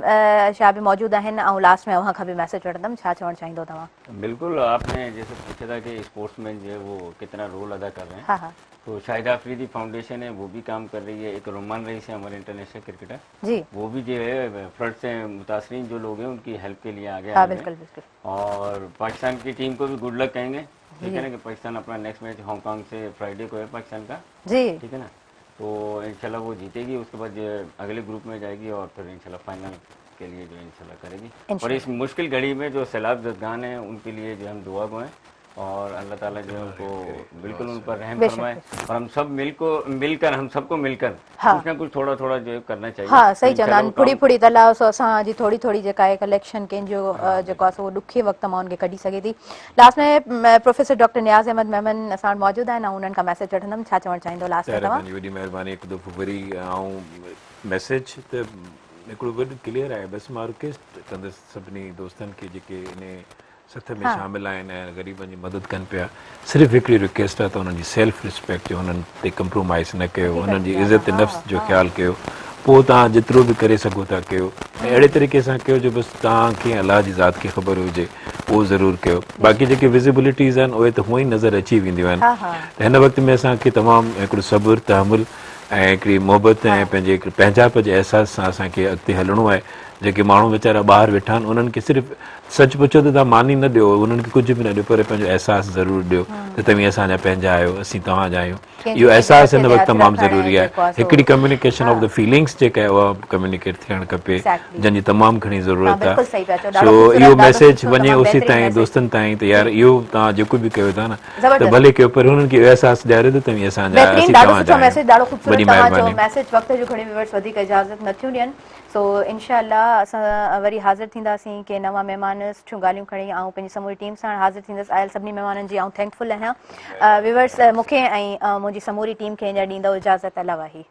شاهه به موجود آهن آئون لاسٽ ۾ اوهان کان به ميسيج وٺندم ڇا چوڻ چاهيندو توهان. بلڪل آپ ني جيسي پوڇا ٿا ڪي اسپورٽس مين جو هي وو ڪتنا رول ادا ڪر رهي هين تو شاهد آفريدي فائونڊيشن هي وو بي ڪام ڪر رهي هي ايڪ رومان رئيس هي هماري انٽرنيشنل ڪرڪيٽر جي वो भी जो है फ्लड से मुतासरीन जो लोग हैं उनकी हेल्प के लिए आगे हाँ आए हुए बिल्कुल हैं बिल्कुल और पाकिस्तान की टीम को भी गुड लक कहेंगे ठीक जी है ना कि पाकिस्तान अपना नेक्स्ट मैच हांगकांग से फ्राइडे को है पाकिस्तान का जी ठीक है ना तो इंशाल्लाह वो जीतेगी उसके बाद जो है अगले ग्रुप में जाएगी और फिर इंशाल्लाह फाइनल के लिए जो है इंशाल्लाह करेगी और इंशाल्लाह इस मुश्किल घड़ी में जो सैलाब जदगान हैं उनके लिए जो हम दुआ गो हैं और अल्लाह ताला जो है उनको बिल्कुल उन पर रहम बेशक फरमाए बेशक और हम सब मिल को मिलकर हम सबको मिलकर हाँ कुछ ना कुछ थोड़ा थोड़ा जो है करना चाहिए हा तो सही चवंदा इंशाल्लाह आहिनि वो फुड़ी काम फुड़ी तलाउ सो असांजी थोरी थोरी जेका आहे कलेक्शन कंहिंजो हाँ जेको आहे बिल्कुल सो उहो ॾुखे वक़्त मां उनखे कढी सघे थी। लास्ट में प्रोफेसर डॉक्टर नियाज़ अहमद मेमन असां वटि मौजूदु आहिनि, आउं उन्हनि खां मैसेज वठंदमि, छा चवणु चाहींदो लास्ट में तारा तव्हां? तुंहिंजी वॾी महिरबानी हिकु दफ़ो वरी आउं मैसेज त हिकिड़ो वॾो क्लियर आहे बसि मां रिक्वेस्ट कंदुसि सभिनी दोस्तनि खे जेके इन सथ में हाँ शामिल आहिनि ऐं ग़रीबनि जी मदद कनि पिया सिर्फ़ु हिकिड़ी रिक्वेस्ट आहे त हुननि जी सेल्फ रिस्पेक्ट जो हुननि ते कंप्रोमाइज़ न कयो हक़ीक़त हुननि जी ॻाल्हि इज़त आहे नफ़्स हा जो हा ख़्यालु कयो पोइ तव्हां जेतिरो बि करे सघो था कयो ऐं अहिड़े तरीक़े सां कयो जो बसि तव्हांखे अलाह जी ज़ात खे ख़बर हुजे उहो ज़रूरु कयो बाक़ी जेके विजिबिलिटीज़ आहिनि उहे त हूअं ई नज़र अची वेंदियूं आहिनि हा हा त हिन वक़्त में असांखे तमामु हिकिड़ो सब्र तहमुल ऐं हिकिड़ी मोहबत हा ऐं पंहिंजे हिकिड़े पंहिंजाइप जे अहसास सां असांखे अॻिते हलणो आहे जेके माण्हू वीचारा ॿाहिरि वेठा आहिनि उन्हनि खे सिर्फ़ु सच पुछो त तव्हां मानी न ॾियो उन्हनि खे कुझु बि न ॾियो पर पंहिंजो अहसासु ज़रूरु ॾियो त तव्हीं असांजा पंहिंजा आहियो असीं तव्हांजा आहियूं कंहिंजे इहो कंहिंजे अहसासु मथे हिन ते वक़्तु हथु तमामु रखणु ज़रूरी ऐं आहे जेको आहे सो हिकिड़ी कम्युनिकेशन हा ऑफ the feelings जेका आहे उहा कम्युनिकेट थियणु खपे एग्ज़ैक्टली जंहिंजी तमामु घणी तव्हां ज़रूरत आहे बिल्कुलु सही पिया चओ सो ॾाढो ख़ूबसूरत इहो ॾाढो मैसेज सुठो वञे तमामु उसी बहितरीन ताईं मैसेज दोस्तनि ताईं त जी यार इहो तव्हां जेको बि कयो था न त ज़बरदस्त भले कयो पर हुननि खे इहो अहसासु ॾियारियो त तव्हीं असांजा बहितरीन असीं ॾाढो तव्हांजा सुठो आहियूं मैसेज ॾाढो ख़ूबसूरत वॾी तव्हांजो महिरबानी मैसेज वक़्त जूं घणियूं व्यूअर्स वधीक इजाज़त नथियूं ॾियनि सो इनशा अल्लाह असां वरी हाज़िर थींदासीं के नवां महिमान सुठियूं ॻाल्हियूं खणी आउं पंहिंजी समूरी टीम सां हाज़िर थींदसि आयल सभिनी महिमाननि जी आउं थैंकफुल आहियां। व्यूअर्स मूंखे ऐं मुंहिंजी समूरी टीम खे हींअर ॾींदव इजाज़त अलाह वाही।